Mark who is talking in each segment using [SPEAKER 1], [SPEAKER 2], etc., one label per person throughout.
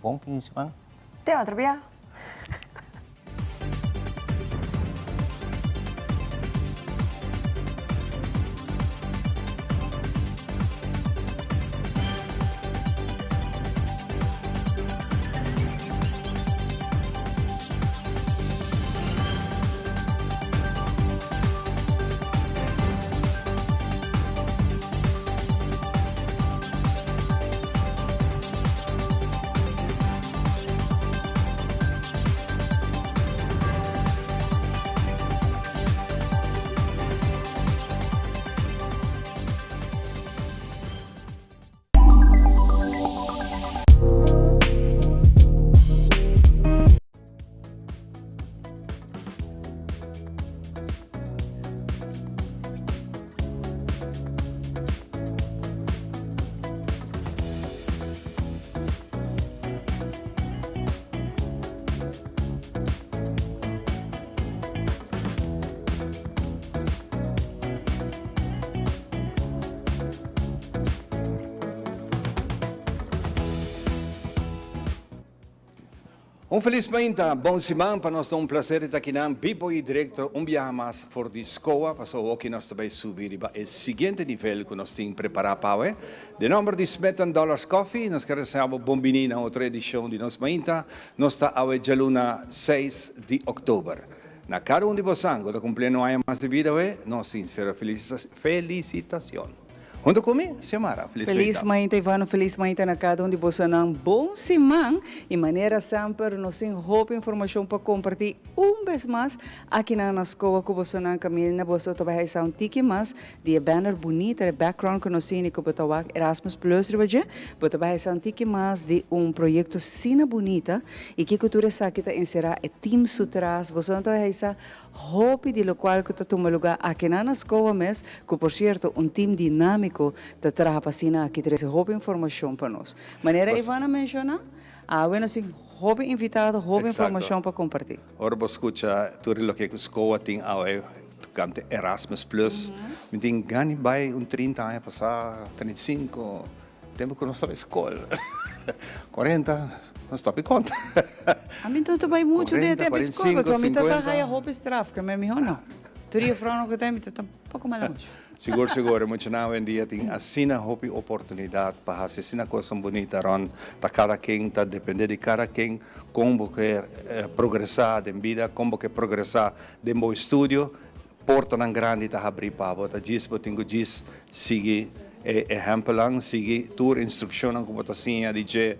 [SPEAKER 1] Bon fin di siman.
[SPEAKER 2] Te otro biaha.
[SPEAKER 3] Un felis mainta, bon siman, pa nos ta un placer di ta akinan bibo y directo un biaha mas for di SCOA, paso awoki nos ta bay subi riba e siguiente nivel cu nos tin prepara pa awe. Den nomber di Smith and Dollars Coffee, nos kier desea bo bon bini na otro edicion di nos mainta. Nos ta awe djaluna seis di october. Na cada un di bosan cu ta cumpliendo un aña mas di bida awe, nos sincero felicitacion. Hunto cu mi, Xiomara. Felis
[SPEAKER 4] Felis
[SPEAKER 3] mainta.
[SPEAKER 4] mainta Ivano, felis mainta na cada un di bosonan. Bon siman y manera semper nos tin hopi informacion pa comparti un bes mas akinan na Scoa cu bosonan. Caminda boso ta bay haisa un tiki mas di e banner bunita, e background cu nos tin y cu bo ta wak Erasmus Plus riba dje. Bo ta bay haisa un tiki mas di un proyecto asina bunita y kico tur esaki ta encera, e team su tras. Bosonan ta bay haisa Hopi di lokual ku ta tuma lugá akinan na Skoa mes, ku por sierto un tim dinámiko ta traha pa asina aki trese hopi informashon pa nos. Manera Ivan a menshoná, awe nos tin hopi invitado, hopi informashon pa kompartí.
[SPEAKER 3] Ora bo skucha tur di loke ku Skoa tin awe tokante Erasmus Plus, mi tin gana di bai un 30 aña pasá, 35, Tempo ku nos tabata skol, 40, nos stop e konta.
[SPEAKER 4] Ami no ta bai muchu den e tempo di skol, pasobra mi ta ta haya hopi straf, ke mi mihó no. Tur jefrounan ku ta mi ta tampoko mala muchu.
[SPEAKER 3] Sigur sigur, e muchanan awendia tin asina hopi oportunidat pa hasi asina kosnan bunita rònt ta kada ken, ta depende di kada ken kon bo ke progresá den bida, kon bo ke progresá den bo estudio. Portanan grandi ta habrí pa bo, ta djis bo tin ku djis sigui e ehèmpelnan, sigui tur instrukshonnan ku bo ta siña di dje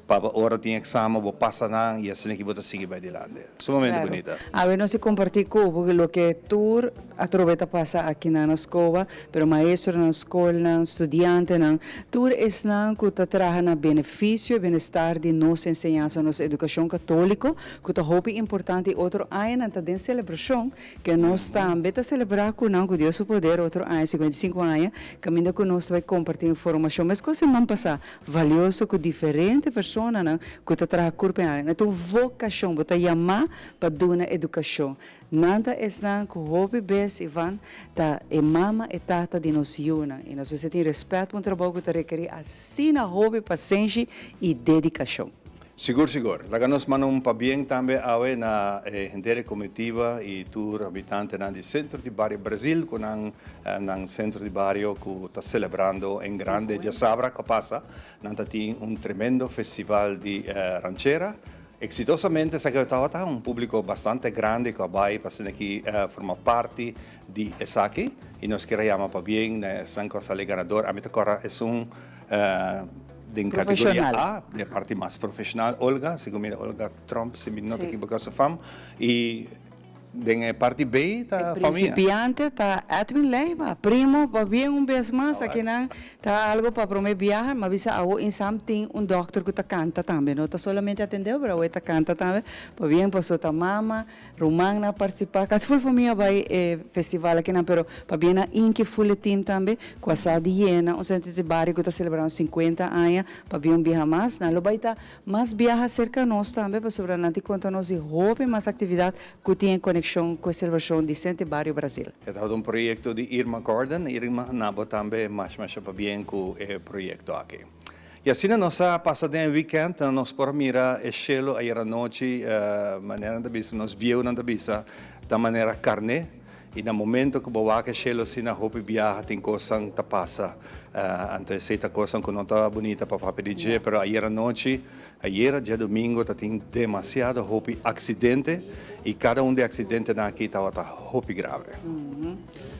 [SPEAKER 3] pa bo ora tin eksamen bo pasa nan i asina ki bo ta sigui bai dilanti. Sumamente
[SPEAKER 4] Claro.
[SPEAKER 3] bunita.
[SPEAKER 4] Awe nos ta kompartí ku bo loke tur atrobe ta pasa akinan na Skoba, pero maestronan, skolnan, studiantenan, tur esnan ku ta traha na benefisio i benestar di nos enseñansa, nos edukashon katóliko, Ku ta hopi importante i otro añanan ta den selebrashon, ke nos tambe ta selebrá ku nan ku Dios su poder otro aña, 55 aña, kaminda ku nos ta bai kompartí informashon meskos siman pasá, valioso ku diferente personanan ku ta traha kurpa en alma. E ta un vokashon, bo ta yamá pa duna edukashon. Nan ta esnan ku hopi bes, Ivan, ta e mama, e tata di nos yunan i nos mester tin rèspèt pa un trabou ku ta rekerí asina hopi pasenshi i dedikashon.
[SPEAKER 3] Sigur sigur. Laga nos manda un pabien tambe awe na e henter e comitiva y tur habitantenan di Centro di Bario Brazil cu nan nan Centro di Bario cu ta celebrando en grande diasabra cu a pasa. Nan ta tin un tremendo festival di ranchera. Exitosamente esaki tabata un publico bastante grandi cu a bay pa asina aki forma parti di esaki y nos kier a yama pabien na esnan cu a sali ganador. Ami ta corda esun. Den categoria A, e parti mas profesional, Olga, segun mi Olga Tromp, si mi no ta equivoca su fam, y den e parti B ta
[SPEAKER 4] E
[SPEAKER 3] famia.
[SPEAKER 4] principiante ta Edwin Leiva, primo, pabien un bes mas, akinan ta algo pa prome biaha, mi a bisa awo Insam tin un dokter cu ta canta tambe, no ta solamente atendeo, pero awo e ta canta tambe, pabien paso ta mama, Rumannan a partisipá, kasi ful famia a bai e festival akinan, pero pabia nan inki ful e team tambe ku a sa di yena un sentro di bario ku ta selebrando 50 aña, pabia un biaha mas. Nan lo bai ta mas biaha serka nos tambe pasobra nan tin konta nos di hopi mas aktividat ku tin en konekshon ku e selebrashon di Sentro di Bario Brasil.
[SPEAKER 3] E tabata un proyekto di Irma Gordon. Irma, na bo tambe masha masha pabien ku e proyekto aki. Y asina nos a pasa den weekend, nos por mira e cielo ayera nochi, manera nan ta bisa, nos bieunan ta bisa, ta manera carne. Y na momento cu bo wak e cielo asina hopi biaha tin cosnan ta pasa. Anto esey ta cosnan cu no ta bunita pa papia di dje, pero ayera nochi, ayera diadomingo ta tin demasiado hopi accidente y cada un di e accidentenan aki tabata hopi grave.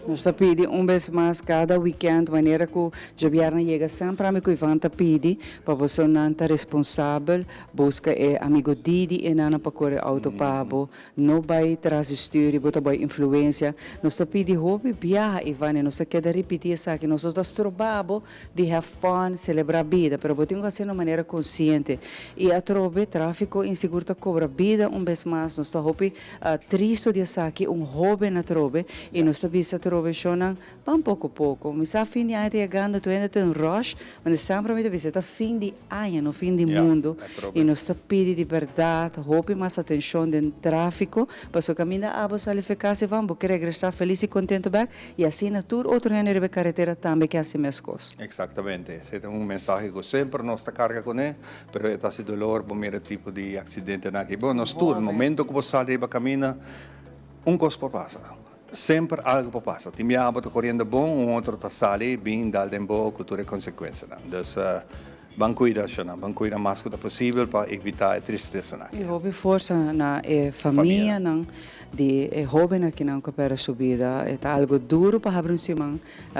[SPEAKER 4] Nos ta pidi un bes mas cada weekend manera cu djabièrnè yega semper ami cu Ivan ta pidi pa bosonan ta responsabel, busca e amigo Didi e nana pa core auto pa bo, no bay tras di stuur y bo ta bay influencia. Nos ta pidi hopi biaha Ivan y nos ta keda ripiti esaki, nos no ta stroba bo di have fun, celebra bida, pero bo tin cu haci na un manera consciente y atrobe trafico insigur ta cobra bida un bes mas, nos ta hopi Tristo di esaki un hoben atrobe y nos ta bisa atrobe shownan ban poco poco. Mi sa fin di aña ta yegando tur hende ta en rush, ma semper mi ta bisa ta fin di aña no fin di mundo y nos ta pidi di berdad hopi mas atencion den trafico pasobra caminda abo sali fe cas y van bo ke regresa feliz y contento bek y asina tur otro hende riba e caretera tambe ke haci mescos.
[SPEAKER 3] Exactamente, esey ta un mensahe cu semper nos ta carga cune. Pero e ta hasi dolor bo mira e tipo di accidentenan aki. Bo nos tur, momento cu bo sali riba camina, un cos por pasa. Semper algo por pasa. Tin biaha bo ta coriendo bon, un otro ta sali bin dal den bo cu tur e consecuencianan. Dus, ban cuida ashonan, ban cuida mas cu ta posibel pa evita e tristesanan aki.
[SPEAKER 4] Y hopi forsa na e famianan di e hoben akinan cu a perde su bida. E ta algo duro pa habri un siman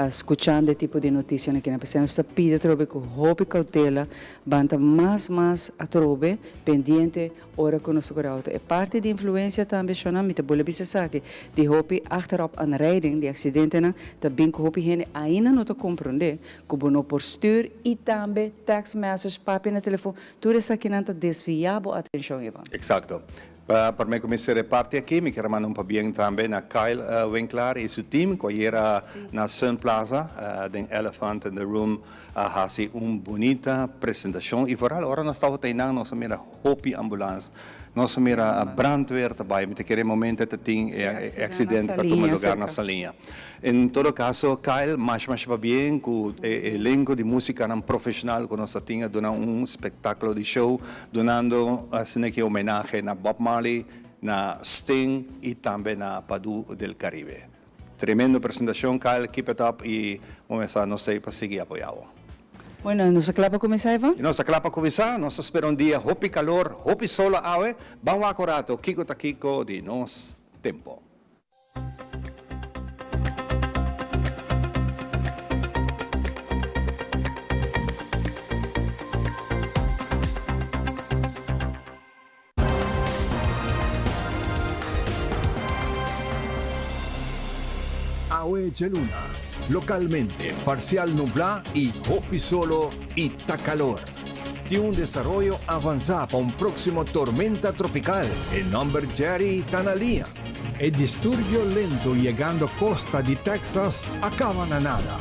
[SPEAKER 4] Skuchando e tipo di notisianan aki nan p'esei nos ta pidi atrobe ku hopi koutela ban ta mas mas atrobe pendiente ora ku nos ta kore outo. E parti di influensia tambe shonnan mi ta bole bisa esaki di hopi achterop aanrijding di aksidentenan ta bin ku hopi hende ainda no ta komprondé ku bo no por stuur i tambe text message papia na telefon tur esakinan ta desviá bo atenshon Ivan.
[SPEAKER 3] Eksakto. Pa prome ku mi sera e parti aki, mi kier manda un pabien tambe na Kyle Winklaar i su team ku ayera na Sun Plaza den Elephant in the Room a hasi un bunita presentashon i vooral ora nos tabata einan nos a mira hopi ambulans, nos a mira brandweer ta bai, mi ta kere e momento ta tin e accidente ku a tuma lugar na Saliña. En todo caso Kyle masha masha pabien ku e elenco di musicanan profesional ku nos ta tin a duna un spectaculo di show Dunando asina ki homenahe na Bob Marley, na Sting y tambe na Padu del Caribe. Tremendo presentacion Kyle, keep it up y bo mester nos ta ey pa sigui apoya bo.
[SPEAKER 4] Bueno, nos ta kla pa kuminsá, Ivan?
[SPEAKER 3] Nos ta kla pa kuminsá. Nos ta spera un dia hopi kalor, hopi solo awe. Ban wak un rato kiko ta kiko di nos tempo.
[SPEAKER 1] Awe djaluna, lokalmente parsial nublá i hopi solo i ta kalor. Tin un desaroyo avansá pa un próksimo tormenta tropikal, e nòmber Jerry ta na liña. E disturbio lento yegando kosta di Texas a kaba na nada.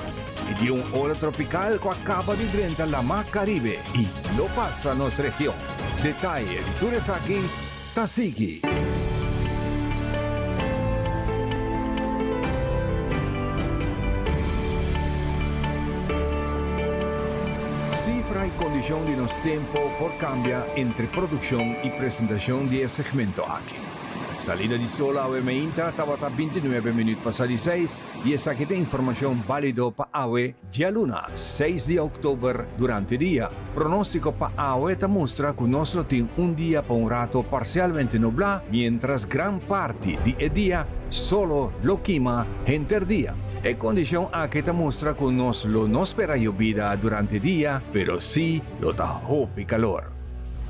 [SPEAKER 1] I tin un ola tropikal ku a kaba di drenta Lamá Karibe i lo pasa nos region. Detaye di tur esaki ta sigui. Cifra y condicion di nos tempo por cambia entre produccion y presentacion di e segmento aki. Salida di sol awe meinta tabata 29 minuut pasa di seis y esaki ta informacion balido pa awe Dialuna, seis di oktober, durante dia. Pronóstiko pa awe ta mustra ku nos lo tin un dia pa un rato parsialmente nublá, miéntras gran parti di e dia solo lo kima henter dia. E kondishon aki ta mustra ku nos lo no spera yobida durante dia, pero sí lo ta hopi kalor.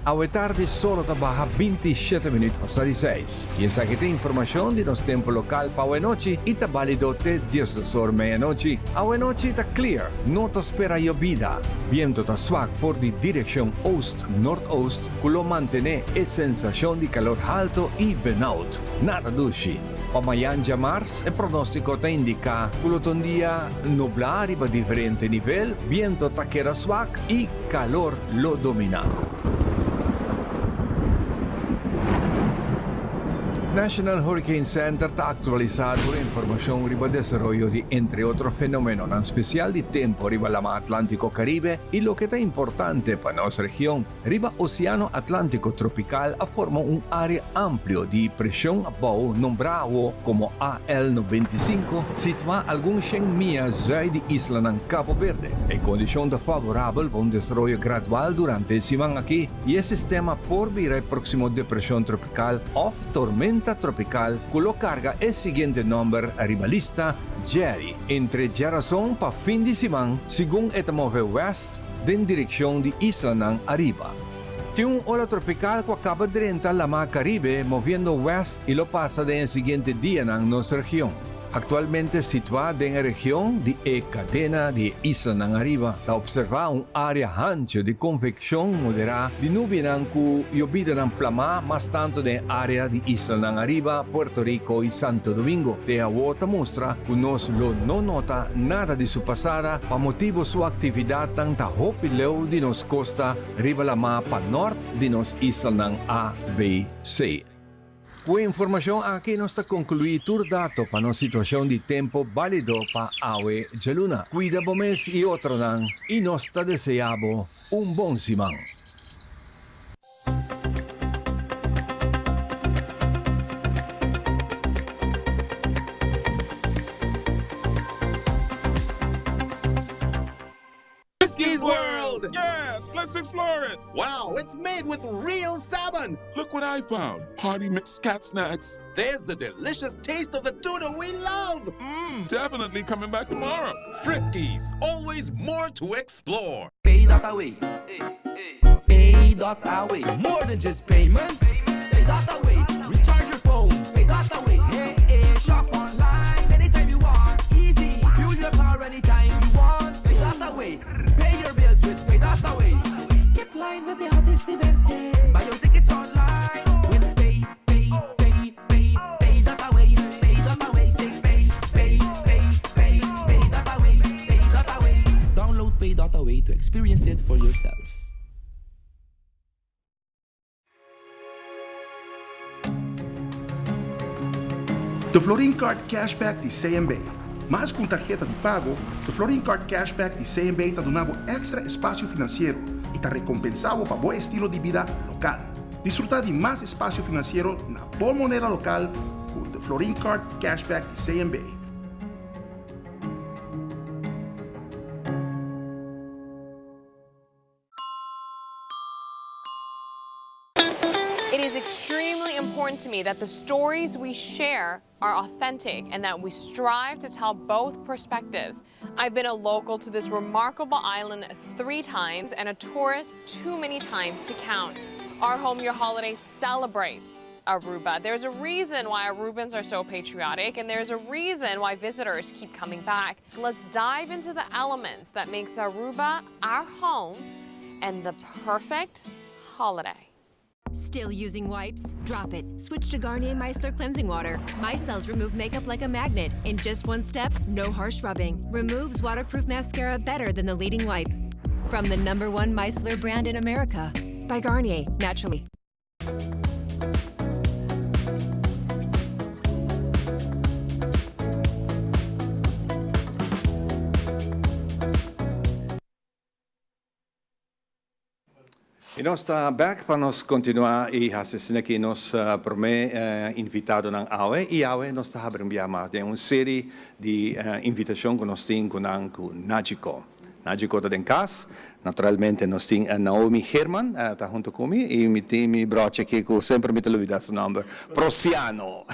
[SPEAKER 1] Awe tardi solo ta baha 27 minuut pasa di seis. Y esaki ta informacion di nos tempo local pa awe nochi y ta balido te 12 or medianochi. Awe nochi ta clear, no ta spera yobida. Biento ta swak for di direccion oost noordoost cu lo mantene e sensacion di calor halto y benauwd. Nada dushi. Pa mayan djamars e pronostico ta indica cu lo ta un dia nubla riba diferente nivel, biento ta keda swak y calor lo dominá. National Hurricane Center ta aktualisá tur informashon riba desaroyo di entre otro fenomenonan spesial di tempu riba Lama Atlántiko Karibe i loke ta importante pa nos region. Riba Oseano Atlántiko tropikal a forma un área amplio di preshon abou nombrá awo komo AL 95, situá algun shen mia zùit di islanan Kabo Berde. E kondishon ta favorabel pa un desaroyo gradual durante e siman aki i e sistema por bira e próksimo depreshon tropikal òf tormenta tropikal ku lo karga e siguiente nòmber riba lista, Jerry. Entre djarason pa fin di siman, segun e ta move wèst den direkshon di islanan ariba. Tin un ola tropikal ku a kaba drenta Lamá Karibe moviendo wèst i lo pasa den e siguiente dianan nos region. Aktualmente situá den e region di e kadena di e islanan ariba, ta opservá un área hanchu di konvekshon moderá di nubianan ku yobidanan plamá mas tantu den e área di islanan ariba, Puerto Rico i Santo Domingo. Te awor ta mustra ku nos lo no nota nada di su pasada pa motibu su aktividatnan ta hopi leu di nos kosta riba lamá pa nòrt di nos islanan A, B, C. Ku e informashon aki nos ta konkluí tur dato pa nos situashon di tempu bálido pa awe djaluna. Kuida bo mes i otronan i nos ta deseá bo un bon siman.
[SPEAKER 2] Friskies World! Yes, let's explore it! Wow, it's made with real salmon! Look what I found! Party mix cat snacks. There's the delicious taste of the tuna we love! Mmm, definitely coming back tomorrow. Friskies, always more to explore.
[SPEAKER 5] Pay.away. Pay.away. More than just payments. Pay.away. Recharge your phone. Pay.away. Hey, hey, shop online anytime you want. Easy. Fuel your car anytime you want. Pay.away. Pay your bills with Pay.away. Skip lines at the hottest events. Yeah. Buy your tickets online with Pay, Pay, Pay, Pay, Pay.away. Pay.away. Say Pay, Pay, Pay, Pay, Pay.away. Pay.away. Download Pay.away to experience it for yourself.
[SPEAKER 6] The Florin Card Cashback di CMB. Mas ku un tarheta di pago, The Florin Card Cashback di CMB ta duna bo èkstra espasio finansiero i ta rekompensá bo pa bo estilo di bida lokal. Disfrutá di mas espasio finansiero na bo moneda lokal ku The Florin Card Cashback di CMB.
[SPEAKER 7] It is extremely important to me that the stories we share are authentic and that we strive to tell both perspectives. I've been a local to this remarkable island three times and a tourist too many times to count. Our Home Your Holiday celebrates Aruba. There's a reason why Arubans are so patriotic and there's a reason why visitors keep coming back. Let's dive into the elements that makes Aruba our home and the perfect holiday.
[SPEAKER 8] Still using wipes? Drop it. Switch to Garnier Micellar Cleansing Water. Micelles remove makeup like a magnet. In just one step, no harsh rubbing. Removes waterproof mascara better than the leading wipe. From the number one micellar brand in America. By Garnier, naturally.
[SPEAKER 3] I nos ta bek pa nos kontinuá i hasi asina ki nos promé invitadonan awe. I awe nos ta habri un bia mas den un seri di invitashon ku nos tin ku nan ku Najiko. Najiko ta den kas. Naturalmente nos tin Naomi Geerman ta hunto ku mi i mi tin mi brochi aki ku semper mi ta lubida su nòmber, Prosiano.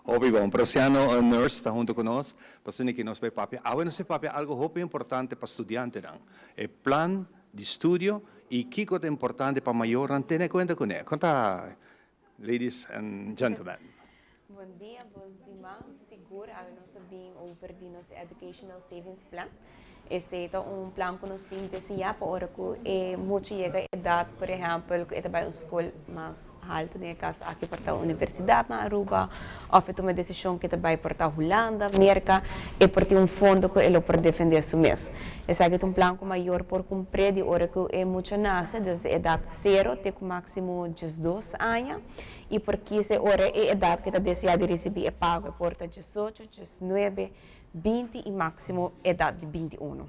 [SPEAKER 3] Hopi bon. Prosiano Nurse ta hunto ku nos pa asina ki nos bai papia. Awe nos bai papia algu hopi importante pa studiantenan, e plan di studio i kiko ta importante pa mayornan tene kuenta kuné. Kon ta ladies and gentlemen?
[SPEAKER 9] Bon dia, bon siman. Sigur awe nos a bin over di nos Educational Savings Plan. Esey ta un plan cu nos tin deseña pa ora cu e mucha yega edad, por ehempel, cu e ta bay un scol mas halto, den e caso aki por ta universidad na Aruba, of e tuma e decision cu e ta bay por ta Hulanda, Merca, e por tin un fondo cu e lo por defende su mes. Esaki ta un plan cu mayor por cumpre di ora cu e mucha nace, desde edad cero te cu maximo 12 aña, y por kies e ora e edad cu e ta desea di ricibi e pago, e por ta 18, 19, 20 y maximo edad di 21.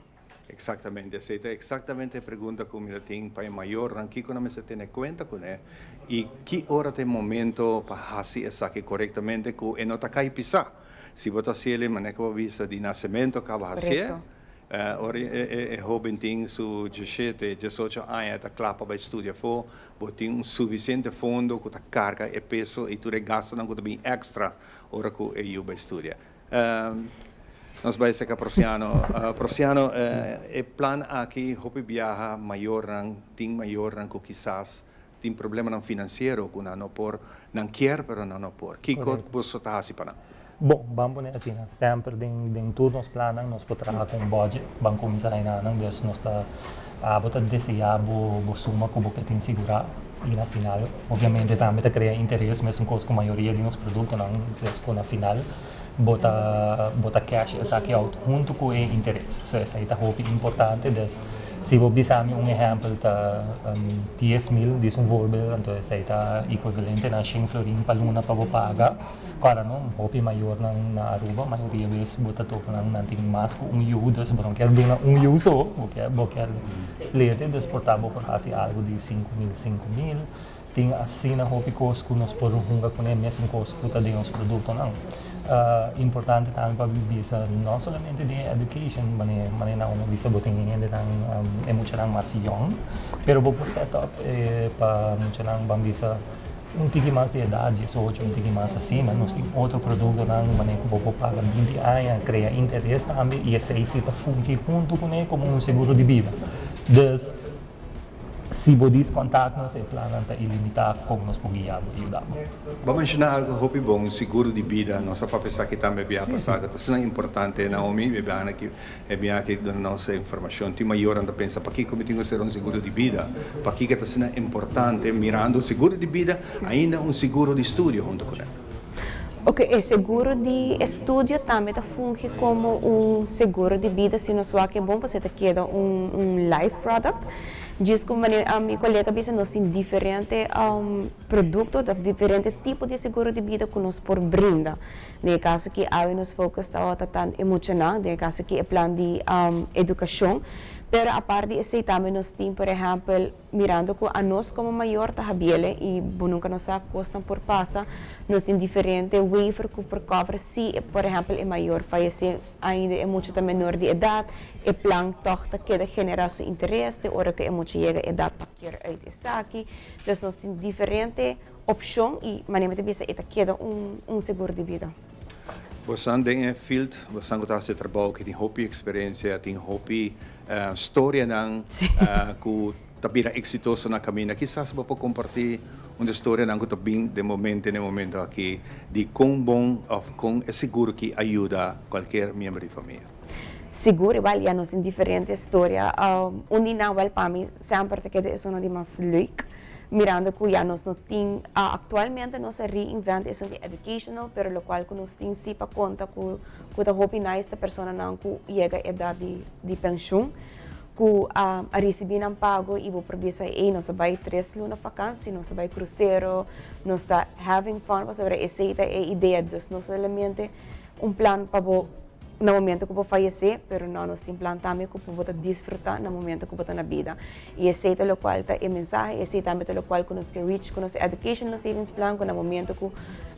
[SPEAKER 3] Exactamente, esey ta exactamente e pregunta cu mi tin pa e mayornan, kico nan mester tene cuenta cu ne y ki ora ta e momento pa haci esaki corectamente cu e no ta cay pisa. Si bo ta haci'e manera cu bo bisa di nacemento caba haci'e, ora e hoben tin su 17, 18 aña, ta cla pa bay studia afo, bo tin un suficiente fondo cu ta carga e peso y tur e gastonan cu ta bin extra ora cu e yiu bay studia. Nos bay seca Prosiano. Prosiano, e plan aki hopi biaha mayornan, tin mayornan cu kisas tin problemanan financiero cu nan no por, nan kier pero nan no por. Kico boso ta haci pa nan?
[SPEAKER 10] Bon, ban pone asina, semper den tur nos plannan nos por traha cu un budget, ban cuminsa enanan, dus nos ta, abo ta desea bo suma cu bo ke tin sigura y na final obviamente tambe ta crea interes mesun cos cu mayoria di nos productonan, dus cu na final bo ta cash esaki out hunto cu e interes. So esey ta hopi importante, dus si bo bisa mi un ehempel ta 10.000, dis un voorbeeld, anto esey ta equivalente na 100 florin pa luna pa bo paga. Claro, no, hopi mayornan na Aruba, mayoria bes bo ta topa nan, nan tin mas cu un yiu, dus bo no kier duna un yiu so, bo kier split it, dus por ta bo por haci algo di 5.000, 5.000. Tin asina hopi cos cu nos por hunga cu ne, mesun cos cu ta den nos productonan. Importante tambe pa bisa, no solamente den education, mane na un bisa bo tin hendenan, e muchanan mas young, pero bo por set up pa muchanan, ban bisa, un tiki mas di edad, 18, un tiki mas asina. Nos tin otro productonan mane cu bo por paga 20 aña, crea interes tambe y esey si ta fungi hunto cu ne como un seguro di bida. Dus si bo dis contact nos, e plannan ta ilimita con nos por guia bo, yuda bo.
[SPEAKER 3] Bo a menciona algo hopi bon, seguro di bida. Nos a papia esaki tambe biaha pasa, cu ta asina importante, Naomi, e biaha aki, e biaha aki duna nos informacion. Tin mayornan ta pensa, pakico mi tin cu haci un seguro di bida? Pakico ta asina importante, mirando seguro di bida, ainda un seguro di studio hunto cu ne?
[SPEAKER 9] Ok, e seguro di estudio tambe ta fungi como un seguro di bida si nos wak bon, pasobra ta keda un life product. Djis como mi colega a bisa, nos tin diferente producto, diferente tipo di seguro di bida cu nos por brinda. Den caso cu awe nos focus ta tan emocional, den caso cu e plan di educacion, pero aparte di esey tambe nos tin, por ehempel, mirando cu nos como mayor ta habiele y bo nunca nos sa cosnan por pasa, nos tin diferente waiver cu por cover si, por ehempel, e mayor fayece, ainda e mucha ta menor di edad, e plan toch ta keda genera su interes, te ora cu e mucha yega edad pa keer uit esaki. Dus nos tin diferente opcion y manera mi bisa, e ta keda un seguro di bida.
[SPEAKER 3] Bo den e field, bo cu ta haci trabou, cu tin hopi experiencia, tin hopi storianan cu ta bira exitoso na caminda. Kisas bo por comparti un storianan cu ta bin di momento aki di con bon of con e seguro cu a yuda cualkier miembro di famia.
[SPEAKER 9] Sigur, igual, ja, nos tin diferente storia. Un di nan, wel, pa mi, semper ta keda e di mas leuk. Mirando cu ja, nos no tin, actualmente nos a reinvent e di educational, pero locual cu nos tin si pa conta cu ta hopi nice ta personanan cu yega edad di pensioen, cu a ricibi nan pago y bo por bisa, "Hey, nos a bay 3 luna vakantie, nos a bay crucero, nos ta having fun," pasobra esey ta e idea, dus no solamente un plan pa bo na momento cu bo fayece, pero no, nos tin plan tambe cu bo ta disfruta na momento cu bo ta na bida. Y esey ta locual ta e mensahe, esey tambe ta locual cu nos kier reach cu nos educational savings plan, cu na momento cu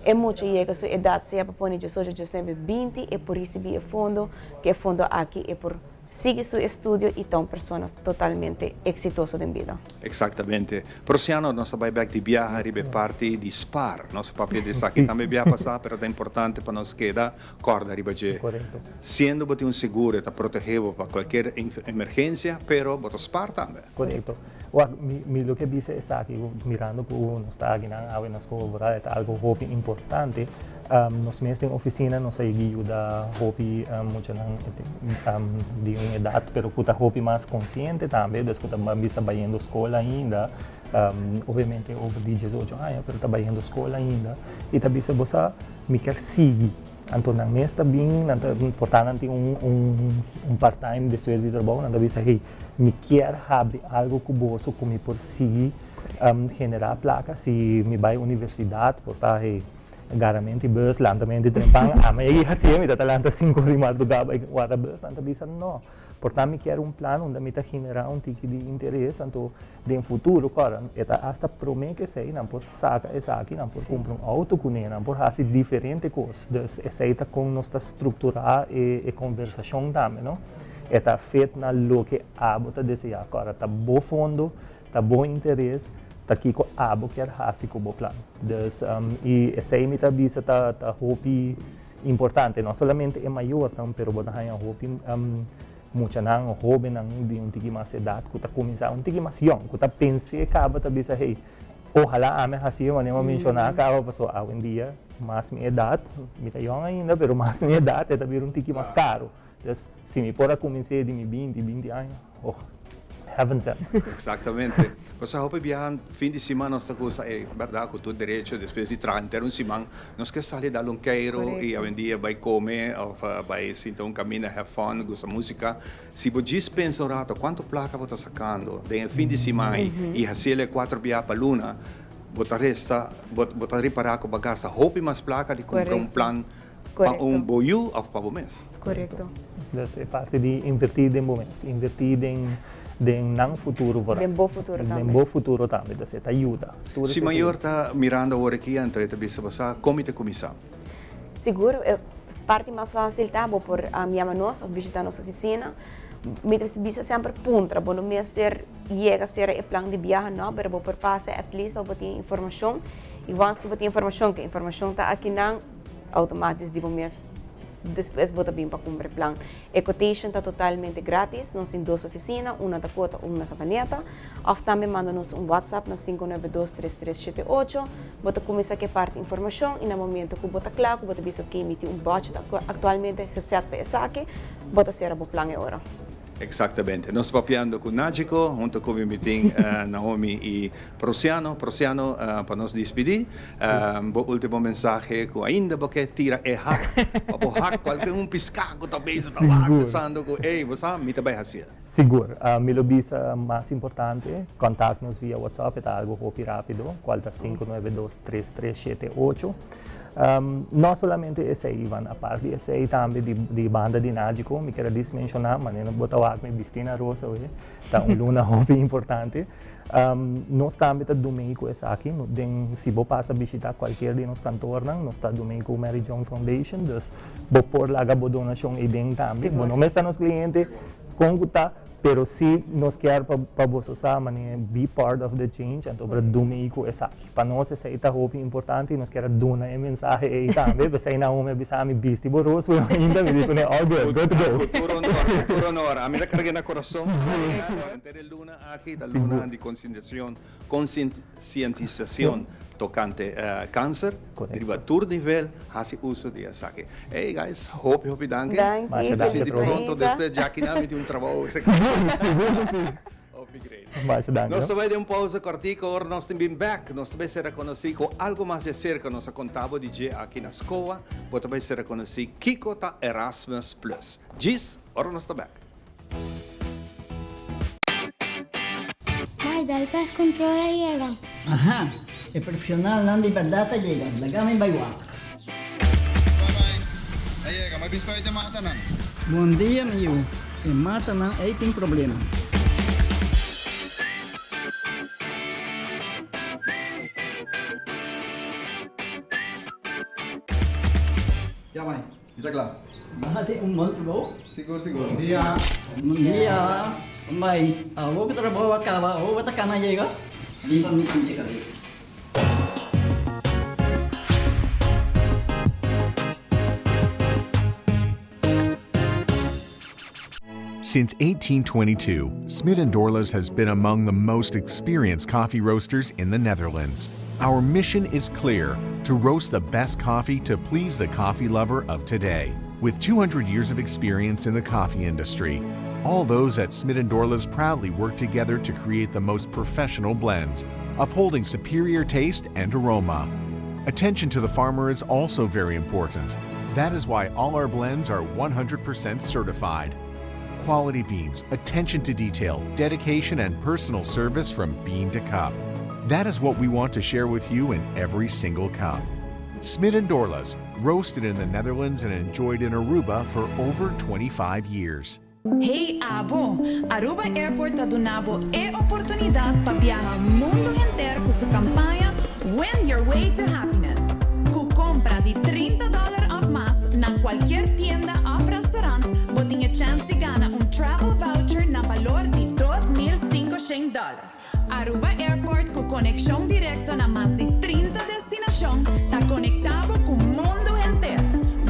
[SPEAKER 9] e mucha yega su edad, sea pa pone 18, 19, 20, e por ricibi e fondo, cu e fondo aki e por sigui su estudio y ta un persona totalmente exitoso den bida.
[SPEAKER 3] Exactamente. Prosiano, nos ta bay back di biaha riba parti di spaar. Nos a papia di esaki tambe biaha pasa, pero ta importante pa nos keda corda riba dje. Siendo bo tin un seguro, ta protege pa cualkier emergencia, pero bo ta spaar tambe.
[SPEAKER 10] Corecto. Wak, mi loke bisa esaki, mirando cu nos ta aki na awe na scol, ta algo hopi importante. Nos mes den oficina nos a yega yuda hopi muchanan di un edad pero cu ta hopi mas consciente tambe, dus cu ta bisa bayendo scol ainda, obviamente over di diesocho aña pero ta bayendo scol ainda y ta bisa bo sa mi kier sigui. Anto nan mes ta bin, nan ta por ta nan tin un part time despues di trabou, nan ta bisa hey mi kier habri algo cu boso cu mi por sigui genera placa si mi bay universidad por ta hey Garamenti bus, lantamenti trempan, ami a yega hacié, mi ta ta lanta cinco ora di marduga bai warda bus, nan ta bisa no. Por ta mi kier un plan unda mi ta genera un tiki di interes, anto den futuro, kòrda, e ta hasta promé ku esei nan por saka esaki, nan por kumpra un outo kuné, nan por hasi diferente kos. Dus esei ta kon nos ta strukturá e konversashon tambe, no. E ta fit na loke abo ta deseá, kòrda, ta bo fondo, Ta bo interes, ta kiko abo kier hasi ku bo plan. Dus, i esei mi ta bisa ta ta hopi importante, no solamente e mayornan, pero bo ta haña hopi muchanan o hobennan di un tiki mas edat ku ta kuminsá un tiki mas yòn, ku ta pens'é kaba ta bisa, hey, ohalá ami a hasié manera mi a menshoná kaba, pasobra awendia mas mi edat, mi ta yòn ainda, pero mas mi edat e ta bira un tiki mas karu. Dus, si mi por a kumins'é di mi binti, binti aña, oh, heaven sent.
[SPEAKER 3] Exactamente. Pasobra hopi biaha fin di siman nos ta gusta, e berdad cu tur derecho despues di traha henter un siman nos ke sali dal un keiro y awendia bay come of bay sinta un caminda have fun, gusta musica. Si bo djis pensa un rato cuanto placa bo ta sacando den e fin di siman ey y haciel e cuatro biaha pa luna, bo ta resta, bo ta ripara cu bo a gasta hopi mas placa di cumpra un plan Pa un bo yu of pa bo mes.
[SPEAKER 9] Korekto.
[SPEAKER 10] Dus e parti di invertí den bo mes, invertí den den nan futuro vooral.
[SPEAKER 9] Den bo futuro tambe.
[SPEAKER 10] Den bo futuro tambe, dus e ta yuda. Tur
[SPEAKER 3] Si
[SPEAKER 10] esei ta
[SPEAKER 3] mayor
[SPEAKER 10] yuda.
[SPEAKER 3] ta mirando awor aki anto e ta bisa bo sa kon mi ta kuminsá?
[SPEAKER 9] Sigur, e parti mas fásil ta bo por yama nos of bishitá nos ofisina. Mi ta bisa semper puntra, bo no mester yega sera e plan di biaha no, pero bo por pasa at least pa bo tin informashon i once ku bo tin informashon, ku e informashon ta akinan, Automatisch di bo mes despues bo ta bin pa cumpra e plan. E quotation ta totalmente gratis, nos tin dos oficina, un na Dakota, un na Savaneta, of tambe manda nos un WhatsApp na 592 3378, bo ta cuminsa cu e parti informacion y na momento cu bo ta cla cu bo ta bisa ok mi tin un budget actualmente gezet pa esaki, bo ta cera bo plan e ora.
[SPEAKER 3] Exactamente. Nos ta papiando cu Nagico, hunto cu mi tin Naomi y Prosiano. Prosiano, pa nos dispidi, bo ultimo mensahe cu ainda bo ke tira e hak, pa bo hak cualke un pisca cu ta bezig ta wak pensando cu, ey, bo sa, mi ta bay hacié.
[SPEAKER 10] Sigur. Mi lo bisa mas importante, contact nos via WhatsApp, e ta algo hopi rapido, cual ta 592 3378. No solamente esei, Ivan, apart di esei tambe di banda di Nagico, mi kier a dis menshoná, manera bo ta wak mi bisti na rosa oe, ta un luna hopi importante. Nos tambe ta dumei ku esaki, den si bo pasa bishitá kualkier di nos kantornan, nos ta dumei ku Mary Joan Foundation, dus bo por laga bo donashon eiden tambe. Bo no mester ta nos kliente, kon ku ta, Pero si nos kier pa pa boso sa manera be part of the change anto por a duna ei ku esaki. Pa nos esei ta hopi importante i nos kier a duna e mensahe ei tambe. P'esei Naomi a bisa mi bisti bo ros pero ainda mi di kuné all good, good to go.
[SPEAKER 3] Ku tur honor, ku tur honor. Ami ta karg'é na kurason. Henter e luna aki ta luna di konsientisacion Konsientisashon tokante kanser riba tur nivel, hasi uso di esaki. Hey guys, hopi hopi danki.
[SPEAKER 9] Danki.
[SPEAKER 3] Ta sinti pronto despues djaki nan mi tin un trabou.
[SPEAKER 10] Sigur, sigur ku si.
[SPEAKER 3] Hopi great.
[SPEAKER 10] Masha danki.
[SPEAKER 3] Nos ta bai den un pausa kòrtiku, ora nos tin bin bèk nos ta bai sera konosí ku algu mas di aserka nos a konta bo di dje aki na SCOA, bo ta bai sera konosí kiko ta Erasmus Plus. Djis, ora nos ta bèk.
[SPEAKER 11] Mai, dal pest control a yega.
[SPEAKER 12] Aha, e profesionalnan di berdad a yega, laga mi bai wak.
[SPEAKER 13] Bye bye, a yega, mi a bisa bai te matanan.
[SPEAKER 12] Bon dia mi yu, e matanan ei tin problema.
[SPEAKER 13] Ya mai, Mi ta kla.
[SPEAKER 12] Nan tin un bon trabou.
[SPEAKER 13] Sigur sigur. Bon dia.
[SPEAKER 12] Bon dia. Mai, awor ku trabou a kaba, awor bo ta kana yega? Lipa mi sinti kabes.
[SPEAKER 14] Since 1822, Smit & Dorlas has been among the most experienced coffee roasters in the Netherlands. Our mission is clear to roast the best coffee to please the coffee lover of today. With 200 years of experience in the coffee industry, all those at Smit & Dorlas proudly work together to create the most professional blends, upholding superior taste and aroma. Attention to the farmer is also very important. That is why all our blends are 100% certified. Quality beans, attention to detail, dedication, and personal service from bean to cup. That is what we want to share with you in every single cup. Smit and Dorlas, roasted in the Netherlands and enjoyed in Aruba for over 25 years.
[SPEAKER 15] Hey abo! Aruba Airport ta duna bo e oportunidad pa biaha mundo henter cu su campaña Win Your Way to Happiness. Cu compra di 30 dollar of mas na cualkier tienda of restaurant bo tin e chance di gana un travel voucher na balor di 2500 dollar. Aruba Airport cu conexion directo na mas di 30 destinacion ta conecta bo cu mundo henter.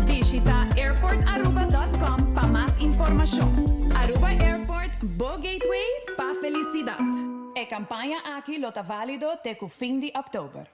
[SPEAKER 15] Bishita airportaruba.com pa mas informacion. Aruba Airport, bo gateway pa felicidad. E campaña aki lo ta valido te cu fin di october.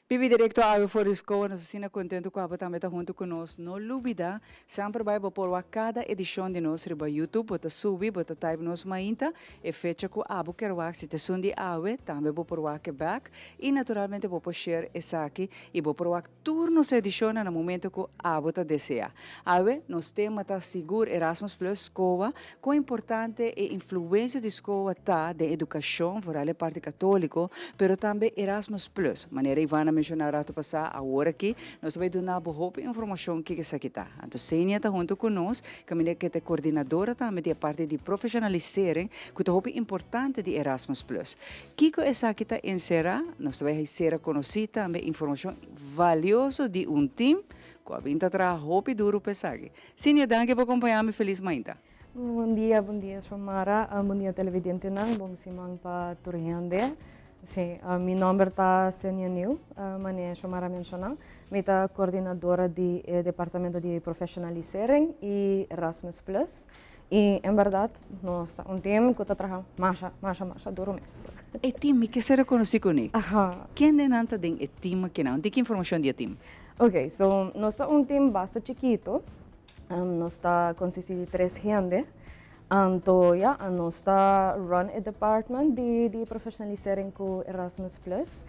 [SPEAKER 4] Bibi directo awe for di SCOA, nos asina contento cu abo tambe ta hunto cu nos. No lubida, semper bay bo por wak cada edicion di nos riba YouTube, bo ta subi, bo ta type Nos Mainta, e fecha cu abo kier wak, si ta esun di awe, tambe bo por wak e back y naturalmente bo por share esaki y bo por wak tur nos edicionnan na momento cu abo ta desea. Awe, nos tema ta sigur Erasmus Plus, SCOA, con importante e influencia di SCOA ta den educacion, vooral e parti catolico, pero tambe Erasmus Plus. Manera Ivana a menciona rato pasa, awor aki nos ta bay duna bo hopi informacion kico esaki ta. Anto Senia ta hunto cu nos, caminda cu e ta e coordinadora tambe di e parti di profesionalisering cu ta hopi importante di Erasmus Plus. Kico esaki ta encera? Nos ta bay haci conoci tambe informacion valioso di un team cu a bin ta traha hopi duro pa esaki. Senia, danki pa acompaña mi. Feliz mainta.
[SPEAKER 16] Bon dia, bon dia, Xiomara. Bon dia, televidentenan. Bon siman pa tur hende. Si, mi nomber ta Senia Nieuw, manera Xiomara a menciona. Mi ta coordinadora di e departamento di profesionalisering y Erasmus Plus. Y en berdad, nos ta un team cu ta traha masha, masha, masha duro mes.
[SPEAKER 4] E team, mi ke ser reconoci cune. Kendenan ta den e team akinan? Di ki informacion di e team?
[SPEAKER 16] Ok, so nos ta un team basta chikito. Nos ta consisti di tres hende. Anto ya, nos ta run e department di di profesionalisering cu Erasmus Plus.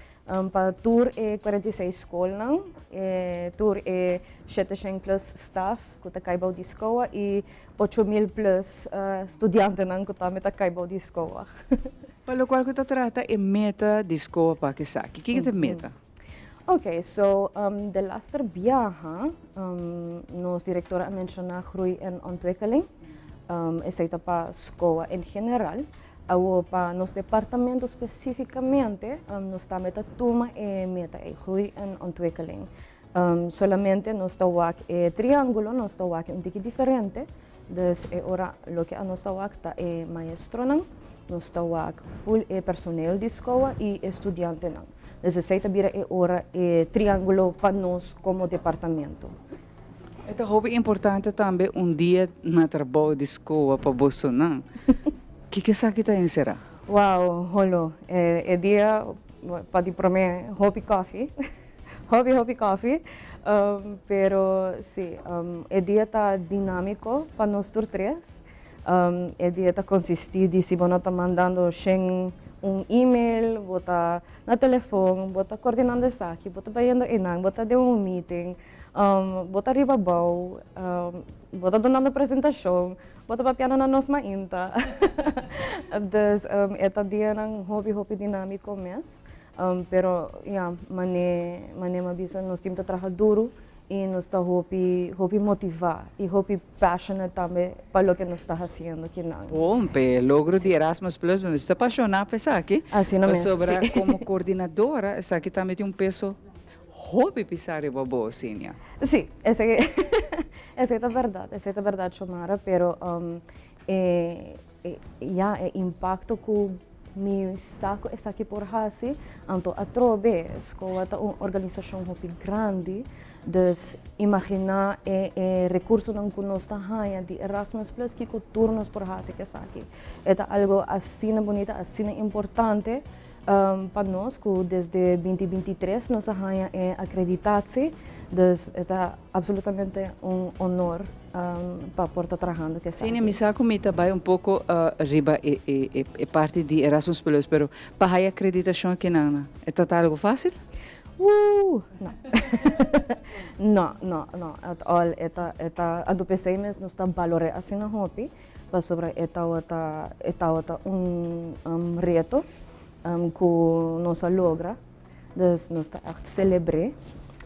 [SPEAKER 16] Pa tur e 46 scolnan, e tur e 700 plus staff cu ta cay bou di SCOA y 8000 plus studiantenan cu tambe ta cay bou di SCOA.
[SPEAKER 4] Pa locual cu ta trata e meta di SCOA pa esaki, kico ta e meta?
[SPEAKER 16] Ok, so de laster biaha nos director a menciona groei en ontwikkeling. Esey ta pa SCOA en general. Awo pa nos departamento specificamente nos tambe ta tuma e meta ey, groei en ontwikkeling. Solamente nos ta wak e triangulo, nos ta wak un tiki diferente. Dus e ora loke anos ta wak ta e maestronan, nos ta wak full e personeel di SCOA y e studiantenan. Dus esey ta bira e ora e triangulo pa nos como departamento.
[SPEAKER 4] E ta hopi importante tambe un dia na trabou di SCOA pa bosonan. Kiko esaki ta encera?
[SPEAKER 16] Wow, holo. E dia pa di prome hopi koffie. Hopi hopi koffie. Pero si, e dia ta dinamico pa nos tur tres. E dia ta consisti di si bo no ta mandando shen un email, bo ta na telefon, bo ta coordinando esaki, bo ta bayendo einan, bo ta den un meeting, bo ta riba abou, bo ta dunando presentacion, bo ta papiando na Nos Mainta. Dus e ta dianan hopi hopi dinamico mes. Pero ya, mane mane mi a bisa nos team ta traha duro y nos ta hopi hopi motiva y hopi passionate tambe pa loke nos ta haciendo kinan.
[SPEAKER 4] Bon, p'e logro di Erasmus Plus mi mester ta pasiona pa esaki.
[SPEAKER 16] Asina mes, si.
[SPEAKER 4] Pasobra como coordinadora esaki tambe tin un peso hopi pisa riba bo, Cinia.
[SPEAKER 16] Si, esei esei ta berdad, esei ta berdad, Xiomara, pero e ya e impacto cu. Mi sa ku esaki por hasi, anto atrobe SKOA ta un organisashon hopi grandi, dus imaginá e e rekursonan ku nos ta haña di Erasmus Plus kiko tur nos por hasi ku esaki. E ta algu asina bunita, asina importante pa nos ku desde 2023 nos a haña e akreditatie, dus e ta absolutamente un honor pa por ta trahando ku esaki.
[SPEAKER 4] Sí, mi sa ku mi ta bai un poko riba e e e parti di Erasmus Plus, pero pa haya akreditashon akinan, e ta ta algu fásil?
[SPEAKER 16] Ooh, no. No, no, no, at all. E ta, e ta, anto p'esei mes nos ta balor'é asina hopi, pasobra e tabata, e tabata un reto ku nos a logra. Dus nos ta ègt selebr'é.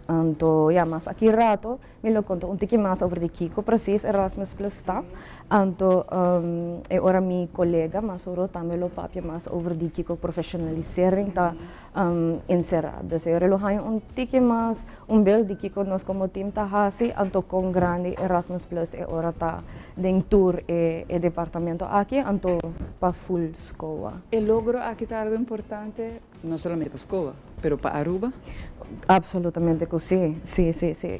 [SPEAKER 16] Anto ya, mas aki rato mi lo konta un tiki mas over di kiko presis Erasmus Plus ta. Anto e ora mi kolega mas oro tambe lo papia mas over di kiko professionalisering ta enserá. Dus e ora lo haña un tiki mas un beeld di kiko nos komo team ta hasi, anto kon grandi Erasmus Plus e ora ta den tur e e departamento aki, anto pa full SKOA.
[SPEAKER 4] E logro aki ta algo importante no solamente pa SKOA, pero pa Aruba?
[SPEAKER 16] Absolutamente ku si, si, si, si.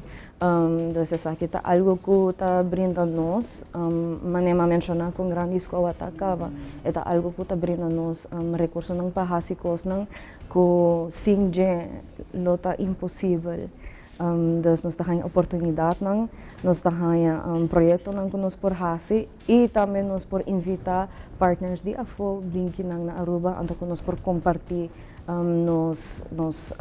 [SPEAKER 16] Dus esaki ta algo ku ta brinda nos, manera mi a menshoná kon grandi SKOA ta kaba, e ta algo ku ta brinda nos rekursonan pa hasi kosnan ku sin dje lo ta imposibel. Dus nos ta haña oportunidatnan, nos ta haña proyektonan ku nos por hasi i tambe nos por invitá partners di afó bin kinan na Aruba anto ku nos por kompartí nos nos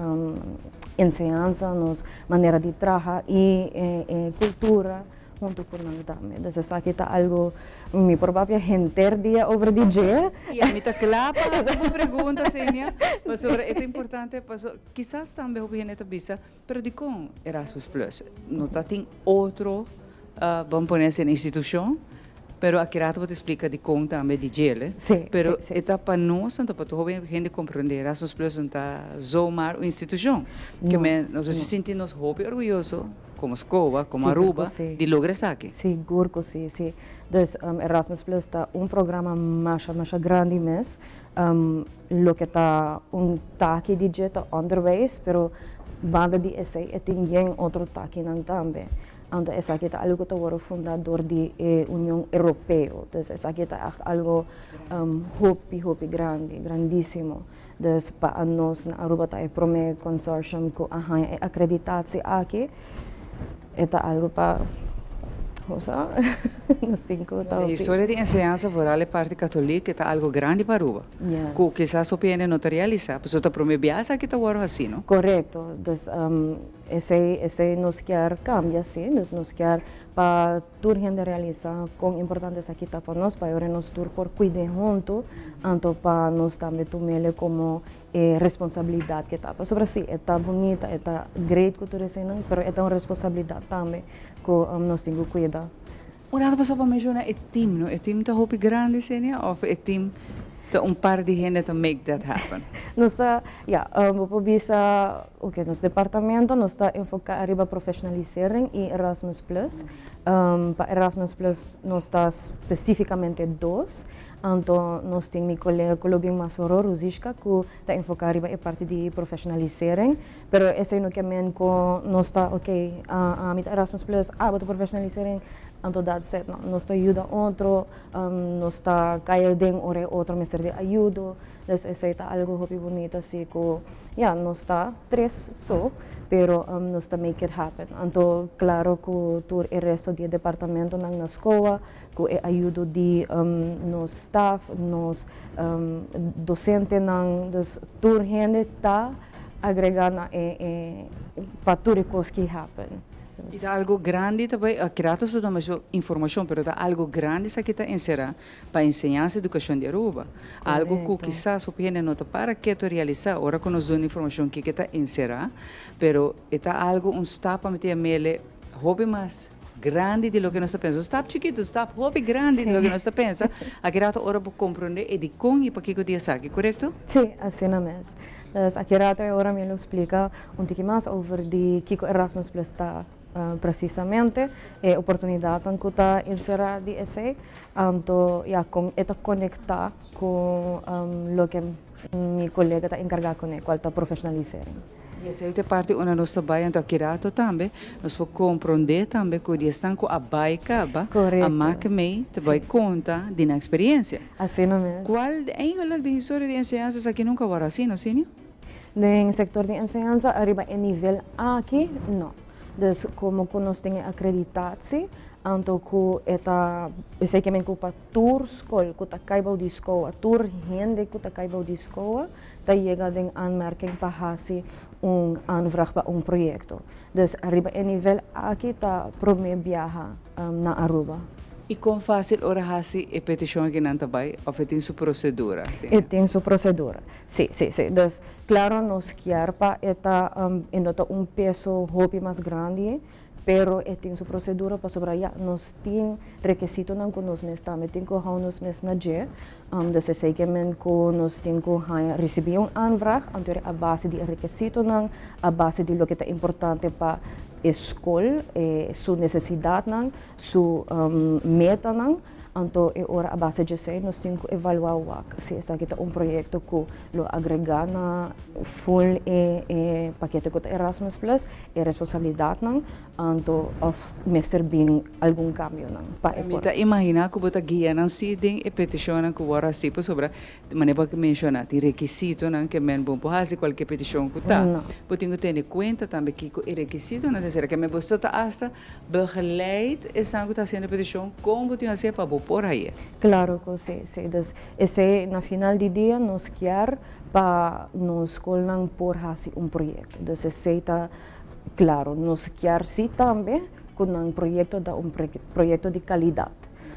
[SPEAKER 16] enseñansa, nos manera di traha i e kultura huntu ku nan tambe. Dus esaki ta algo mi por papia henter dia over di dje.
[SPEAKER 4] I ami ta kla pa hasi bo pregunta, Xenia, pasobra e ta importante, paso kisas tambe hopi hende ta bisa, pero dikon Erasmus Plus? No ta tin otro, ban pone asina, institushon? Pero aki rato bo ta splika dikon tambe di djele. Pero e ta pa nos, anto pa tur hopi hende komprende Erasmus Plus no ta zomaar un institushon. Ke men nos a sinti nos hopi orguyoso komo SKOA, komo Aruba, di logra esaki.
[SPEAKER 16] Sigur ku si, si. Dus Erasmus Plus ta un programa masha masha grandi mes. Loke ta un taki di dje ta onderwijs, pero banda di esei e tin yen otro takinan tambe. Anto esaki ta algo ku ta wòrdu fundá dor di e Union Europeo. Dus esaki ta ègt algo hopi hopi grandi, grandísimo. Dus pa anos na Aruba ta e promé consortium ku a haña e akreditatie aki, e ta algo pa gosa, nos tin ku ta
[SPEAKER 4] E historia di enseñansa vooral e parti katolik e ta algo grandi pa Aruba. Ku kisas hopi hende no ta realisá, pasobra ta promé biaha esaki ta wòrdu hasí, no?
[SPEAKER 16] Korekto. Dus esei esei nos kier kambia sí, dus nos kier pa tur hende realisá kon importante esaki ta pa nos, pa e ora nos tur por kuid'é huntu, anto pa nos tambe tum'el komo e responsabilidat ke ta. Pasobra sí, e ta bunita, e ta great ku tur eseinan, pero e ta un responsabilidat tambe ku nos tin ku kuida.
[SPEAKER 4] Un rato pasá bo a menshoná e team, no? E team ta hopi grandi, Xenia, òf e team ta un par di hende ta make that happen?
[SPEAKER 16] Nos ta, ya, bo por bisa, oke, nos departamento nos ta enfoká ariba professionalisering i Erasmus Plus. Pa Erasmus Plus nos ta spesífikamente dos, anto nos tin mi kolega ku lo bin mas oro, Ruzishka, ku ta enfoká riba e parti di professionalisering. Pero esei no ke men ku nos ta oke, ami ta Erasmus Plus, abo ta professionalisering, anto that's it. No, nos ta yuda otro, nos ta kai den ora e otro mester di ayudo. Dus esei ta algo hopi bunita si ku ya, nos ta tres so, pero nos ta make it happen. Anto klaro ku tur e resto di e departamentonan na SKOA, ku e ayudo di nos staff, nos dosentenan, dus tur hende ta agregá na e e pa tur e kos ki happen.
[SPEAKER 4] I ta algo grandi ta bai, aki rato sa duna masho informashon, pero ta algo grandi esaki ta enserá pa enseñansa i edukashon di Aruba. Algo ku kisas hopi hende no ta para keto realisá ora ku nos duna informashon kiko ta enserá, pero e ta algo un stap pa mi ta yam'el hopi mas grandi di loke nos ta pensa. Un stap chikitu, un stap hopi grandi di loke nos ta pensa. Aki rato ora bo komprondé e dikon i pakiko di esaki, korekto?
[SPEAKER 16] Sí, asina mes. Dus aki rato e ora mi lo splika un tiki mas over di kiko Erasmus Plus ta. Precisamente e oportunidadnan cu ta encera di esey, anto ya con e ta conecta cu loke mi colega ta encarga cune, cual ta profesionalisering.
[SPEAKER 4] Y esey ta e parti unda nos ta bay, anto aki rato tambe nos por compronde tambe cu di esnan cu a bay caba, a make mee, ta bay conta di nan experiencia.
[SPEAKER 16] Asina mes.
[SPEAKER 4] Cual eigenlijk den historia di enseñansa esaki nunca a worde haci, no Sinia?
[SPEAKER 16] Den sector di enseñansa ariba e nivel aki, no. Dus como cu nos tin e acreditatie, anto cu e ta, esey ke men cu pa tur scol cu ta cay bou di SCOA, tur hende cu ta cay bou di SCOA ta yega den aanmerking pa haci un aanvraag pa un proyecto. Dus ariba e nivel aki ta prome biaha na Aruba.
[SPEAKER 4] Y con facil ora haci e peticion aki nan ta bay of e tin su procedura?
[SPEAKER 16] E tin su procedura. Sí, sí, sí. Dus, claro nos kier pa e ta, e no ta un peso hopi mas grandi, pero e tin su procedura pasobra ya nos tin rekesitonan ku nos mes tambe tin ku hou nos mes na dje. Dus esei ke men ku nos tin ku haña, risibí un aanvraag, anto a base di e rekesitonan, a base di loke ta importante pa e skol, e su nesesidatnan, su metanan. Anto e ora a base djesei nos tin ku evaluá wak si esaki ta un proyekto ku lo agregá na ful e e pakete ku ta Erasmus Plus, e responsabilidatnan, anto òf mester bin algun kambionan pa e
[SPEAKER 4] Mi
[SPEAKER 16] por.
[SPEAKER 4] ta imaginá ku bo ta guia nan si den e petishonnan ku wòrdu hasí pasobra manera bo a menshoná tin rekisitonan ke men bo no por hasi kualke petishon ku ta.
[SPEAKER 16] No.
[SPEAKER 4] Bo tin ku tene kuenta tambe kiko e rekisitonan ta sera ke men bo ta asta Begeleid esnan ku ta hasiendo e petishon kon bo tin hasié pa bo por haye.
[SPEAKER 16] Klaro ku si, si. Dus esei na final di dia nos kier pa nos skolnan por hasi un proyekto. Dus esei ta klaro. Nos kier si tambe ku nan proyekto ta un proyekto di kalidat.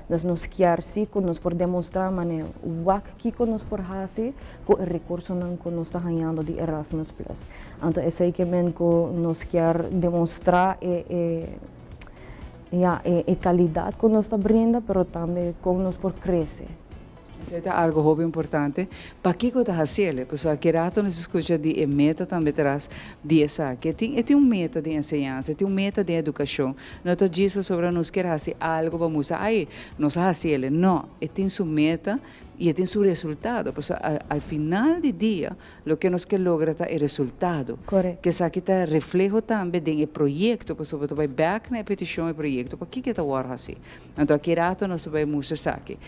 [SPEAKER 16] Dus nos kier si ku nos por demostrá manera wak kiko nos por hasi ku e rekursonan ku nos ta hañando di Erasmus Plus. Anto esei ke men ku nos kier demostrá e e ya e e kalidat ku nos ta brinda pero tambe kon nos por krese.
[SPEAKER 4] Esei ta algu hopi importante. Pakiko ta hasiel? Pasobra aki rato nos a skucha di e meta tambe tras di esaki. E tin e tin un meta den enseñansa, e tin un meta den edukashon. No ta djis pasobra nos kier hasi algu pa mustra, ai, nos a hasiel. No, e tin su meta i e tin su resultado. Pasobra al final di dia Loke nos ke logra ta e resultado.
[SPEAKER 16] Correcto.
[SPEAKER 4] Ke esaki ta refleho tambe den e proyecto, pasobra bo ta bai bek na e peticion e proyecto pakiko e ta wòrdu hasi. Anto aki rato nos ta bai mustra esaki.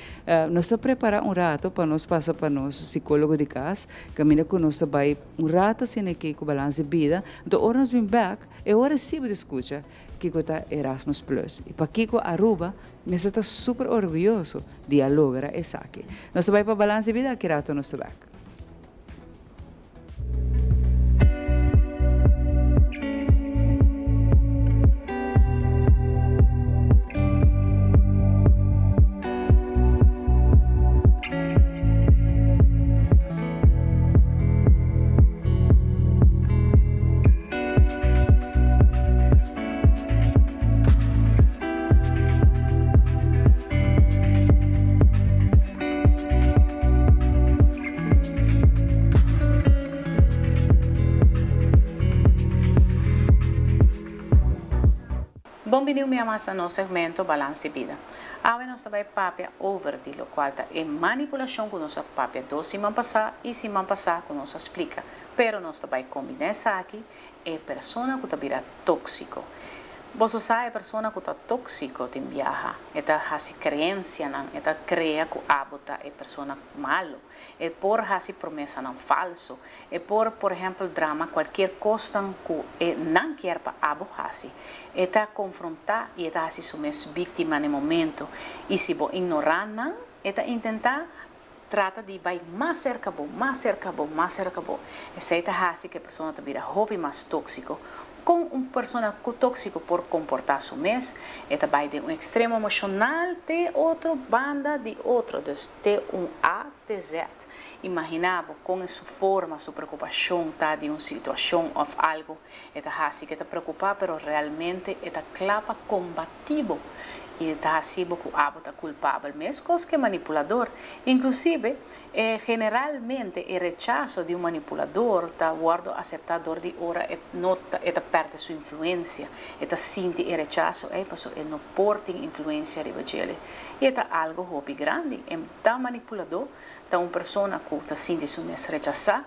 [SPEAKER 4] Nos ta prepara un rato pa nos pasa pa nos psicologo di cas, caminda cu nos ta bai un rato asina aki cu Balans di Bida. Anto ora nos bin bek, e ora si bo ta scucha kiko ta Erasmus Plus y pakiko Aruba mester ta super orguyoso di a logra esaki. Nos ta bai pa Balans di Bida, aki rato nos ta bek.
[SPEAKER 17] Bon bini un bia mas na nos segmento Balans di Bida. Awe nos ta bai papia over di locual ta e manipulacion cu nos a papia dos siman pasa y siman pasa cu nos a splica. Pero nos ta bai combina esaki e persona ku ta bira tóksiko. Boso sa e persona ku ta tóksiko tin biaha, e ta hasi kreensianan, e ta krea ku abo ta e persona malu, e por hasi promesanan falsu, e por por ehèmpel drama kualkier kosnan ku e nan kier pa abo hasi. E ta konfrontá i e ta hasi su mes víktima na e momento i si bo ignorá nan, e ta intentá Trata di bai mas serka bo, mas serka bo, mas serka bo. Esei ta hasi ku e persona ta bira hopi mas tóksiko. Kon un persona ku tóksiko por komportá su mes? E ta bai den un ekstremo emoshonal te otro banda di otro, dus te un A. te Z. Imaginá bo kon e su forma, su preokupashon ta di un situashon òf algu. E ta hasi ku e ta preokupá pero realmente e ta kla pa kombatí bo i e ta hasi bo ku abo ta kulpabel meskos ku e manipulador. Inklusive e generalmente e rechaso di un manipulador ta wòrdu aseptá dor di ora e no ta e ta pèrdè su influensia. E ta sinti e rechaso ei pasobra e no por tin influensia riba djele i e ta algu hopi grandi. E ta manipuladó ta un persona ku ta sinti su mes rechasá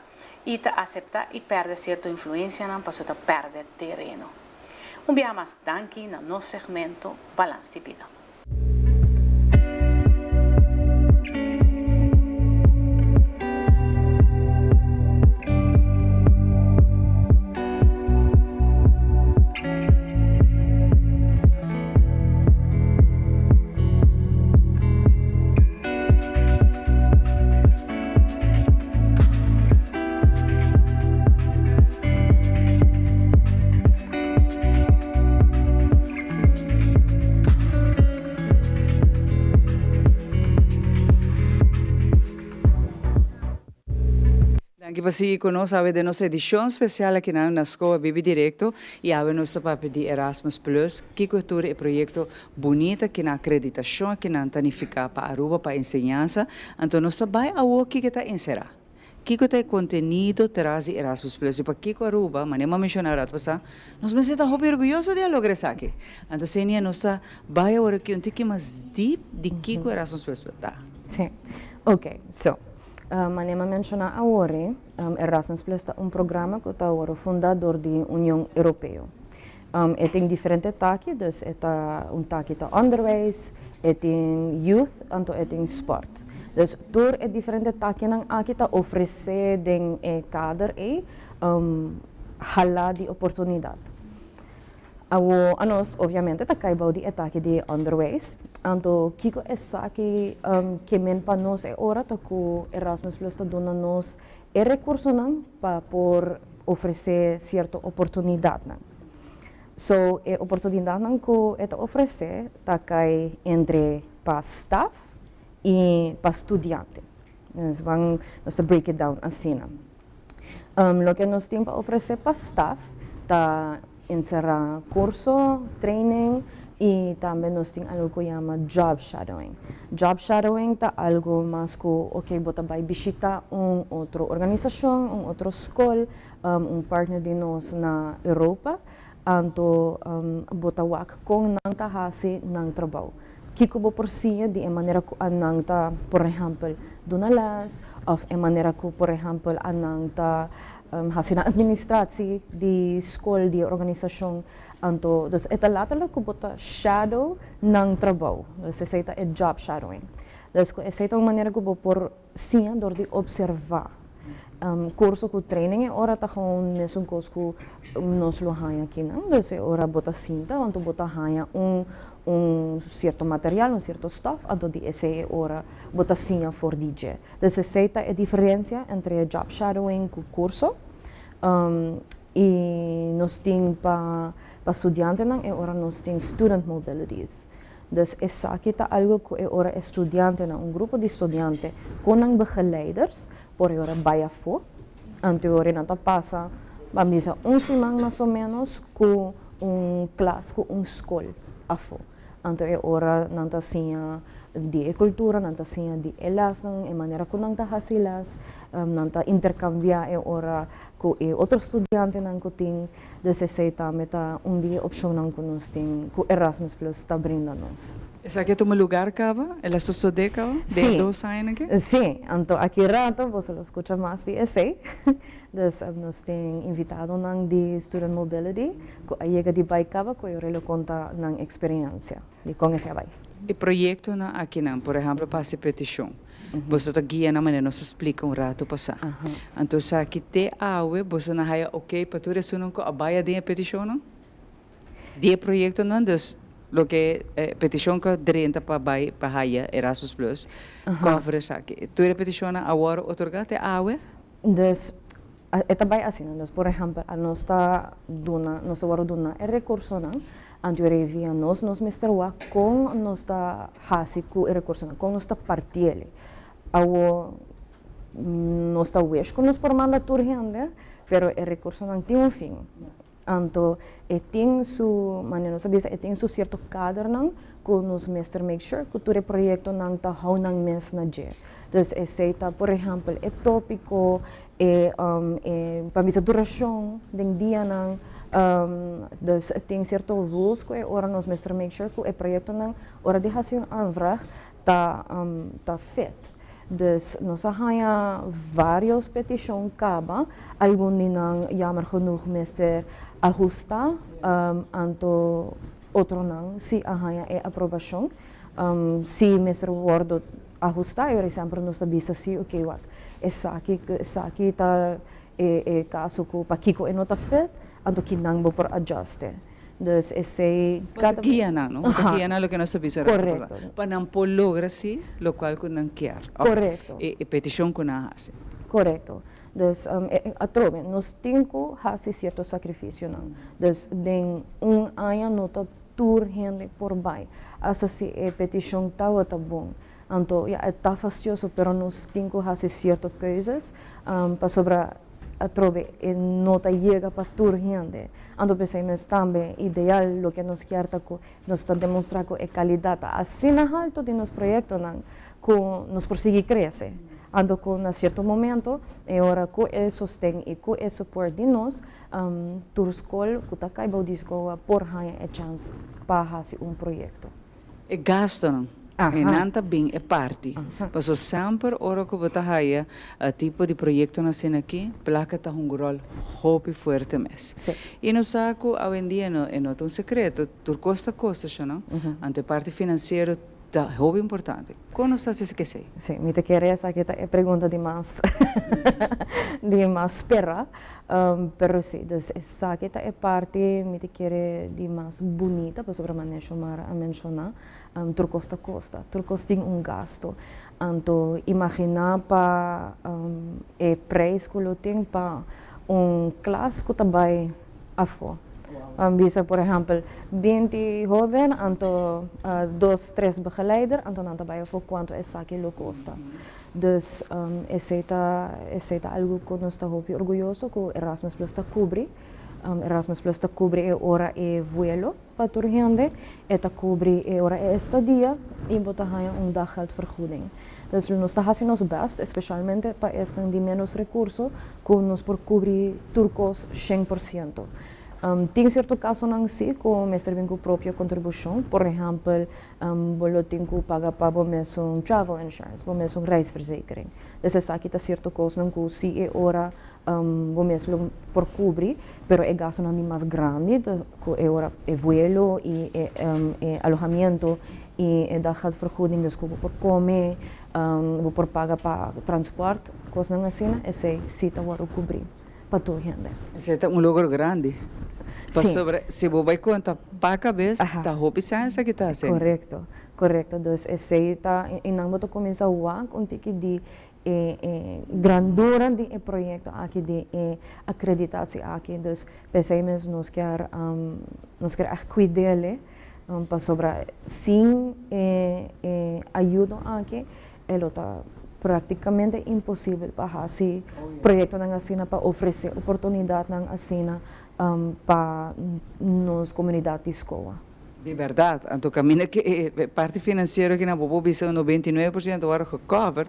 [SPEAKER 17] i ta aseptá i pèrdè sierto influensianan pasobra ta pèrdè tereno. Un biaha mas danki na nos segmento Balans di Bida.
[SPEAKER 4] Danki pa sigui ku nos awe den nos edishon spesial akinan na Skoa Bibi Direkto i awe nos ta papia di Erasmus Plus, kiko tur e proyekto bunita ki nan akreditashon ki nan ta nifiká pa Aruba pa enseñansa, anto nos ta bai awo kiko ta enserá. Kiko ta e kontenido tras di Erasmus Plus i pakiko Aruba, manera mi a menshoná rato pasá, nos mester ta hopi orguyoso di a logra esaki. Anto Senia nos ta bai awor aki un tiki mas dip di kiko Erasmus Plus ta.
[SPEAKER 16] Sí. Ok, so, manera mi a menshoná awor, Erasmus Plus ta un programa ku ta wòrdu fundá dor di Union Europeo. E tin diferente taki, dus e ta un taki ta onderwijs, e tin youth, anto e tin sport. Dus tur e diferente takinan aki ta ofresé den e kader ei hala di oportunidat. Awo anos obviamente ta kai bou di e taki di onderwijs, anto kiko esaki ke men pa nos e ora ta ku Erasmus Plus ta duna nos e rekursonan pa por ofresé sierto oportunidatnan. So e oportunidatnan ku e ta ofresé ta kai entre pa staf i pa studiante. Nos ban nos ta break it down asina. Loke nos tin pa ofresé pa staf ta enserá kurso, training i tambe nos tin algu ku yama job shadowing. Job shadowing ta algu mas ku oke bo ta bai bishitá un otro organisashon, un otro skol, un partner di nos na Europa, anto bo ta wak kon nan ta hasi nan trabou. Kiko bo por siña di e manera ku anan ta, por ehèmpel, duna lès òf e manera ku, por ehèmpel, anan ta hasi nan administratie di skol, di e organisashon. Anto, dus e ta letterlijk ku bo ta shadow nan trabou. Dus esei ta e job shadowing. Dus ku esei ta un manera ku bo por siña dor di observá. Kurso ku training e ora ta gewoon mesun kos ku nos lo haña akinan. Dus e ora bo ta sinta anto bo ta haña un un sierto material, un sierto stof, anto di esei e ora bo ta siña for di dje. Dus esei ta e diferensia entre job shadowing ku kurso. I nos tin pa pa studiantenan e ora nos tin student mobilities. Dus esaki ta algo ku e ora e studiantenan, un grupo di studiante ku nan begeleiders por e ora bai afó. Anto e ora nan ta pasa, ban bisa un siman mas o ménos ku un klas, ku un skol afó. Anto e ora nan ta siña di e kultura, nan ta siña di e lèsnan, e manera ku nan ta hasi lès, nan ta interkambiá e ora ku e otro studiantenan ku tin. Dus esei tambe ta un di e opshonnan ku nos tin, ku Erasmus Plus ta brinda nos.
[SPEAKER 4] Esaki a tuma lugar kaba? El a sosodé kaba den e dos añanan aki?
[SPEAKER 16] Sí, anto aki rato boso lo skucha mas di esei. Dus nos tin invitadonan di Student Mobility ku a yega di bai kaba ku e ora lo konta nan eksperensia di kon esei a bai.
[SPEAKER 4] E proyektonan akinan, por ehèmpel pa hasi petishon, boso ta guia nan manera nos a splika un ratu pasá. Anto esaki te awe boso na haya oke pa tur esunnan ku a bai aden e petishonnan di e proyektonan, dus loke e petishon ku a drenta pa bai pa haya Erasmus Plus cover esaki. Tur e petishonnan a wòrdu otorgá te awe?
[SPEAKER 16] Dus, e ta bai asina. Dus, por ehèmpel, anos ta duna, nos ta wòrdu duna e rekursonan, anto e via nos, nos mester wak kon nos ta hasi ku e rekursonan, kon nos ta partiel. Awor, Nos ta wish ku nos por manda tur hende, pero e rekursonan tin un fin. Anto e tin su, manera nos a bisa, e tin su sierto kadernan ku nos mester make sure ku tur e proyektonan ta hou nan mes na dje. Dus esei ta por ehèmpel e tópiko, e e pa bisa durashon den dianan, dus tin sierto rules ku e ora nos mester make sure ku e proyektonan ora di hasi un aanvraag ta ta fit. Dus nos a haña vários petishon kaba, algun di nan jammer genoeg mester ahustá, anto otronan si a haña e aprobashon. Si mester wòrdu ahustá, e ora semper nos ta bisa si, oke wak, esaki esaki ta e e kaso ku pakiko e no ta fit, anto kinan bo por adjust'e. Dus esei
[SPEAKER 4] cada bes. Guia nan, no? Ta guia nan loke nos ta bisa rato por la. Pa nan por logra si locual cu nan kier.
[SPEAKER 16] Correcto.
[SPEAKER 4] E peticion cu nan a haci.
[SPEAKER 16] Correcto. Dus atrobe nos tin cu haci cierto sacrificionan. Dus den un aña no ta tur hende por bay. Hasta si e peticion tawata bon. Anto ya e ta fastioso pero nos tin cu haci cierto keuzes pasobra atrobe e no ta yega pa tur hende. Anto p'esei mes tambe ideal loke nos kier ta cu nos ta demostra cu e calidad ta asina halto di nos proyectonan cu nos por sigui crece. Anto cu na cierto momento e ora cu e sosten y cu e support di nos tur scol cu ta cay bou di SGOA por haña e chance pa haci un proyecto.
[SPEAKER 4] E gastonan, e nan ta bin e parti. Paso semper ora ku bo ta haya tipo di proyektonan asina aki, plaka ta hunga ròl hopi fuerte mes. I nos sa ku awendia no e no ta un sekreto, tur kos ta kosta sho no. Anto e parti finansiero ta hopi importante. Kon nos ta hasi esei?
[SPEAKER 16] Sí, mi ta kere esaki ta e pregunta di mas di mas spera. Pero si, dus esaki ta e parti mi ta kere di mas bunita pasobra manera Shomara a menshoná, tur kos ta kosta, tur kos tin un gasto. Anto imaginá pa e prijs ku lo tin pa un klas ku ta bai afó. Bisa por ehèmpel binti hóben anto dos tres begeleider anto nan ta bai afó kuantu esaki lo kosta. Dus esei ta esei ta algu ku nos ta hopi orguyoso ku Erasmus Plus ta kubri. Erasmus Plus ta kubri e ora e vuelo pa tur hende, e ta kubri e ora e estadia i bo ta haña un daggeldvergoeding. Dus nos ta hasi nos bèst, espeshalmente pa esnan di ménos rekurso, ku nos por kubri tur kos shen por siento. Tin sierto kasonan sí ku mester bin ku propio kontribushon, por ehèmpel Bo lo tin ku paga pa bo mesun travel insurance, bo mesun reisverzekering. Dus esaki ta sierto kosnan ku si e ora bo mes lo por kubri, pero e gastunan di mas grandi ta ku e ora e vuelo i e alohamiento i e daggeldvergoeding, dus ku bo por kome, bo por paga pa transport, kosnan asina, esei si ta wòrdu kubrí. pa tur hende.
[SPEAKER 4] Esei ta un logro grandi. Pasobra si bo bai konta pa kabes, ta hopi sensa ki ta hasi.
[SPEAKER 16] Korekto, korekto. Dus esei ta, i nan bo ta kuminsá wak un tiki di e e grandura di e proyekto aki, di e akreditatie aki. Dus p'esei mes nos kier nos kier ègt kuid'el, pasobra sin e e ayudo aki E lo ta práktikamente imposibel pa hasi proyektonan asina, pa ofresé oportunidatnan asina pa nos komunidat di skoa.
[SPEAKER 4] Di bèrdat, anto kaminda ku e parti finansiero aki na bo por bisa un 99% wòrdu gecovered,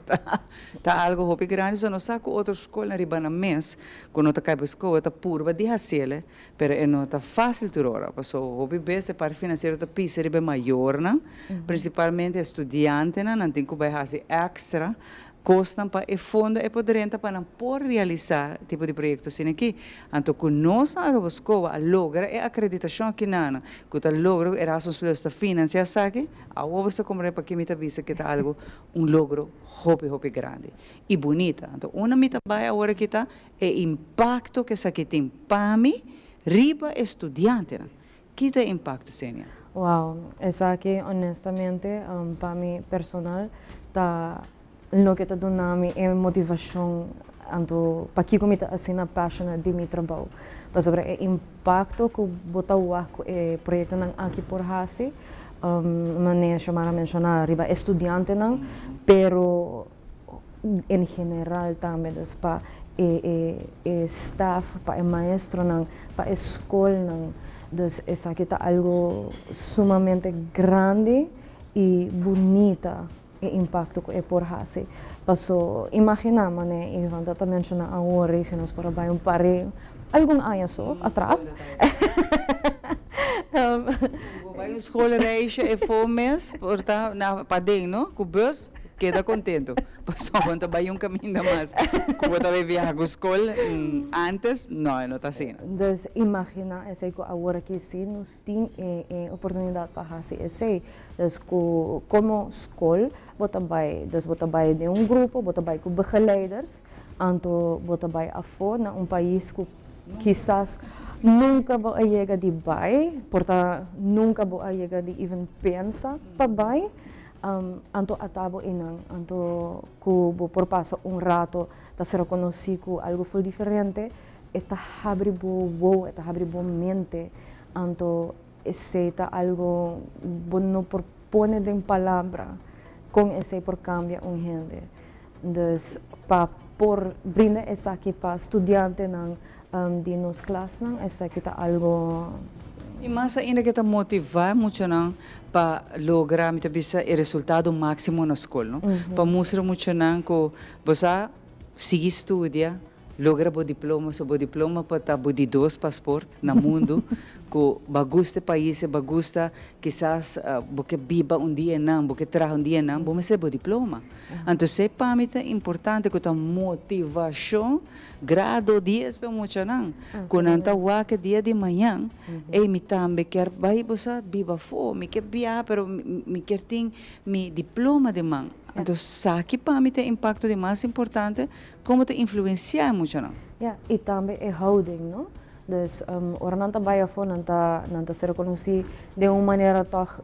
[SPEAKER 4] ta algu hopi grandi. So nos sa ku otro skolnan riba nan mes ku no ta kai pa skoa ta purba di hasiel, Pero e no ta fácil tur ora, pasobra hopi bes e parti financiero ta pisa riba e mayornan, principalmente e studiantenan, nan tin cu bay haci extra cosnan pa e fondo e por drenta pa nan por realisa tipo di proyecto asina aki. Anto cu nos na Aruba Scoa a logra e acreditacion aki nan, cu ta logra cu Erasmus Plus ta financia esaki, awor bo ta comprende paki mi ta bisa cu ta algo un logro hopi hopi grandi y bunita. Anto unda mi ta bay awor aki ta E impakto ku esaki tin pa mi riba e studiantenan. Ki ta e impakto, Senia?
[SPEAKER 16] Wow, esaki honestamente pa mi personal ta loke ta duna mi e motivashon anto pakiko mi ta asina passionate di mi trabou. Pasobra e impakto ku bo ta wak ku e proyektonan aki por hasi, manera Xiomara a menshoná riba e studiantenan, pero. En general tambe, dus pa e staff, pa e maestronan, pa e scolnan. Dus esaki ta algo sumamente grandi y bunita, e impacto cu e por haci. Paso imagina, mane Ivan ta menciona awor, si nos por a bay un par di algun aña so atras.
[SPEAKER 4] Si bo bay un schoolreisje e fo mes, por ta na paden, no? Cu bus, keda contento. Pasobra bo ta bay un caminda mas cu bo ta bay viaha cu scol antes, no, e no ta asina.
[SPEAKER 16] Dus imagina esey cu awor aki si nos tin e oportunidad pa haci esey. Dus cu como scol bo ta bay, dus bo ta bay den un grupo, bo ta bay cu begeleiders, anto bo ta bay afo na un pais cu kisas nunca bo a yega di bay, por ta nunca bo a yega di even pensa pa bay, anto ata bo eynan, anto cu bo por pasa un rato ta ser conoci cu algo full diferente, e ta habri bo wowo, e ta habri bo mente, anto esey ta algo bo no por pone den palabra con esey por cambia un hende. Dus pa por brinda esaki pa studiantenan di nos klasnan, esaki ta algo.
[SPEAKER 4] Y mas ainda cu ta motiva muchanan pa logra, mi ta bisa, e resultado maximo na scol, no? Pa mustra muchanan cu bo sa sigui studia, logra bo diploma, so bo diploma por ta bo di dos paspoort na mundo, cu bo gusta e pais, bo gusta kisas bo ke biba un dia nan, bo ke traha un dia nan, bo mester bo diploma. Anto esey pa mi ta importante cu ta motivacion grado 10 pa e muchanan, cu nan ta wak e dia di mañan, ey mi tambe kier bay bo sa biba afo, mi ke biaha pero mi kier tin mi diploma den man. Anto esaki pa mi ta e impacto di mas importante. Como ta influencia e muchanan?
[SPEAKER 16] Ja, y tambe e houding, no? Dus ora nan ta bay afo nan ta ser reconoci den un manera toch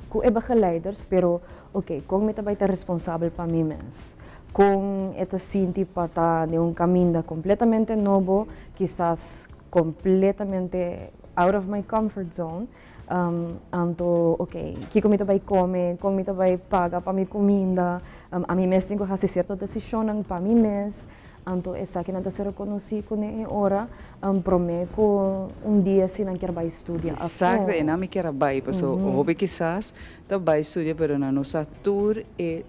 [SPEAKER 16] cu e begeleiders, pero ok, con mi ta bay ta responsabel pa mi mes? Con e ta sinti pa ta den un caminda completamente nobo, kisas completamente out of my comfort zone? Anto, ok, kico mi ta bay come, con mi ta bay paga pa mi cuminda, ami mes tin cu haci cierto decision pa mi mes, anto esaki nan ta ser reconoci cu e ora prome cu un dia si nan kier bay studia afo.
[SPEAKER 4] Exacto, e nan mi kier bay, paso hopi kisas ta bay studia pero nan no sa tur e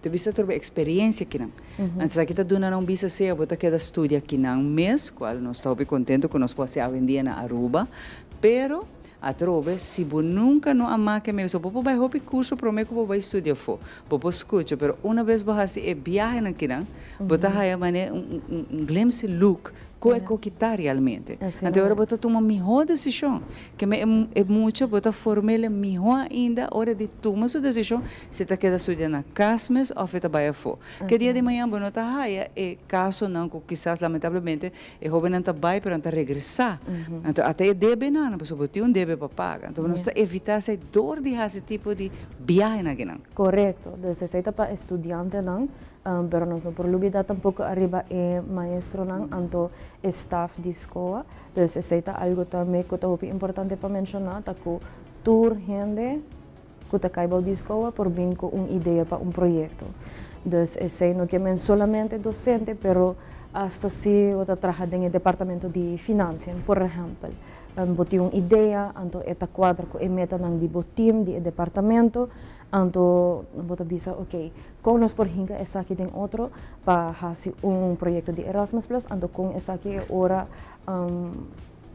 [SPEAKER 4] te bisa tur experiencia kinan. Anto aki ta duna nan un bisa sea bo ta keda studia kinan mes, cual nos ta hopi contento cu nos por haci awendia na Aruba, pero atrobe si bo nunca no a make mes, bo por bay hopi curso prome cu bo bay studia afo, bo por scucha, pero una vez bo haci e viahe nan kinan, bo ta haya mane un glimpse look con e cos ta realmente. Anto ora bo ta tuma miho decision, ke men e mucha bo ta formele miho ainda ora di tuma su decision si ta keda studia na cas mes of e ta bay afo. Ke dia di mañan bo no ta haya e casonan cu kisas lamentablemente e hobennan ta bay pero nan ta regresa. Anto ata e debe nan, pasobra bo tin un debe pa paga. Anto nos ta evita esey door di haci tipo di viahe akinan.
[SPEAKER 16] Correcto. Dus esey ta pa estudiantenan, pero nos no por lubida tampoco ariba e maestronan anto e staff di scol. Dus esey ta algo tambe cu ta hopi importante pa menciona, ta cu tur hende cu ta cay bou di scol por bin cu un idea pa un proyecto. Dus esey no kiermen solamente docente, pero hasta si bo ta traha den departamento di financiën, por ehempel. Bo tin un idea, anto e ta cuadra cu e metanan di bo team, di e departamento, anto bo ta bisa, ok, con nos por hinca esaki den otro pa haci un proyecto di Erasmus Plus, anto con esaki e ora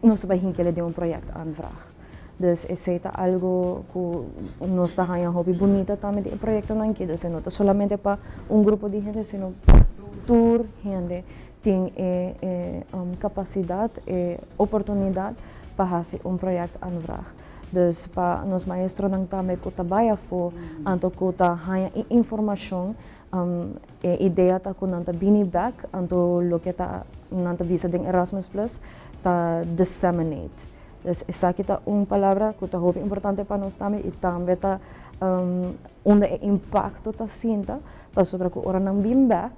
[SPEAKER 16] nos bay hinkele den un projectaanvraag. Dus esey ta algo cu nos ta haya hopi bunita tambe di e proyectonan aki. Dus no ta solamente pa un grupo di hende, sino tur hende tin e capacidad, e oportunidad pa haci un projectaanvraag. Dus pa nos maestronan tambe cu ta bay afo, anto cu ta haya informacion, e idea ta cu nan ta bini back, anto loke ta nan ta bisa den Erasmus Plus ta disseminate. Dus esaki ta un palabra cu ta hopi importante pa nos tambe y tambe ta unda e impacto ta sinta, pasobra cu ora nan bin back,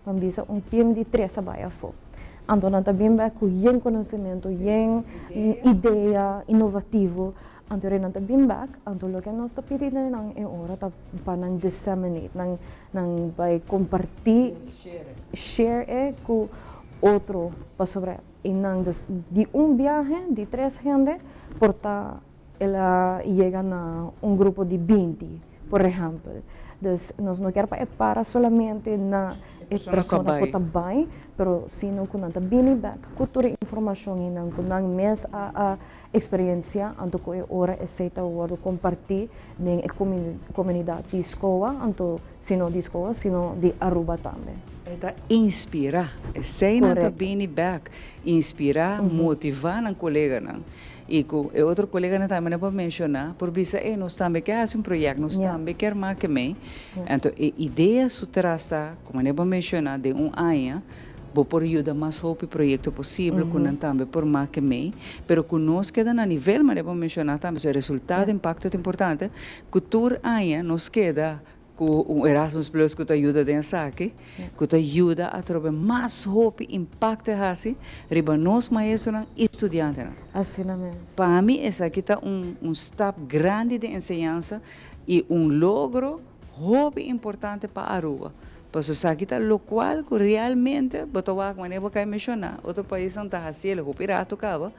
[SPEAKER 16] nan bisa un team di tres a bay afo. Anto nan ta bin back cu yen conocimento, yen idea inovativo. Anto nan ta bin back, anto loke nos ta pidi nan e ora ta pa nan disseminate, nan nan bay comparti, share e cu otro, pasobra y nan dus di un biahe di tres hende por ta el a yega na un grupo di 20, por ehempel. Dus nos no kier pa e para solamente na e persona cu ta bay, pero sino cu nan ta bini back cu tur e informacion y nan cu nan mes a experiencia, anto cu e ora esey ta wordo comparti den e comunidad di SKOA, anto si no di SKOA, sino di Aruba tambe.
[SPEAKER 4] E ta inspira, esey nan ta bini back, inspira, motiva nan coleganan. Y cu e otro coleganan tambe nan por menciona, por bisa, ey, nos tambe kier haci un proyecto, nos tambe kier make mee. Anto e idea su tras ta, como nan por menciona, den un aña bo por yuda mas hopi proyecto posibel cu nan tambe por make mee, pero cu nos keda na nivel, manera bo menciona tambe, so e resultado, impacto ta importante, cu tur aña nos keda cu un Erasmus Plus cu ta yuda den esaki, cu ta yuda atrobe mas hopi impacto e haci riba nos maestronan y studiantenan.
[SPEAKER 16] Asina mes.
[SPEAKER 4] Pa mi esaki ta un stap grandi den enseñansa y un logro hopi importante pa Aruba. Pasobra esaki ta locual cu realmente bo ta wak manera bo cay menciona, otro paisnan ta haciel hopi rato caba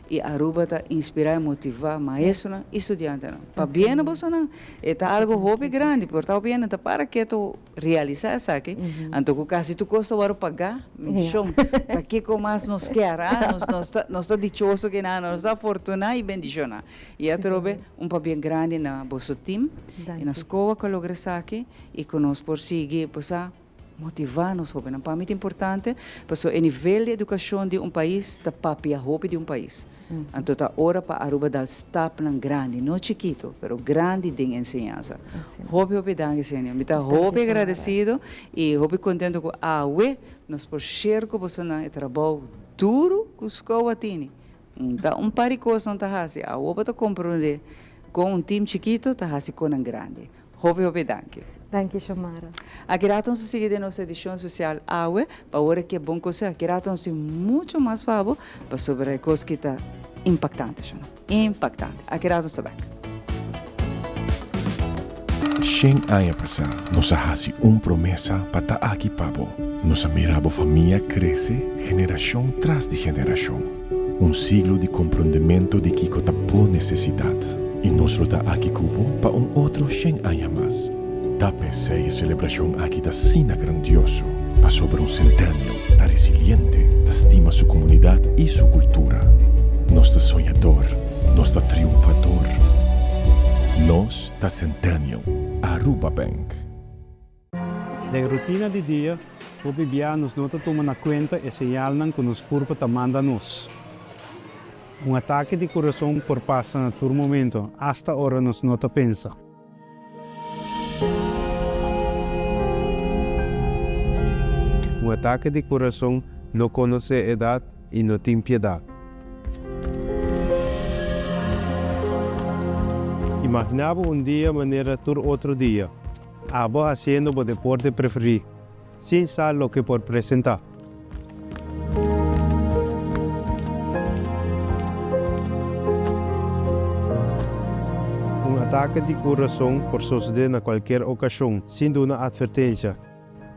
[SPEAKER 4] y Aruba ta inspira y motiva maestronan y studiantenan. Pabia na bosonan, e ta algo hopi grandi, por ta hopi hende ta para keto realisa esaki, anto cu casi tur cos ta worde paga, mi shon, ta kico mas nos kier, ah? Nos ta dichoso cu nan, nos ta afortuna y bendiciona. Y atrobe un pabia grandi na boso team y na SKOA cu a logra esaki y cu nos por sigui, pues, a motiva nos hobennan. Pa mi ta importante, pasobra e nivel di educacion di un pais ta papia hopi di un pais. Anto ta ora pa Aruba dal stapnan grandi, no chikito, pero grandi den enseñansa. Hopi, hopi danki, Senia. Mi ta hopi agradecido y hopi contento cu awe nos por share cu bosonan e trabou duro cu SKOA tini. Ta un par di cosnan ta haci, awo bo ta comprende con un team chikito ta haci conan grandi. Hopi, hopi danki.
[SPEAKER 16] Danki, Xiomara.
[SPEAKER 4] Aki rato nos ta sigui den nos edicion especial awe, pa ora cu e bon cos. Aki rato nos tin mucho mas pa bo, pasobra e cos ki ta impactante, Shona. Impactante. Aki rato nos ta back.
[SPEAKER 18] 100 aña pasá, nos a hasi un promesa pa ta aki pa bo. Nos a mira bo famia krese generashon tras di generashon. Un siglo di komprondementu di kiko ta bo nesesidat. I nos lo ta aki ku bo pa un otro 100 aña mas. Ta p'esei e selebrashon aki ta asina grandioso. Pasobra un Centennial ta resiliente, ta stima su komunidat i su kultura. Nos ta soñador, nos ta triunfador. Nos ta Centennial, Aruba Bank.
[SPEAKER 19] Den rutina di dia, hopi bia nos no ta tuma na kuenta e señalnan ku nos kurpa ta manda nos. Un atake di kurason por pasa na tur momento, asta ora nos no ta pensa. Un atake di kurason no konosé edat i no tin piedat. Imaginá bo un dia manera tur otro dia, abo hasiendo bo deporte preferí, sin sa loke por presentá. Un atake di kurason por sosodé na kualkier okashon, sin duna atvertensia.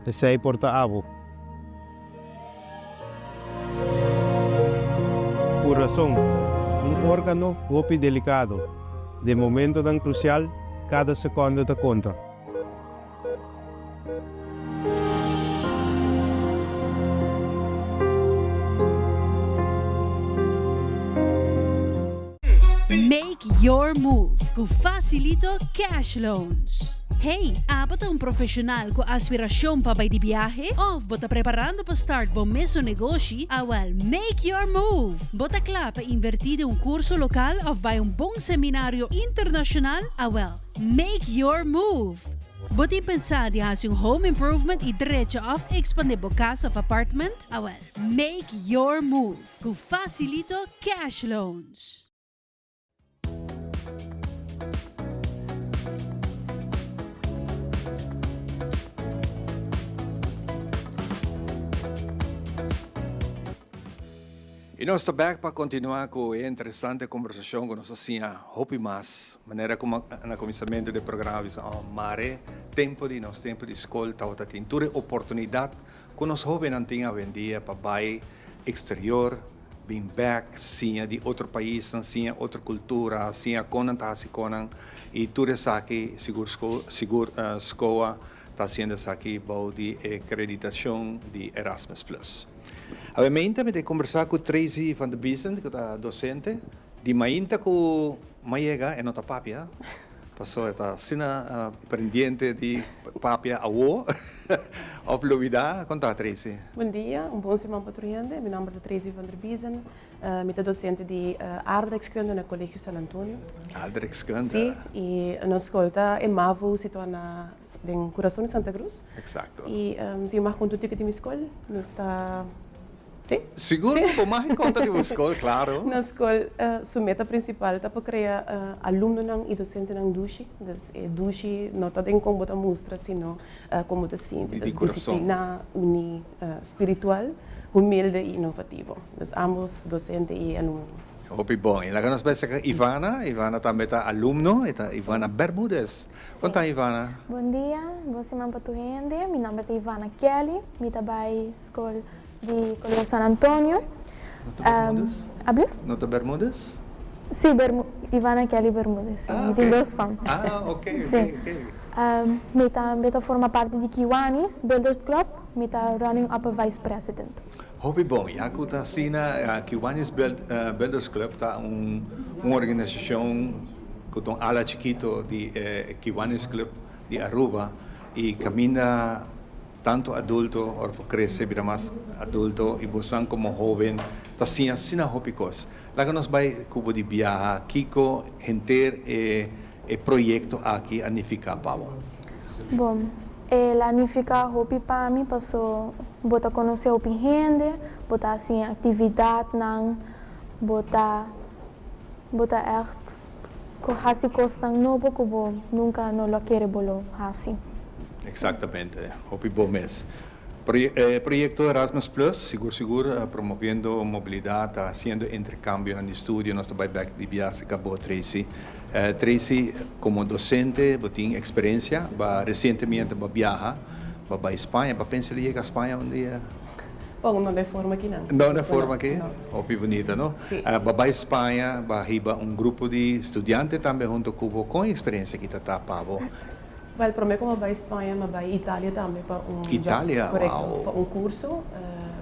[SPEAKER 19] Esei por ta abo. Kurason, un órgano hopi delikado. Den momentonan krusial, kada sekònde ta konta.
[SPEAKER 20] Make your move ku Facilito Cash Loans. Hey, abo ta un profeshonal ku aspirashon pa bai di biahe? Òf bo ta preparando pa start bo mesun negoshi? Awèl, make your move! Bo ta kla pa invertí den un kurso lokal òf bai un bon seminario internashonal? Awèl, make your move! Bo tin pensá di hasi un home improvement i drecha òf ekspandé bo kas òf apartment? Awèl, make your move ku Facilito Cash Loans.
[SPEAKER 1] E
[SPEAKER 3] I nos ta bek pa kontinuá ku e interesante kombersashon ku nos a siña hopi mas. Manera ku na kuminsamentu di e programa a bisa, oh, mare tempu di nos tempu di skol tabata tin tur e oportunidat ku nos hóbennan tin awendia pa bai eksterior, bin bek, siña di otro paisnan, siña otro kultura, siña kon nan ta hasi konan i tur esaki sigur sigur SCOA ta hasiendo esaki bou di e kreditashon di Erasmus Plus. Awe meinta mi ta kombersá ku Tracy van der Biesen ku ta dosente di mainta ku m'a yega e no ta papia pasobra e ta asina pendiente di papia awo òf lubidá. Kon ta Tracy?
[SPEAKER 21] Bon dia, un bon siman pa tur hende. Mi nòmber ta Tracy van der Biesen. Mi ta dosente di aardrijkskunde na Colegio San Antonio.
[SPEAKER 3] Aardrijkskunde?
[SPEAKER 21] Sí, i nos skol ta e mavo situá na den kurason di Santa Cruz.
[SPEAKER 3] Exacto.
[SPEAKER 21] I si mi mag konta un tiki di mi skol, nos ta, sí?
[SPEAKER 3] Sigur, bo mag konta di bo skol, klaro.
[SPEAKER 21] Nos skol su meta prinsipal ta pa krea alumnonan i dosentenan dushi. Dus e dushi no ta den kon bo ta mustra, sino kon bo ta sinti.
[SPEAKER 3] Di kurason.
[SPEAKER 21] Disipliná, uní, spiritual, humilde i inovativo. Dus ambos dosente i alumno.
[SPEAKER 3] Hopi bon. I laga nos bai saka Ivana. Ivana tambe ta alumno. E ta Ivana Bermudez. Kon ta Ivana?
[SPEAKER 22] Bon dia, bon siman pa tur hende. Mi nomber ta Ivana Kelly. Mi ta bai skol di Colegio San Antonio.
[SPEAKER 3] No ta Bermudez?
[SPEAKER 22] Ablief?
[SPEAKER 3] No ta Bermudez?
[SPEAKER 22] Si, Ivana Kelly Bermudez. Si, mi tin dos fam.
[SPEAKER 3] Ah, ok, ok, ok.
[SPEAKER 22] Mi tambe ta forma parti di Kiwanis Builders Club. Mi ta running up a vice president.
[SPEAKER 3] Hopi bon, ya ku ta asina Kiwanis Builders Club ta un organisashon ku ta un ala chikito di e Kiwanis Club di Aruba i kaminda tantu adulto ora por krese bira mas adulto i bosan komo hoben ta siña asina hopi kos. Laga nos bai ku bo di biaha kiko henter e e proyekto aki a nifiká pa bo.
[SPEAKER 22] Bon, el a nifiká hopi pa mi paso bo ta konosé hopi hende, bo ta hasi aktividatnan, bo ta bo ta ègt hasi kosnan nobo ku bo nunka no lo a kere bo lo hasi.
[SPEAKER 3] Eksaktamente, hopi bo mes. E proyekto Erasmus Plus sigur sigur promoviendo mobilidat, ta hasiendo interkambionan di studio, nos ta bai bek di biaha ka bo Tracy. Tracy, komo dosente bo tin eksperensia, ba resientemente bo a biaha, bo a bai Spaña, bo a pensa di yega Spaña un dia?
[SPEAKER 21] Bon, no den forma aki nan.
[SPEAKER 3] No den forma aki? Hopi bunita, no?
[SPEAKER 21] Si.
[SPEAKER 3] Bo a bai Spaña, bo a hiba un grupo di studiante tambe hunto ku bo, kon e eksperensia aki ta ta pa bo?
[SPEAKER 21] Wel, prome ku mi a bai Spaña, mi a bai Italia tambe pa un job.
[SPEAKER 3] Italia?
[SPEAKER 21] Korekto,
[SPEAKER 3] Wow.
[SPEAKER 21] pa un kurso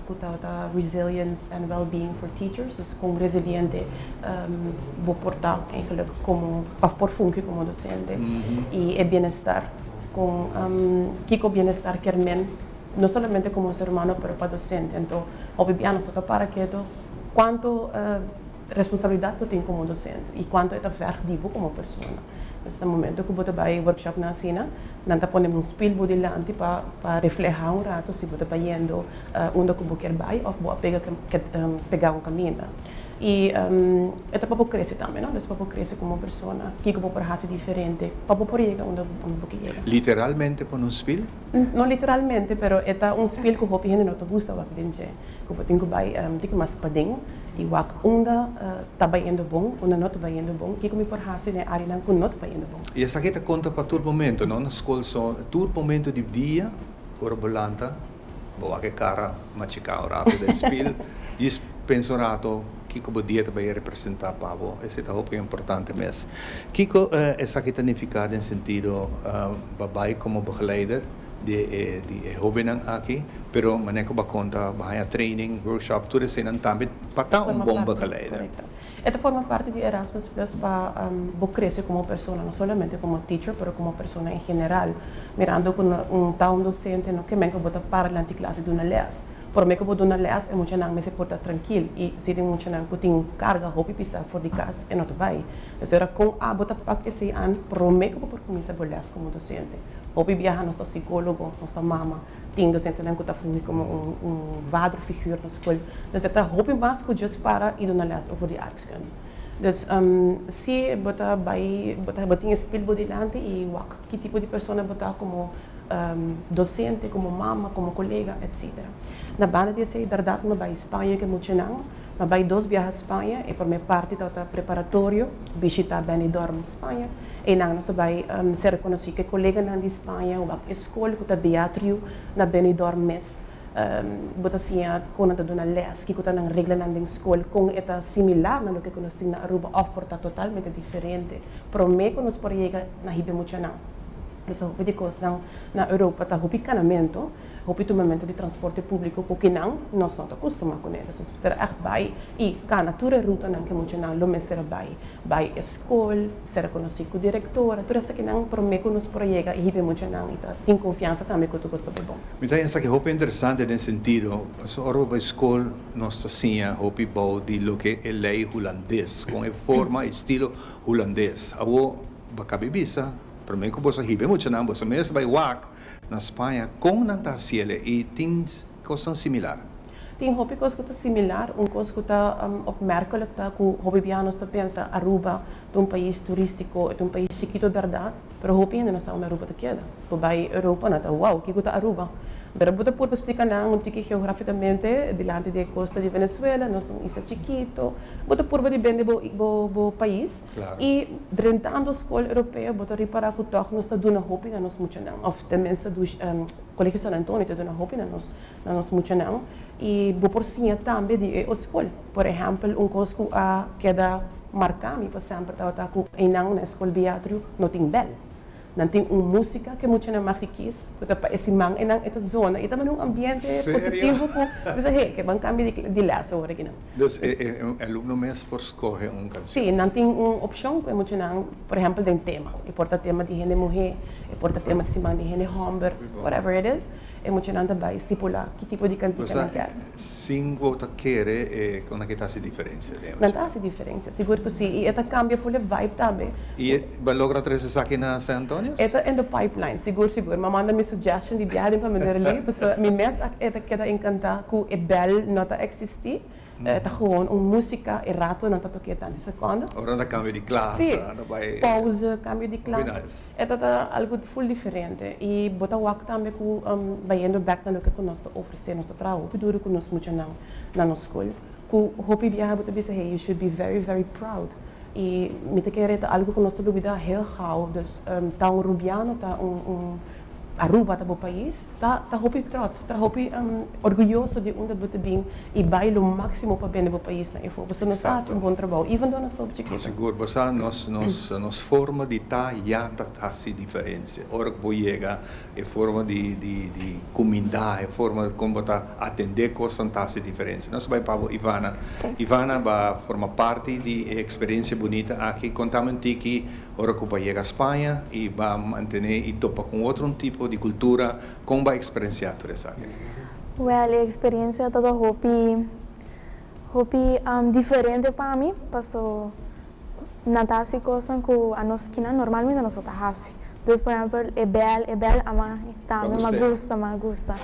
[SPEAKER 21] ku tabata Resilience and Wellbeing for Teachers, dus kon resiliente bo por ta eigenlijk komo, òf por fungi komo dosente. I e bienestar, kon kiko bienestar kier men, no solamente komo ser humano pero pa dosente. Anto hopi bia nos no ta para ketu kuantu responsabilidat bo tin komo dosente i kuantu e ta verg di bo komo persona. Pues na momento ku bo ta bai workshopnan asina, nan ta pone un spil bo dilanti pa pa reflehá un rato si bo ta bayendo unda ku bo kier bai òf bo a pega pegá un kaminda. I e ta pa bo krese tambe, no? Dus pa bo krese komo persona, kiko bo por hasi diferente pa bo por yega unda bo ke yega.
[SPEAKER 3] Literalmente pone un spil?
[SPEAKER 21] No literalmente, pero e ta un spil ku hopi hende no ta gusta wak den dje. Ku bo tin ku bai tiki mas paden i wak unda ta bayendo bon, unda no ta bayendo bon, kiko mi por hasi den e áreanan ku no ta bayendo bon.
[SPEAKER 3] I esaki ta konta pa tur momento, no na skol so. Tur momento di dia, ora bo lanta, bo wak e kara machiká un rato den spil, djis pensa un rato kiko bo dia ta bai representá pa bo. Esei ta hopi importante mes. Kiko esaki ta nifiká den sentido bo bai komo begeleider di e di e hóbennan aki, pero manera ku bo a konta bo haña training, workshop, tur eseinan tambe pa ta un bon begeleider.
[SPEAKER 21] Korekto. E ta forma parti di Erasmus Plus pa bo krese komo persona, no solamente komo teacher, pero komo persona en general. Mirando ku un ta un dosente no ke men ku bo ta para dilanti klas i duna lès. Promé ku bo duna lès e muchanan mester por ta trankil i si tin muchanan ku tin karga hopi pisá for di kas e no ta bai. Pues ora kon abo ta pak esei an promé ku bo por kuminsá bo lès komo dosente. Hopi biaha nos ta sikólogo, nos ta mama, tin dosentenan ku ta fungi komo un un vaderfiguur na skol. Dus e ta hopi mas ku djis para i duna lès over di aardrijkskunde. Dus si bo ta bai bo ta bo tin e spil bo dilanti i wak ki tipo di persona bo ta komo docente, komo mama, komo kolega, etcetera. Na banda di esei bèrdat mi bai Spaña ku e muchanan. M'a bai dos biaha Spaña, e promé parti tabata preparatorio, bishitá Benidorm, Spaña. Einan nos a bai ser konosí ku e koleganan di Spaña, wak e skol ku ta Beatriu na Benidorm mes. Bo ta siña kon nan ta duna lès, kiko ta nan reglanan den skol, kon e ta similar na loke ku nos tin na Aruba òf por ta totalmente diferente. Promé ku nos por yega na hiba e muchanan. Nos a hopi di kosnan na Europa ta hopi kanamentu. Hopi tumamentu di transporte públiko ku kinan nos no ta kustumá kuné. Dus nos mester ègt bai i kana tur e rutanan ku e muchanan lo mester a bai. Bai e skol, ser konosí ku direktora, tur esakinan promé ku nos por a yega i hiba e muchanan i ta tin konfiansa tambe ku tur kos ta bai bon.
[SPEAKER 3] Mi ta esaki hopi interesante den sentido, pasobra ora bo bai skol nos ta siña hopi bou di loke e lei hulandes, kon e forma, e estilo hulandes. Awor bo a kabi bisa, promé ku boso a hiba e muchanan, boso mes bai wak Na Spaña kon nan ta hasiel i tin kosnan similar?
[SPEAKER 21] Tin hopi kos ku ta similar. Un kos ku ta opmerkelijk ta ku hopi biaha nos ta pensa Aruba ta un pais turístiko, e ta un pais chikito bèrdat, pero hopi hende no sa unda Aruba ta keda. Bo bai Europa nan ta wow, kiko ta Aruba? Pero bo ta purba splika nan un tiki geografikamente dilanti di e kosta di Venezuela, nos ta un isla chikito. Bo ta purba di bende bo bo pais. I drentando skol europeo bo ta ripará ku tòg nos ta duna hopi na nos muchanan, òf tenminste Kolegio San Antonio ta duna hopi na nos na nos muchanan i bo por siña tambe di e skol. Por ehèmpel un kos ku a keda marká mi pa semper tabata ku einan na e skol Beatriu no tin bèl. Nan tin un músika ku e muchanan mag di kis, ku ta pa e siman einan e ta zona i ta manda un ambiente positivo ku bo bisa hey ke ban kambia di lès awor akinan.
[SPEAKER 3] Dus e alumno mes por skohe un kansion?
[SPEAKER 21] Sí, nan tin un opshon ku e muchanan, por ehèmpel den tema. E por ta tema di hende muhé, e por ta tema di siman di hende hòmber, whatever it is, e muchanan ta bai stipulá ki tipo di kantika nan kier.
[SPEAKER 3] Sin ku bo ta kere e kon nan ke ta hasi diferensia den e muchanan?
[SPEAKER 21] Nan ta hasi diferensia, sigur ku sí. I e ta kambia full e vibe tambe.
[SPEAKER 3] I e bo a logra trese esaki na San Antonius?
[SPEAKER 21] E ta in the pipeline, sigur sigur. Mi a manda mi suggestion di biaha den pa meneer Lee, pasobra mi mes a e ta keda enkantá ku e bèl no ta eksistí. Ta gewoon un músika, e rato nan ta toké tanti sekonde.
[SPEAKER 3] Ora nan ta kambia di klas,
[SPEAKER 21] Sí,
[SPEAKER 3] nan ta bai.
[SPEAKER 21] Pauze, kambio di klas.
[SPEAKER 3] Hopi nice.
[SPEAKER 21] E ta ta algu ful diferente. I bo ta wak tambe ku bayendo bèk na loke ku nos ta ofresé, nos ta traha hopi duru ku nos muchanan na nos skol, ku hopi biaha bo ta bisa hey, you should be very, very proud. I mi ta kere ta algu ku nos ta lubidá heel gau. Dus ta un Rubiano, ta un Aruba ta bo pais. Ta ta hopi trots, ta hopi orguyoso di unda bo ta bin y bay lo maximo pa bende bo pais na efo. Pasobra nos ta haci un bon trabou, even though nos ta hopi chikito.
[SPEAKER 3] Sigur, bo sa nos nos nos forma di ta ya ta haci diferencia. Ora cu bo yega e forma di di di cuminda, e forma con bo ta atende cosnan ta haci diferencia. Nos a bay pa bo Ivana. Ivana ba forma parti di e experiencia bunita aki. Contami un tiki Ora ku bo a yega Spaña i ba mantené i topa ku un otro un tipo di kultura, kon bo a eksperensiá tur esaki?
[SPEAKER 22] Wèl, e eksperensia tabata hopi, hopi diferente pa mi, paso nan ta hasi kosnan ku anos kinan normalmente nos no ta hasi. Dus por ehèmpel e bèl, e bèl ama tambe mi a gusta, mi a gusta.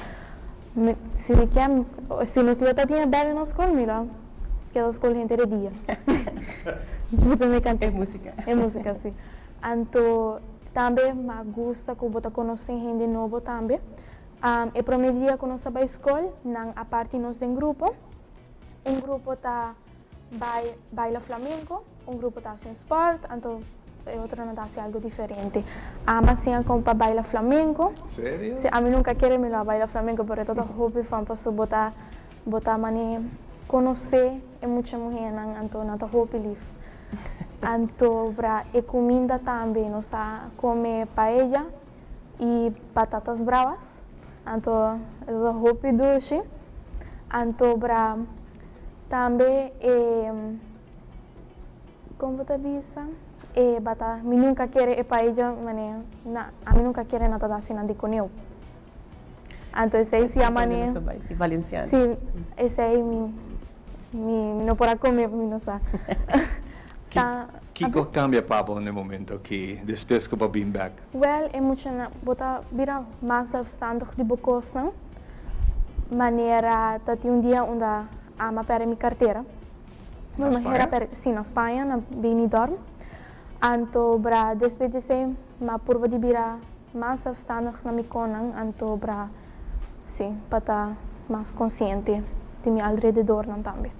[SPEAKER 22] Mi, si mi kier, si nos lo ta tin e bèl na nos skol, mi lo keda skol henter e dia.
[SPEAKER 21] E músika.
[SPEAKER 22] E músika, si. Anto tambe mi a gusta ku bo ta konosé hende nobo tambe. E promé dia ku nos a bai skol, nan a parti nos den grupo. Un grupo ta bai baila flamenko, un grupo ta hasi un spòrt, anto e otronan ta hasi algu diferente. Ami a siña kon pa baila flamenko.
[SPEAKER 3] Serio?
[SPEAKER 22] Si, ami nunka kere mi lo a baila flamenko, pero e tabata hopi fun pasobra bo ta Bo ta mane konosé e mucha muhénan, anto nan ta hopi lif. Anto bra e kuminda tambe, nos a kome paella i patatas bravas, anto e ta hopi dushi. Anto bra tambe e, kon bo ta bisa? E bata, mi nunka kere e paella mane, na, ami nunka kere nan ta da asina di koneu. Anto esei si a mane.
[SPEAKER 21] Si valenciano.
[SPEAKER 22] Si, esei mi mi no por a come mi no sa. Ta.
[SPEAKER 3] Kiko a cambia pa bo na e momento aki despues cu bo a bin bek?
[SPEAKER 22] Wel e muchanan bo ta bira mas zelfstandig di bo cosnan. Manera ta tin un dia unda ama perde mi cartera.
[SPEAKER 3] Na Spaña?
[SPEAKER 22] Si na Spaña na Benidorm. Anto bra despues di esei mi a purba di bira Mas zelfstandig na mi konnan anto bra si pa ta mas konsiente di mi alrededornan tambe.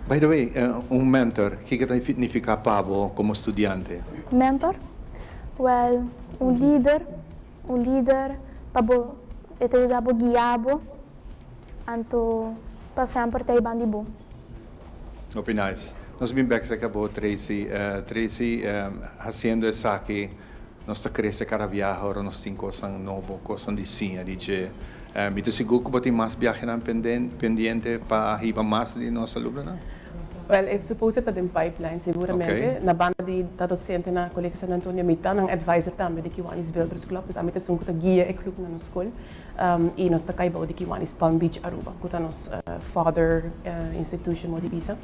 [SPEAKER 3] By the way, un mentor, kiko ta nifiká pa bo komo studiante?
[SPEAKER 22] Mentor? Wèl, un lider, un lider pa bo, e ta yuda bo guia bo, anto pa semper ta ei ban di bo.
[SPEAKER 3] Hopi nice. Nos bin bek serka bo Tracy. Tracy, hasiendo esaki nos ta krese kada biaha ora nos tin kosnan nobo, kosnan di siña di dje. Mi ta sigur ku bo tin mas biahenan pendiente pa hiba mas di nos alumnonan?
[SPEAKER 21] Wèl, e supose ta den pipeline seguramente. Na banda di ta dosente na Colegio San Antonio mi ta nan advisor tambe di Kiwanis Builders Club, dus ami ta esun ku ta guia e club na nos skol. Y nos ta cay bao di Kiwanis Palm Beach Aruba, cu ta nos father institution mo di bisa.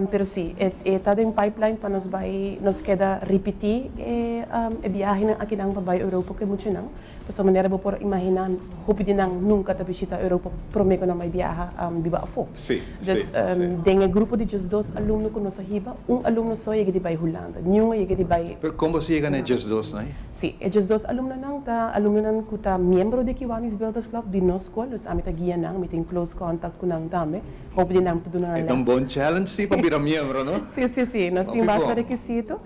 [SPEAKER 21] Pero si, e ta den pipeline pa nos bay, nos keda ripiti e biahenan akinan pa bay Europa cu e muchanan. Pasobra manera bo por imagina, hopi di nan nunca ta bishita Europa prome cu nan bay biaha biba afo. Dus den e grupo di diesdos alumno cu nos a hiba, un alumno so a yega di bay Hulanda, niun a yega di bay.
[SPEAKER 3] Pero con bo a yega na e diesdos nan?
[SPEAKER 21] Sí, e diesdos alumnonan ta alumnonan ku ta miembro di Kiwanis Builders Club di nos skol, dus ami ta guia nan, mi tin close contact ku nan tambe. Hopi di nan ta duna nan
[SPEAKER 3] E ta un
[SPEAKER 21] les.
[SPEAKER 3] bon challenge sí pa bira miembro, no?
[SPEAKER 21] Sí, sí, sí, nos tin
[SPEAKER 3] Hopi
[SPEAKER 21] basta
[SPEAKER 3] bon.
[SPEAKER 21] rekisito.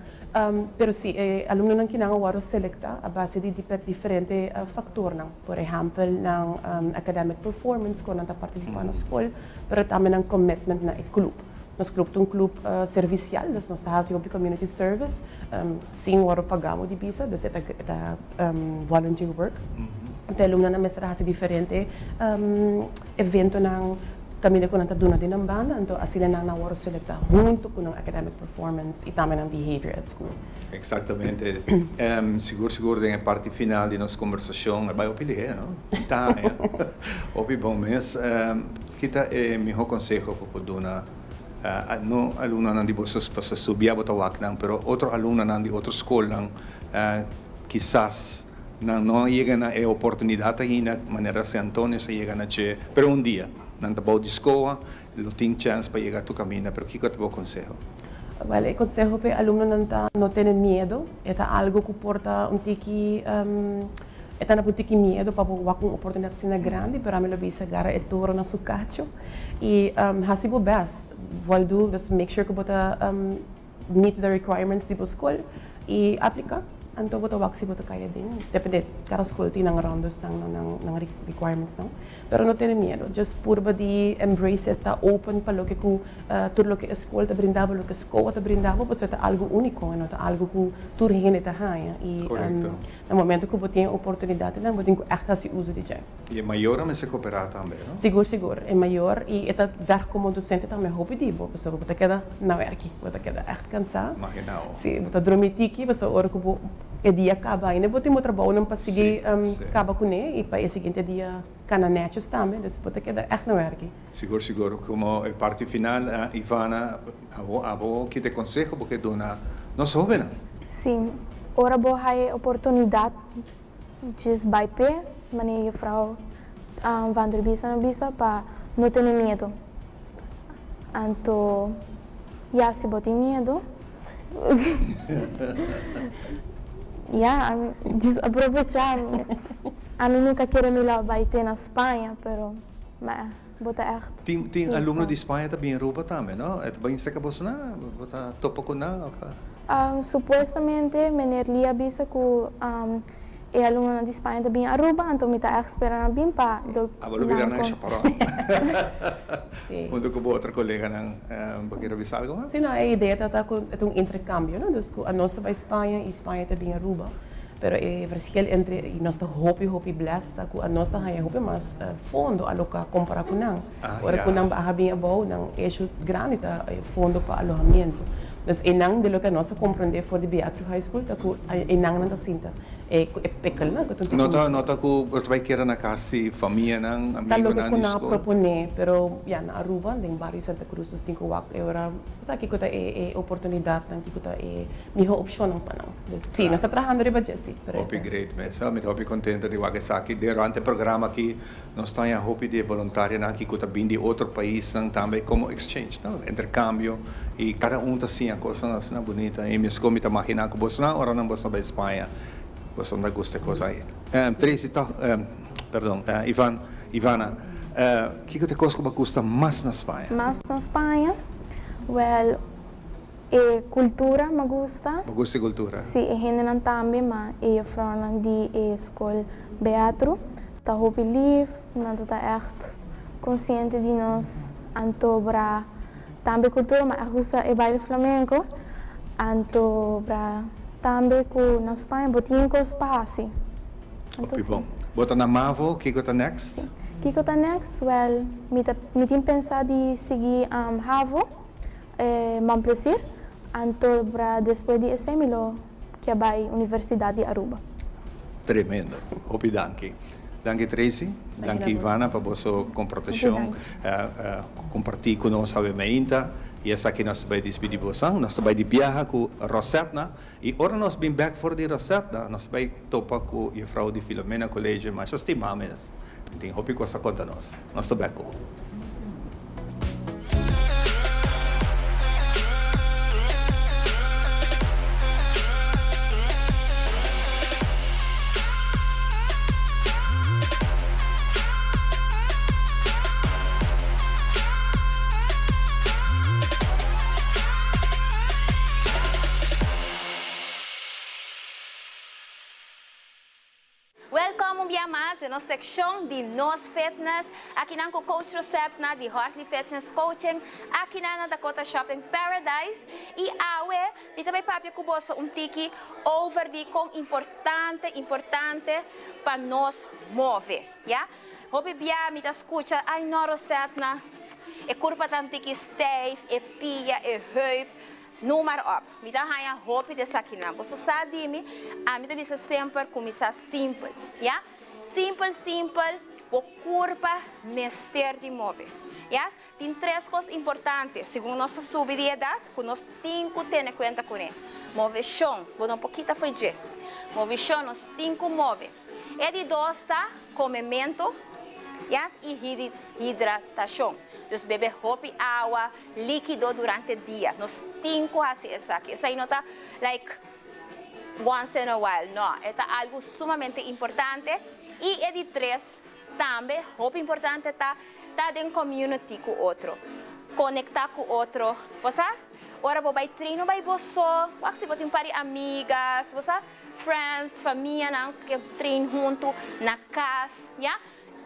[SPEAKER 21] Pero sí, e alumnonan kinan a wòrdu selektá a base di diferente faktornan. Por ehèmpel, nan academic performance, kon nan ta partisipá na skol, pero tambe nan commitment na e club. Nos club ta un club servicial, dus nos ta haci hopi community service sin worde paga bo di bisa, dus e ta volunteer work. Anto e alumnonan mester a haci diferente eventonan caminda cu nan ta duna di nan banda, anto asina nan a worde selecta hunto cu nan academic performance y tambe nan behavior at school.
[SPEAKER 3] Exactamente. Sigur sigur den e parti final di nos conversacion, e bai hopi lihe, no? Ta haña. Hopi bon mes. Ki ta e mihó konseho ku por duna no alumnonan di boso pasobra su bia bo ta wak nan, pero otro alumnonan di otro skolnan kisas nan no a yega na e oportunidat ainda manera San Antonio sa yega na dje, pero un dia nan ta bou di skoa lo tin chèns pa yega tur kaminda, pero kiko ta bo konseho?
[SPEAKER 21] Wèl, e konseho pa e alumnonan ta no tene miedu, e ta algu ku por ta un tiki. E ta na por tiki miedu pa bo wak un oportunidat asina grandi, pero ami lo bisa gara e toro na su kacho i hasi bo best. Voldu, dus make sure ku bo ta meet the requirements di bo skol i aplika. Anto bo ta wak si bo ta kai aden. Depende, kada skol tin nan rondes nan, nan requirements nan. Pero no tene miedu, just purba di embrace it, ta open pa loke ku tur loke e skol ta brinda bo, loke SCOA ta brinda bo, pasobra e ta algu úniko, e no ta algu ku tur hende ta haña. I na momento ku bo tin e oportunidatnan, bo tin ku ègt hasi uso di dje.
[SPEAKER 3] I e mayornan mester koperá tambe, no?
[SPEAKER 21] Sigur, sigur. E mayor i e ta wèrk komo dosente tambe hopi di bo, pasobra bo ta keda na wèrki, bo ta keda ègt kansá.
[SPEAKER 3] Imaginao.
[SPEAKER 21] Si, bo ta drumi tiki, pasobra ora ku bo e dia kaba ainda bo tin bo trabounan pa sigui kaba kuné i pa e siguiente dia kana nètjes tambe, dus bo ta keda ègt na wèrki.
[SPEAKER 3] Sigur, sigur. Komo e parti final, Ivana, abo abo ki ta e konseho bo ke duna nos hóbennan?
[SPEAKER 22] Si, ora bo haya e oportunidat djis bai p'e, manera jufrou Van der Biesen a bisa, pa no tene miedu. Anto, ya si bo tin miedu, ya, djis aprovechá. Ami nunka kere mi lo bai te na Spaña, pero ma bo ta ègt.
[SPEAKER 3] Tin tin alumno di Spaña ta bin Aruba tambe, no? E ta bin serka boso nan? Bo ta topa ku nan òf?
[SPEAKER 22] Supuestamente meneer Lee a bisa ku e alumnonan di Spaña ta bin Aruba, anto mi ta ègt spera nan bin pa dol
[SPEAKER 3] Abo lo bira nan chaparòn hunto ku bo otro koleganan. Bo kier a bisa algu mas?
[SPEAKER 21] Si, no, e idea ta ta ku e ta un interkambio, no? Dus ku anos ta bai Spaña i Spaña ta bin Aruba. Pero e verschil entre i nos ta hopi hopi blessed ta ku anos ta haña hopi mas fondo aloká kompará ku nan. Ora ku nan baha bin abou nan issue grandi ta e fondo pa alohamiento. Dus einan di loke anos a komprendé for di Beatri High School ta ku einan nan ta sinta e ku e pekelnan ku ta un
[SPEAKER 3] No ta no ta ku bo ta bai keda na kas di famianan,
[SPEAKER 21] Ta loke
[SPEAKER 3] amigonan
[SPEAKER 21] ku
[SPEAKER 3] di
[SPEAKER 21] nan a
[SPEAKER 3] skol?
[SPEAKER 21] proponé, pero ya na Aruba den bario Santa Cruz nos tin ku wak e ora sa kiko ta e e oportunidatnan, kiko ta e mihó opshonnan pa nan. Dus sí, nos ta trahando riba dje, sí. Pero
[SPEAKER 3] Hopi great mes. Mi ta hopi contento di wak esaki. Durante e programa aki nos ta haña hopi di e boluntarionan aki cu ta bin di otro paisnan tambe como exchange, no? Intercambio y cada un ta siña cosnan asina bunita. Y mesco mi ta magina cu bosnan ora nan bosnan bai Spaña bosnan ta gusta e cos ahi. Tracy toch, perdon, Ivan, Ivana, kico ta e cos cu bo a gusta mas na Spaña?
[SPEAKER 22] Mas na Spaña? Wel, e cultura mi a gusta.
[SPEAKER 3] Bo gusta e cultura?
[SPEAKER 22] Si, e hendenan tambe, ma e juffrouwnan di e school Beatro ta hopi lief, nan ta ta echt consciente di nos, anto bra tambe cultura, mi a echt gusta e baile flamenco, anto bra tambe cu na Spaña bo tin cos pa haci. Anto
[SPEAKER 3] Hopi
[SPEAKER 22] si.
[SPEAKER 3] bon. Bo ta na Mavo, kico ta next?
[SPEAKER 22] Si. Kico ta next? Wel, mi ta mi tin pensa di sigui Havo, Mon Plaisir, anto bra despues di esey mi lo kia bay Universidad di Aruba.
[SPEAKER 3] Tremendo. Hopi danki. Danki Tracy, danki Ivana pa boso comportacion comparti cu nos awe meinta y esaki nos ta bay dispidi bosan. Nos ta bay di biaha cu Rosetna y ora nos bin bek for di Rosetna nos ta bay topa cu juffrouw di Filomena College masha stima mes. E tin hopi cos ta conta nos. Nos ta bek cu bo.
[SPEAKER 2] Welkom un bia mas den nos seccion di Nos Fitness, akinan cu Coach Rosetna di Hartley Fitness Coaching, akinan na Dakota Shopping Paradise. Y awe mi ta bay papia cu boso un tiki over di con importante, importante pa nos move, ya. Hopi bia mi ta scucha, ay no Rosetna, e curpa ta un tiki stijf, e pia, e heup. Noem maar op. Mi ta haña hopi di esakinan. Boso sa di mi, ami ta bisa semper kuminsá simpel. Ya? Simpel simpel, bo kurpa mester di move. Ya? Tin tres kos importante, segun nos ta subi di edat, ku nos tin ku tene kuenta kuné. Moveshon, bo no por kita fo'i dje. Moveshon, nos tin ku move. E di dos ta komementu, ya, i hidratashon. Dus bebe hopi awa, Likido durante dia. Nos tin ku hasi esaki. Esei no ta like once in a while, no. E ta algu sumamente importante. I e di tres tambe hopi importante ta ta den community ku otro. Konektá ku otro. Bo sa? Ora bo bai train no bai bo so. Wak si bo tin un par di amigas, bo sa? Friends, famianan ku ke train huntu na kas, ya.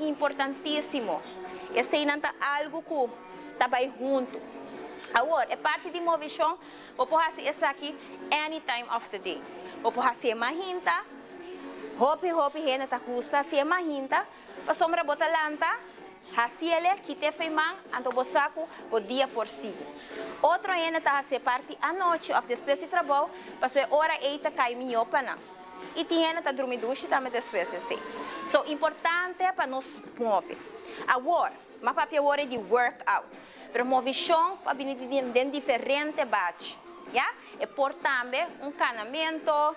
[SPEAKER 2] Importantísimo. Eseinan ta algu ku ta bai huntu. Awor, e parti di movishon, bo por hasi esaki any time of the day. Bo por hasié mahinta, hopi hopi hende ta gusta hasié mahinta, pasobra bo ta lanta, hasiele, kit'é fo'i man, anto bo sa ku bo dia por sigui. Otro hende ta hasié parti anochi òf despues di trabou, pasobra e ora ei ta kai mihó pa nan. Y tin hende ta drumi dushi tambe despues di esey. So importante pa nos move. Awor, m'a papia awor e di workout. Pero movishon por bini di den diferente bachi. Ya? E por tambe un canamento,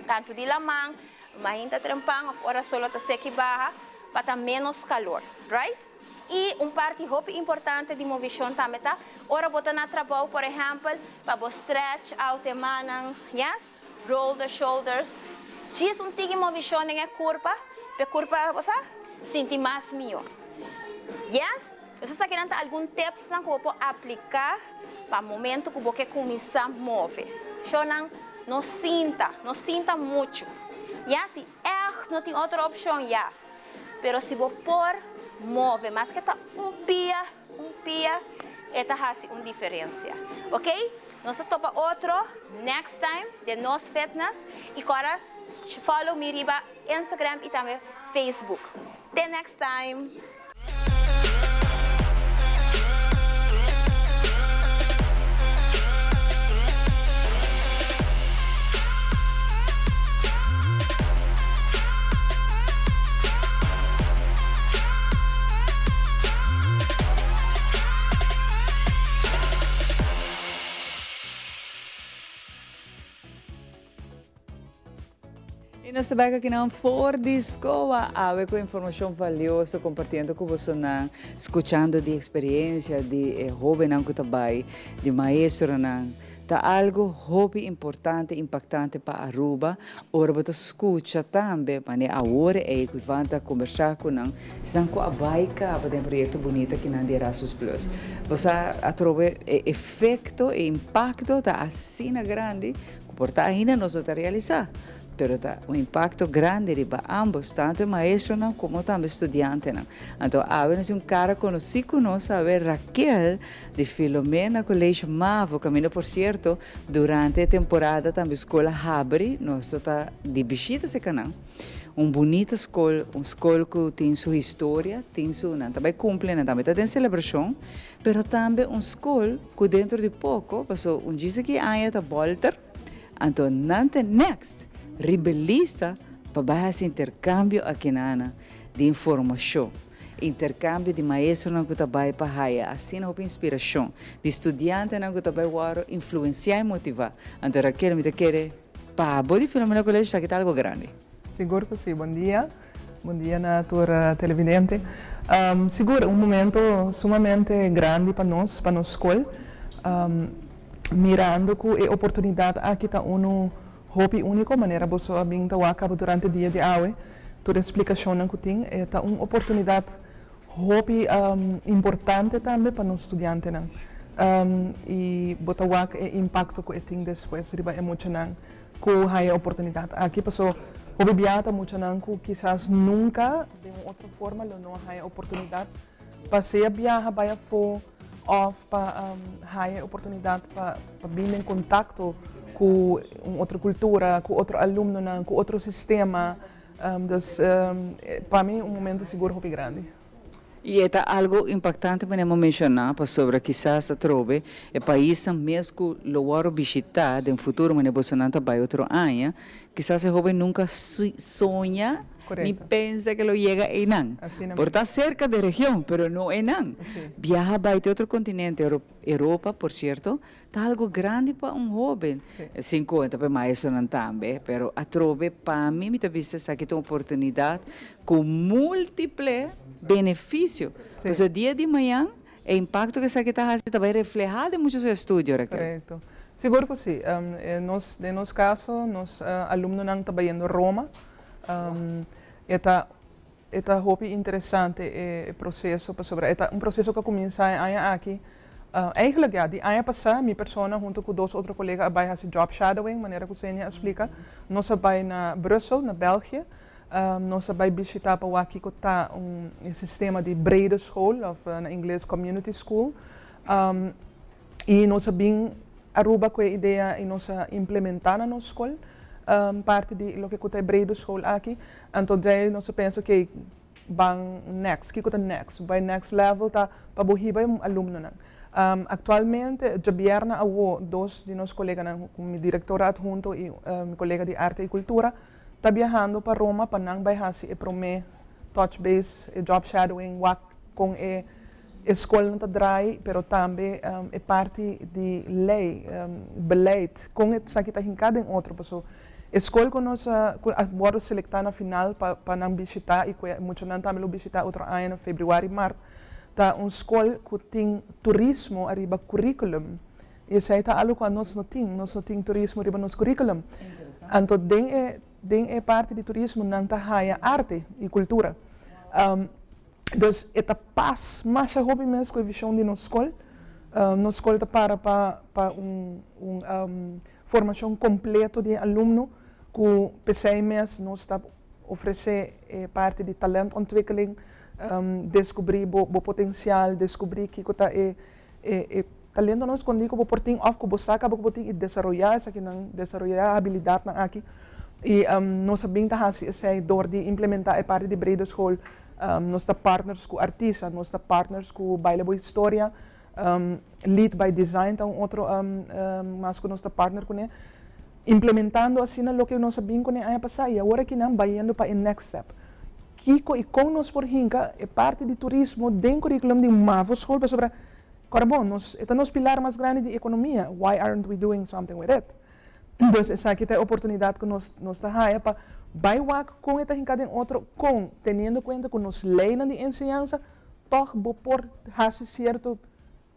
[SPEAKER 2] canto di laman, mainta trempan of ora solo ta seki baha pa ta menos calor. Right? Y un parti hopi importante di movishon tambe ta ora bo ta na trabou, por ehempel, pa bo stretch out e mannan. Yes? Roll the shoulders, djis un tiki movishon den e kurpa, pa e kurpa, bo sa, sinti mas mihó. Yes? Pues esakinan ta algun tipsnan ku bo por apliká pa momentu ku bo ke kuminsá move. Shownan, no sinta, no sinta muchu. Ya, si ègt no tin otro opshon, ya. Pero si bo por move, maske ta un pia, Un pia e ta haci un diferencia. Ok, nos ta topa otro next time den Nos Fitness y cora follow mi riba Instagram y tambe Facebook. Te next time!
[SPEAKER 4] I nos ta bek akinan for di SCOA awe ku informashon valioso kompartiendo ku bosonan, skuchando di eksperiencia di e hobennan ku ta bai, di maestronan. Ta algo hopi importante, impaktante pa Aruba ora bo ta skucha tambe manera awor ei ku Ivan ta kombersá ku nan, esnan ku a bai kaba den proyekto bunita akinan di Erasmus Plus. Bo sa atrobe e efekto, e impakto ta asina grandi ku por ta ainda nos no ta realisá. Pero ta un impacto grandi riba ambos, tanto e maestronan como tambe studiantenan. Anto awe nos tin un cara conoci cu nos awe, Raquel di Filomena College Mavo, caminda por cierto durante e temporada tambe scol a habri, nos ta ta di bishita cerca nan. Un bunita scol, un scol cu tin su historia, tin su, nan ta bay cumpli, nan tambe ta den celebracion, pero tambe un scol cu dentro di poco, paso un djis aki aña ta bolter, Anto nan ta next riba e lista pa bai hasi intercambio akinana di informacion, intercambio di maestronan cu ta bai pa haya asina hopi inspiracion, di studiantenan cu ta bai worde influencia y motiva. Anto Raquel mi ta kere pa bo di Filomena College esaki ta algo grandi.
[SPEAKER 5] Sigur cu si. Bon dia. Bon dia na tur televidente. Sigur un momento sumamente grandi pa nos, pa nos scol. Mirando cu e oportunidad aki ta uno hopi unico, manera boso a bin ta wak caba durante dia di awe, tur e splicacionnan cu tin, e ta un oportunidad hopi importante tambe pa nos studiantenan. Y bo ta wak e impacto cu e tin despues riba e muchanan cu haya e oportunidad aki, paso hopi bia ta muchanan cu kisas nunca den un otro forma lo no haya oportunidad pa sea biaha bay afo òf pa haya e oportunidat pa bin den kontakto ku un otro kultura, ku otro alumnonan, ku otro sistema. Dus pa mi un momento sigur hopi grandi.
[SPEAKER 4] I e ta algu impaktante manera bo menshoná pasobra kisas atrobe e paisnan mes ku lo wòrdu bishitá den futuro manera bosonan ta bai otro aña, kisas e hoben nunka soña Ni pensa ke lo yega einan. Por ta serka de region, pero no einan. Biaha bai te otro kontinente, Europa, por sierto, ta algu grandi pa un hoben. Sin kuenta pa e maestronan tambe, pero atrobe pa mi, mi ta bisa esaki ta un oportunidat ku multiple benefisio. Pasobra dia di mañan e impakto ku esaki ta hasi ta bai reflehá den mucha su estudio, Raquel.
[SPEAKER 5] Korekto. Sigur ku si. Den nos kaso, nos alumnonan ta bayendo Roma. E ta e ta hopi interesante e proceso pasobra e ta un proceso cu a cuminsa e aña aki. Eigenlijk ya, di aña pasa mi persona hunto cu dos otro colega a bay haci job shadowing manera cu Senia a splica. Nos a bay na Brussel, na België. Nos a bay bishita pa wak kico ta un e sistema di brede school of na ingles community school. Y nos a bin Aruba cu e idea y nos a implementa na nos scol parti di loke cu ta e brede school aki. Anto djei nos a pensa ok ban next, kico ta next? Bai next level ta pa bo hiba e alumnonan. Actualmente djabièrnè awo dos di nos coleganan, mi directora adhunto y mi colega di arte y cultura ta biahando pa Roma pa nan bai haci e prome touch base, e job shadowing, wak con e E skolnan ta draai, pero tambe e parti di lei, beleid, kon esaki ta hinká den otro. Paso e skol ku nos a ku a wòrdu selektá na final pa pa nan bishitá i ku e muchanan tambe lo bishitá otro aña na febrüari, mart, ta un skol ku tin turismo ariba kurikulum. I esei ta algu ku anos no tin, nos no tin turismo riba nos kurikulum. Anto den e den e parti di turismo nan ta haya arte i kultura. Dus e ta pas masha hopi mes ku e vishon di nos skol. Nos skol ta para pa pa un un formashon kompleto di e alumno ku p'esei mes nos ta ofresé e parti di talentontwikkeling, deskubrí bo bo potensial, deskubrí kiko ta e e e talentonan skondí ku bo por tin òf ku bo sa kaba ku bo tin i desaroyá esakinan, desaroyá e habilidatnan aki. I nos a bin ta hasi esei dor di implementá e parti di brede school. Nos ta partners ku Artisa, nos ta partners ku Baile Bo Historia, Lead by Design ta un otro mas ku nos ta partner kuné. Implementando asina loke nos a bin kuné aña pasá i awor akinan bayendo pa e next step. Kiko i kon nos por hinka e parti di turismo den curriculum di un mavo school pasobra kòrda bon nos e ta nos pilar mas grandi di ekonomia, why aren't we doing something with it? Dus esaki ta e oportunidat ku nos nos ta haya pa bai wak kon e ta hinká den otro, kon teniendo kuenta ku nos leinan di enseñansa tòg bo por hasi sierto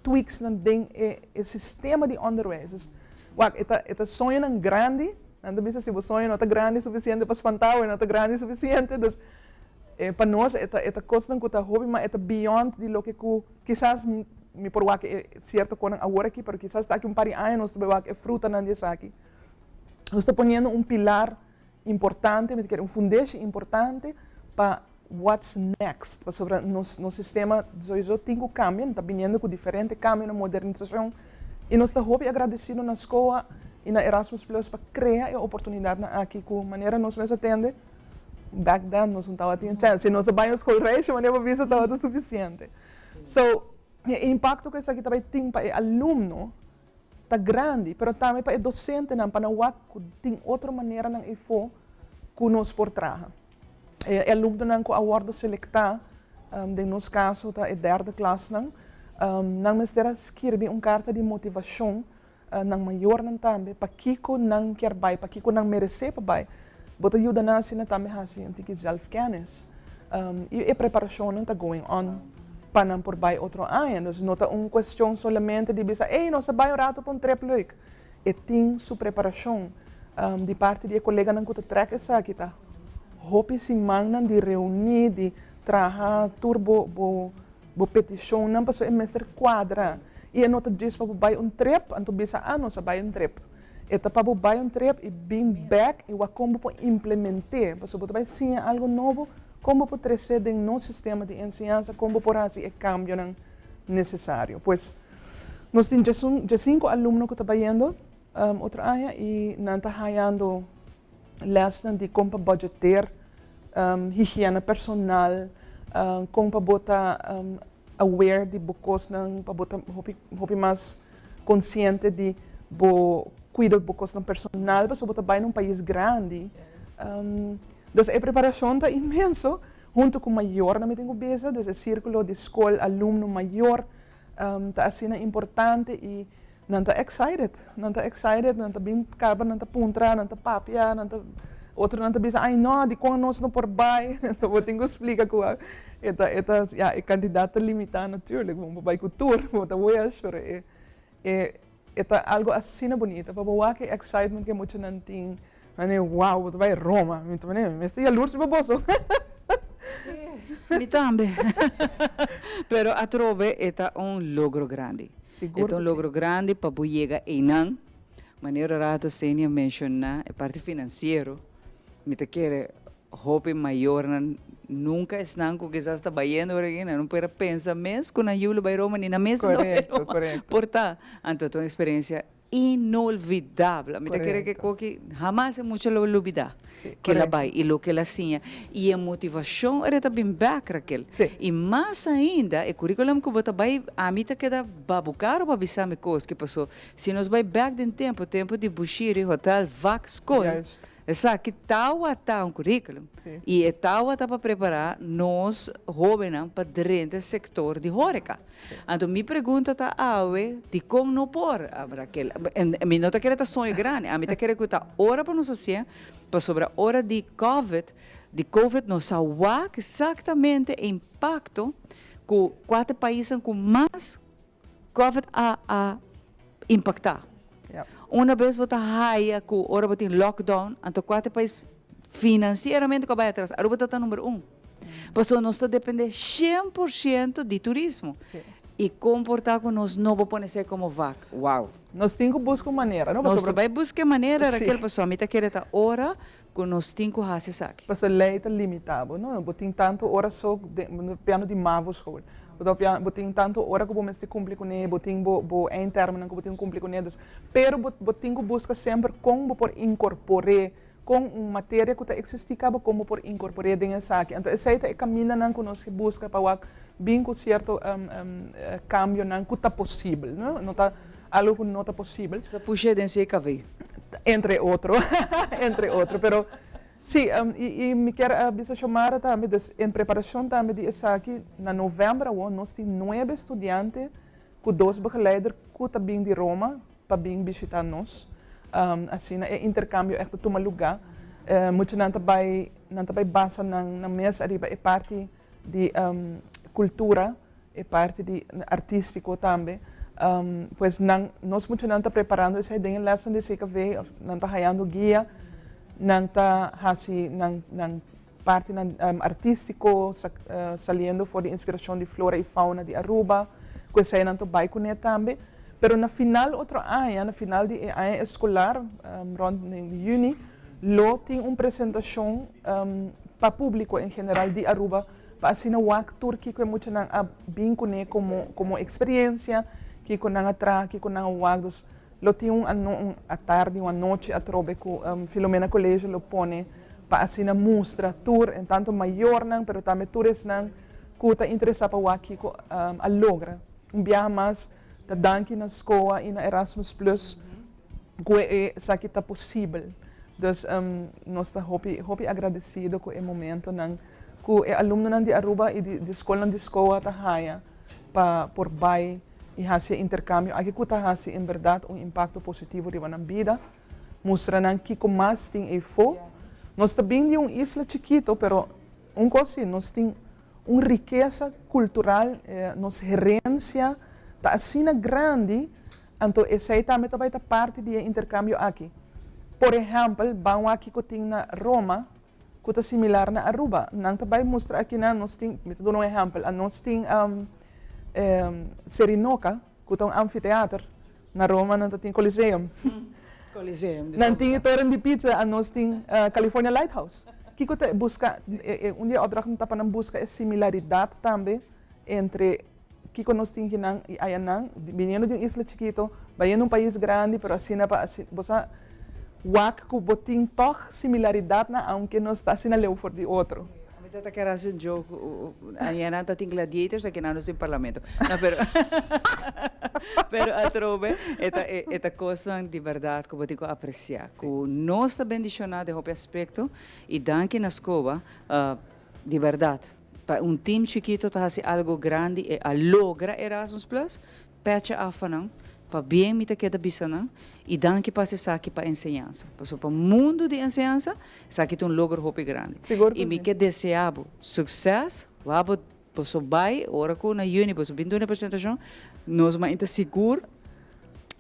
[SPEAKER 5] tweaksnan den e e sistema di onderwijs. Dus wak e ta e ta soñonan grandi, nan ta bisa si bo soño no ta grandi sufisiente pa spantá bo e no ta grandi sufisiente, dus pa nos e ta e ta kosnan ku ta hopi mas e ta beyond di loke ku kisas mi por wak e sierto konan awor aki pero kisas ta aki un par di aña nos ta bai wak e frutanan di esaki. Nos ta poniendo un pilar importante, mi ta kere un fundeshi importante pa what's next, pasobra nos nos sistema sowiso tin ku kambia, ta biniendo ku diferente kambionan, modernisashon, i nos ta hopi agradesido na SCOA i na Erasmus Plus pa krea e oportunidatnan aki ku manera nos mes a tende back then nos no tabatin e chèns, si nos a bai un schoolreisje manera bo bisa tabata sufisiente. So, e impakto ku esaki ta bai tin pa e alumno ta grandi, pero tambe pa e dosentenan pa nan wak ku tin otro maneranan eyfo ku nos por traha. E alumnonan ku a wòrdu selektá, den nos kaso ta e derde klasnan, nan mester a skirbi un karta di motivashon nan mayornan tambe pakiko nan kier bai, pakiko nan meresé pa bai. Bo ta yuda nan asina tambe hasi un tiki zelfkennis. I e preparashonnan ta going on pa nan por bai otro aña. Dus no ta un kuestion solamente di bisa, ey, nos a bai un rato pa un trip leuk. E tin su preparashon. Di parti di e koleganan ku ta trèk esaki ta hopi simannan di reuní, di traha tur bo bo bo petishonnan pasobra e mester kuadra. I e no ta djis pa bo bai un trip, anto bisa, ah, nos a bai un trip. E ta pa bo bai un trip i bin bek i wak kon bo por implement'é, pasobra bo ta bai siña algu nobo, kon bo por tres'é den nos sistema di enseñansa, kon bo por hasi e kambionan nesesario. Pues, nos tin djesun, djesinku alumno ku ta bayendo otro aña i nan ta hayando lèsnan di kon pa budgeteer, higiena personal, kon pa bo ta aware di bo kosnan, pa bo ta hopi, hopi mas konsiente di bo kuido bo kosnan personal pasobra bo ta bai na un pais grandi. Dus e preparashon ta inmenso huntu ku mayornan mi tin ku bisa, dus e sirkulo di skol, alumno, mayor ta asina importante i nan ta excited, nan ta excited, nan ta bin kaba, nan ta puntra, nan ta papia, nan ta otronan ta bisa ai no dikon nos no por bai, bo tin ku splika ku E ta e ta ya e kantidat ta limitá natuurlijk, bo por bai ku tur, bo ta wesh, pero e e e ta algo asina bunita pa bo wak e excitement ku e muchanan tin, mane wow bo ta bai Roma, mi ta mane mi mester yalurs riba boso.
[SPEAKER 4] Mi tambe. Pero atrobe e ta un logro grandi. E ta un logro grandi pa bo yega einan, manera rato Senia menshoná e parti finansiero, mi ta kere Hopi mayornan nunca esnan cu kisas ta bayendo por aki, nan no por a pensa mes cu nan yiu lo bay Roma ni nan mes no bay Roma. Por ta. Anto ta un experiencia inolvidable. Mi ta kere cu e coki hamas e mucha lo lubida ke el a bay y loke el a siña. Y e motivacion ora e ta bin bek, Raquel. Y mas ainda e curriculum cu bo ta bay, ami ta keda babucado pa bisa mi cos ki paso. Si nos bay bek den tempo, tempo di Bushiri Hotel, Vak School. Esaki tawata un curriculum y e tawata pa prepara nos hobennan pa drenta sector di horeca. Anto mi pregunta ta awe, dicon no por, Raquel? Mi no ta kere ta soño grandi, ami ta kere cu ta ora pa nos hacié, pasobra ora di covid, di covid nos a wak exactamente e impacto cu cua ta e paisnan cu mas Covid a a impacta. Una bes bo ta haya cu ora bo tin lockdown, anto cuate pais financieramente cu a bay atras. Aruba ta ta number un. Pasobra nos ta depende 100% di turismo. Y con por ta cu nos no bo pone esey como vak? Wow.
[SPEAKER 5] Nos tin cu busca un manera, no?
[SPEAKER 4] Nos ta bay busca e manera, Raquel, pasobra mi ta kere ta ora cu nos tin cu haci esaki.
[SPEAKER 5] Pasobra ley ta limita bo, no? Bo tin tanto ora so den, piano di mavo school. Bo ta papia, bo tin tanto ora cu bo mester cumpli cune, bo tin bo bo eindtermennan cu bo tin cu cumpli cune, dus, pero bo bo tin cu busca semper con bo por incorpore, con un materia cu ta existi caba, con bo por incorpore den esaki. Anto esey ta e camindanan cu nos ke busca pa wak bin cu cierto cambionan cu ta posibel, no? No ta algo cu no ta posibel.
[SPEAKER 4] Sa pushe den CKV.
[SPEAKER 5] Entre otro, entre otro, pero Sí, y mi kier a bisa Xiomara tambe, dus en preparacion tambe di esaki, na november awor nos tin nuebe studiante cu dos begeleider cu ta bin di Roma pa bin bishita nos. Asina e intercambio echt ta tuma luga. Muchanan ta bay nan ta bay basa nan nan mes ariba e parti di cultura, e parti di artistico tambe. Pues nan nos muchanan ta preparando esey den e lesnan di CKV of nan ta hayando guia, nan ta haci nan nan partinan artistico saliendo for di inspiracion di flora y fauna di Aruba, cu eseynan ta bay cune tambe. Pero na final otro aña, na final di e aña escolar, rond di juni, lo tin un presentacion pa publico en general di Aruba pa asina wak tur kico e muchanan a bin cune como como experiencia, kico nan a traha, kico nan a wak. Dus Lo tin un un atardi, un anochi atrobe ku Filomena Colegio lo pone pa asina mustra tur, en tanto mayornan, pero tambe tur esnan ku ta interesá pa wak kiko a logra. Un biaha mas ta danki na SCOA i na Erasmus Plus ku e esaki ta posibel. Dus nos ta hopi hopi agradesido ku e momentonan ku e alumnonan di Aruba i di skolnan di SCOA ta haña pa por bai i hasi e interkambio aki ku ta hasi en bèrdat un impakto positivo riba nan bida, mustra nan kiko mas tin eifó. Nos ta bin di un isla chikito, pero un kos si, nos tin un rikesa kultural, nos herensia ta asina grandi, anto esei tambe ta bai ta parti di e interkambio aki. Por ehèmpel, ban wak kiko tin na Roma ku ta similar na Aruba. Nan ta bai mustra akinan nos tin, mi ta duna un ehèmpel, anos tin Serinoca ku ta un amfiteater, na Roma nan ta tin Coliseum.
[SPEAKER 4] Coliseum.
[SPEAKER 5] Nan tin e toren di pizza, anos tin California Lighthouse. Kiko ta buska, un di e opdrachtnan ta pa nan buska e similaridat tambe entre kiko nos tin kinan i ayanan, biniendo di un isla chikito, bayendo un pais grandi, pero asina pa asina, bo sa wak ku bo tin tòg similaridatnan aunke nos ta asina leu for di otro.
[SPEAKER 4] Mi ta ta kere hasi un joke, ayanan ta tin gladiators, akinan nos tin parlamento. No, pero pero atrobe e ta e ta kosnan di bèrdat ku bo tin ku apresiá, ku nos ta bendishoná den hopi aspekto i danki na Scoba di bèrdat. Pa un team chikito ta hasi algo grandi e a logra Erasmus Plus, pecha af pa nan, pabien mi ta keda bisa nan y danki pa hasi esaki pa enseñansa. Pasobra pa mundo di enseñansa esaki ta un logro hopi grandi.
[SPEAKER 5] Sigur
[SPEAKER 4] Y
[SPEAKER 5] cu
[SPEAKER 4] mi
[SPEAKER 5] si.
[SPEAKER 4] ke desea bo succes, wou bo boso bay ora cu na juni boso bin duna e presentacion, nos mainta sigur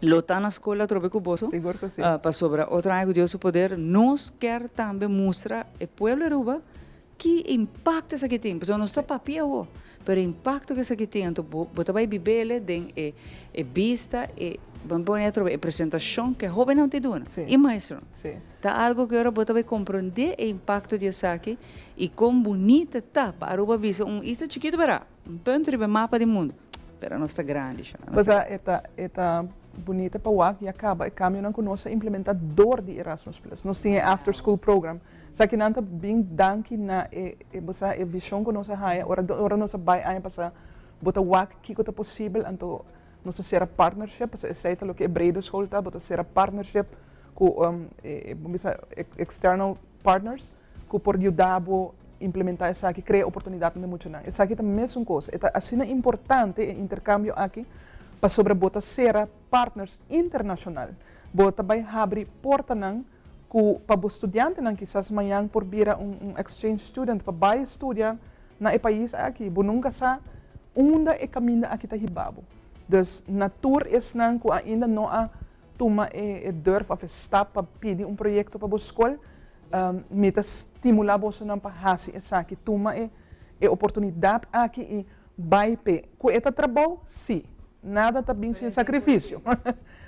[SPEAKER 4] lo ta na scol atrobe cu boso.
[SPEAKER 5] Sigur cu si.
[SPEAKER 4] Pasobra otro aña cu Dios su poder nos kier tambe mustra e pueblo Aruba Ki impakto esaki tin? Pasobra nos ta papia awor, pero e impakto ku esaki tin, anto bo bo ta bai bib'el den e e bista, e bo pone atrobe e presentashon ku e hóbennan ta duna i maestronan. Ta algu ku ora bo ta bai komprondé e impakto di esaki i kon bunita ta pa Aruba bisa un isla chikitu bera, un punt riba e mapa di mundu, pero nos ta grandi shona.
[SPEAKER 5] Nos ta E ta e ta bunita pa wak ya kaba e kambionan ku nos a implementá dor di Erasmus Plus. Nos tin e after school program. Esakinan ta bin danki na e e bo sa e vision ku nos a haya ora ora nos a bai aña pasá bo ta wak kiko ta posibel anto nos ta sera partnership pasobra esei ta loke e brede school ta bo ta sera partnership ku e bo bisa external partners ku por yuda bo implementa esaki krea oportunidatnan den muchanan esaki ta mesun kos e ta asina importante e interkambio aki pasobra bo ta sera partners internashonal bo ta bai habri portanan ku pa bo studiantenan kisas mañan por bira un un exchange student pa bai studia na e pais aki. Bo nunka sa unda e kaminda aki ta hiba bo. Dus na tur esnan ku ainda no a tuma e e durf òf e stap pa pidi un proyekto pa bo skol, mi ta stimulá bosonan pa hasi esaki. Tuma e e oportunidat aki i bai p'e. Ku e ta trabou? Sí. Nada ta bin sin sakrifisio.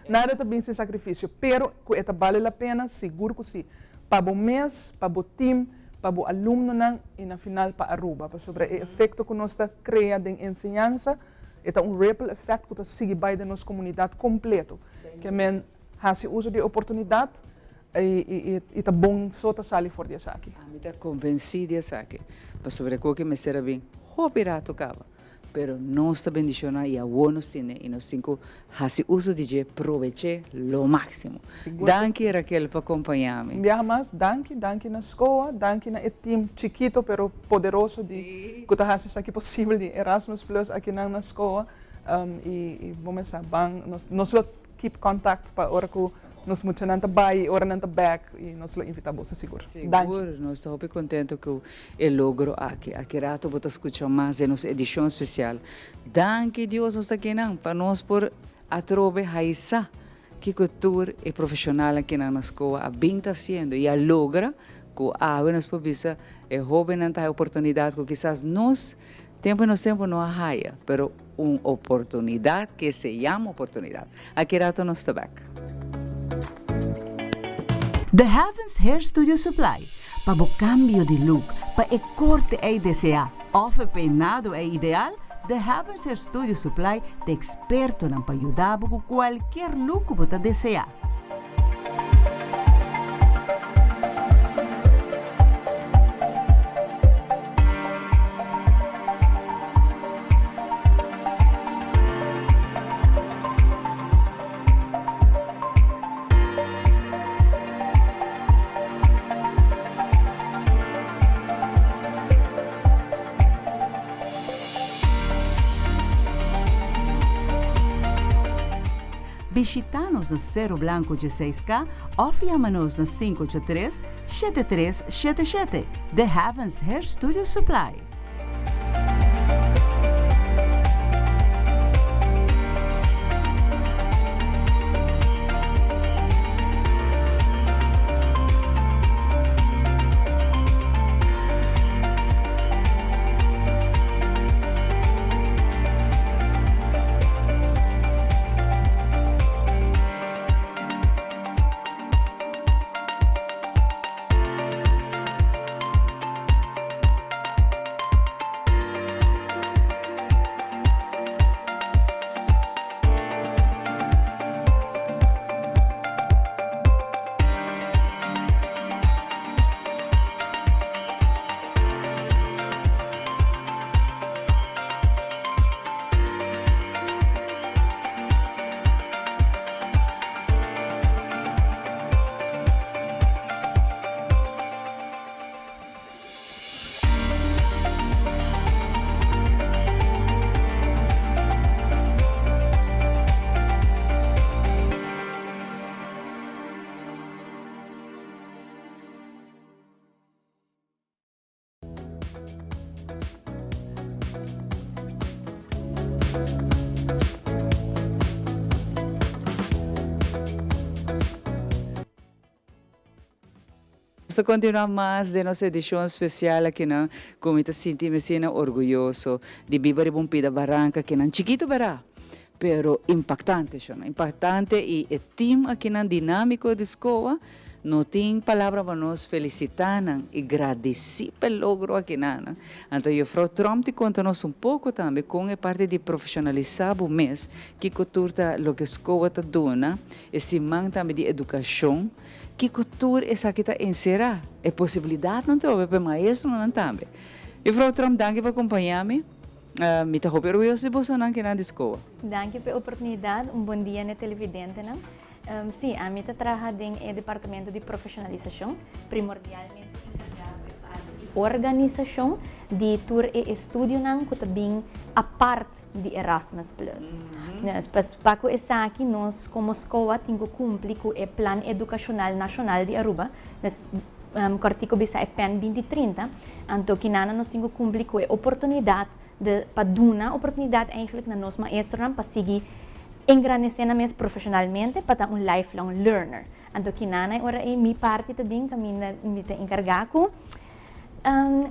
[SPEAKER 5] Nada ta bin sin sakrifisio. Pero ku e ta bale la pena? Sigur ku sí. Pa bo mes, pa bo tim, pa bo alumnonan i na final pa Aruba. Pasobra e efekto ku nos ta krea den enseñansa, e ta un ripple effect ku ta sigui bai den nos komunidat kompleto. Ke men hasi uso di e oportunidat i ta bon so ta sali for di esaki.
[SPEAKER 4] Ami ta konvensí di esaki, pasobra e koki mester a bin hopi rato kaba. Pero nos ta bendiciona y awor nos tene y nos tin cu haci uso di dje, probeche lo maximo. Danki Raquel pa compaña mi.
[SPEAKER 5] Un biaha mas danki, danki na SCOA, danki na e team chikito pero poderoso di cu ta haci esaki posibel di Erasmus Plus akinan na SCOA y bo mester ban nos lo keep contact pa ora cu. Nos muchanan ta bai, ora nan ta bek y nos lo invita boso sigur. Danki.
[SPEAKER 4] Sigur, nos ta hopi contento cu e logro aki. Aki rato bo ta scucha mas den nos edicion special. Danki Dios nos ta akinan pa nos por atrobe haisa kico tur e profesionalnan kinan na scoa a bin ta haciendo y a logra cu awe nos por bisa e hobennan ta haya oportunidad cu kisas nos tempo nos tempo no a haya, pero un oportunidad que se llama oportunidad. Aki rato nos ta bek.
[SPEAKER 6] The Heavens Hair Studio Supply, pa bo cambio di look, pa e corte ey desea of e peinado ey ideal, The Heavens Hair Studio Supply ta expertonan pa yuda bo cu cualkier look cu bo ta desea. Bishita nos na Cero Blanco 16K of yama nos na 583 7377. The Heavens Hair Studio Supply.
[SPEAKER 4] Nos ta continua mas den nos edicion special akinan cu mi ta sinti mi asina orguyoso di biba riba un pida baranca akinan chikito bera pero impactante shona impactante y e team akinan dinamico di SCOA no tin palabra pa nos felicita nan y gradici pa e logro akinan. Anto juffrouw Tromp ti conta nos un poco tambe con e parti di profesionalisa bo mes kico tur ta loke SCOA ta duna e siman tambe di educacion. Kiko tur esaki ta enserá? E posibilidatnan trobe pa e maestronan tambe. Juffrouw Tromp, danki pa kompañá mi. Mi ta hopi orguyoso di bosonan kinan di skoa.
[SPEAKER 7] Danki pa e oportunidat. Un bon dia na e televidentenan. Sí, ami ta traha den e departamento di profeshonalisashon, primordialmente enkargá ku e parti di organisashon di tur e estudionan ku ta bin apart di Erasmus Plus. Dus pas pa ku esaki nos komo SCOA tin ku kumpli ku e Plan Edukashonal Nashonal di Aruba, dus kòrtiku bisa e pen 2030, anto kinana nos tin ku kumpli ku e oportunidat de pa duna oportunidat eigenlijk na nos maestronan pa sigui engranese nan mes profeshonalmente pa ta un lifelong learner. Anto kinana e ora ei mi parti ta bin kaminda mi ta enkargá ku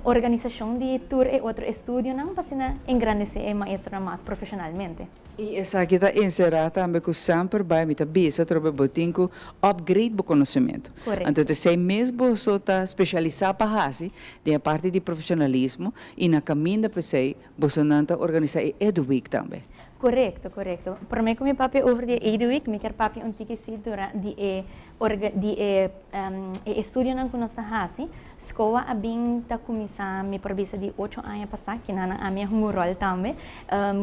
[SPEAKER 7] Organisashon di tur e otro estudionan pa asina engrandesé e maestronan mas profeshonalmente.
[SPEAKER 4] I esaki ta enserá tambe ku semper bai mi ta bisa atrobe bo tin ku upgrade bo konosementu.
[SPEAKER 7] Korekto.
[SPEAKER 4] Anto ta esei mes boso ta speshalisá pa hasi den e parti di profeshonalismo i na kaminda p'esei bosonan ta organisá e EduWeek tambe.
[SPEAKER 7] Korekto, korekto. Promé ku mi papia over di e EduWeek mi kier papia un tiki si dura di e Orga di e e estudionan ku nos ta hasi, SCOA a bin ta kuminsá mi por bisa di ocho aña pasá, kinanan ami a hunga un ròl tambe,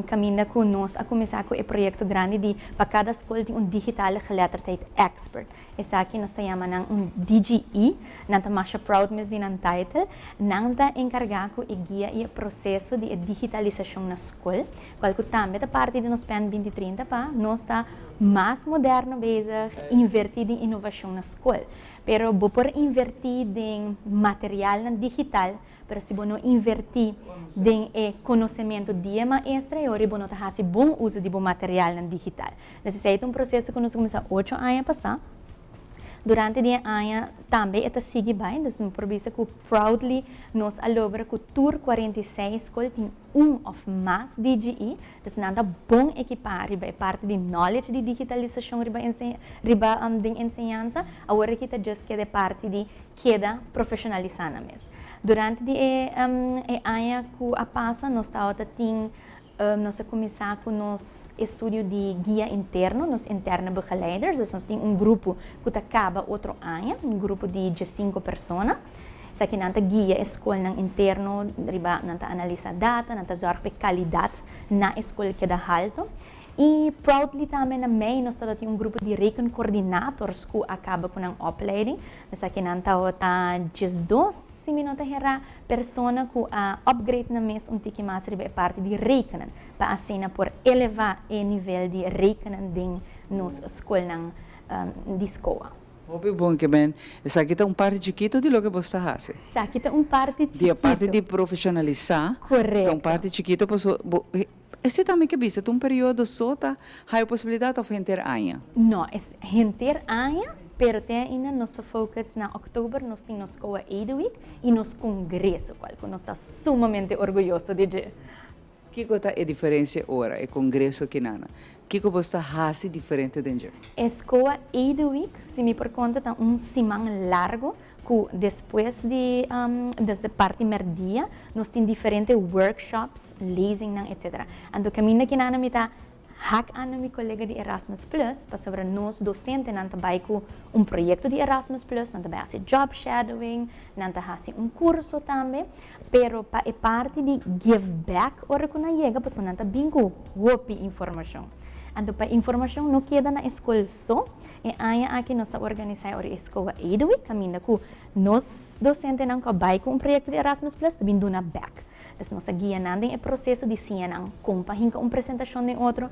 [SPEAKER 7] kaminda ku nos a kuminsá ku e proyekto grandi di pa kada skol tin un digitale geletterdheid expert. Esaki nos ta yama nan un DGE, nan ta masha proud mes di nan title. Nan ta enkargá ku e guia i e proseso di e digitalisashon na skol, kual ku tambe ta parti di nos Plan 2030 pa nos ta. Mas moderno bezig, inverti den innovacion na scol. Pero bo por inverti den materialnan digital, pero si bo no inverti den e conocemento di e maestra, e ora bo no ta haci bon uso di bo materialnan digital. Esey ta un proceso cu nos a cuminsa 8 aña pasa. Durante di aña tambe e ta sigui bay, dus mi por bisa cu proudly nos a logra cu tur 46 scol tin un of mas DGE, dus nan ta bon ekipa riba e parti di knowledge di digitalisacion riba den enseñansa. Awor aki ta just keda parti di keda profesionalisa nan mes. Durante di e aña cu a pasa, nos tabata tin nos a cuminsa cu nos estudio di guia interno, nos interne begeleiders, dus nos tin un grupo cu ta caba otro aña, un grupo di 5 persona. Esaki nan ta guia scol interno, riba nan ta analisa data, nan ta zorg pa calidad na scol keda halto. Y proudly tambe na mei nos tin un grupo di rekencoördinators cu a caba cu een opleiding. Dus aki nan ta 12, si mi no ta hera, persona cu a upgrade nan mes un tiki mas riba e parti di rekenen, pa asina por eleva e nivel di rekenen den nos scol di SKOA.
[SPEAKER 4] Hopi bon cu ben. Esaki ta un parti chikito di loke bo ta haci.
[SPEAKER 7] Esaki ta un parti chikito.
[SPEAKER 4] Di parti di profesionalisa.
[SPEAKER 7] Correcto.
[SPEAKER 4] Un parti chikito, bo, esey tambe cu bisa, un periodo so ta, hay posibilidad of henter aña?
[SPEAKER 7] No, e henter aña, pero te ainda nos ta focus na october, nos tin nos SKOA Week y nos congreso, cual nos ta sumamente orguyoso di dje.
[SPEAKER 4] Kico ta e diferencia ora, e congreso cu nan? Kico bo ta haci diferente den dje?
[SPEAKER 7] SKOA Week, si mi por conta, ta un siman largo, cu despues di desde parti merdia, nos tin diferente workshops, lezingen, etc. Anto caminda cu nan mi ta hak aan mi colega di Erasmus Plus, pasobra nos docentenan ta bay cu un proyecto di Erasmus Plus, nan ta bay haci job shadowing, nan ta haci un curso tambe, pero pa e parti di give back, ora cu nan yega, pasobra nan ta bin cu hopi informacion. Anto pa informacion no keda na scol so, e aña aki nos a organisa e SKOA Week, caminda cu nos docentenan cu bay cu un proyecto di Erasmus Plus, ta bin duna back. Dus nos a guia nan den e proceso di siña nan con pa hinca un presentacion den otro,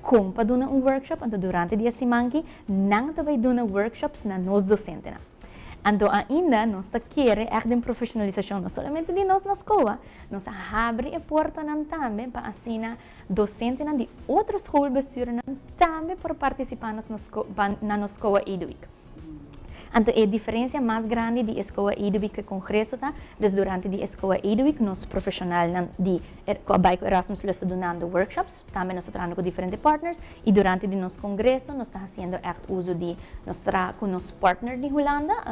[SPEAKER 7] con pa duna un workshop, anto durante e siman aki nan ta bay duna workshops na nos docentenan. Anto ainda nos ta kere echt den profesionalisacion, no solamente di nos na SKOA, nos a habri e portanan tambe pa asina docentenan di otro schoolbestuurnan tambe por participa na nos SKOA Week. Anto, e diferencia mas grandi di SKOA Week y congreso ta, dus durante di SKOA Week, nos profesionalnan di bay cu Erasmus Plus ta dunando workshops, tambe nos ta trahando cu diferente partners, y durante di nos congreso, nos ta haciendo echt uso di nos tra cu nos partner di Hulanda,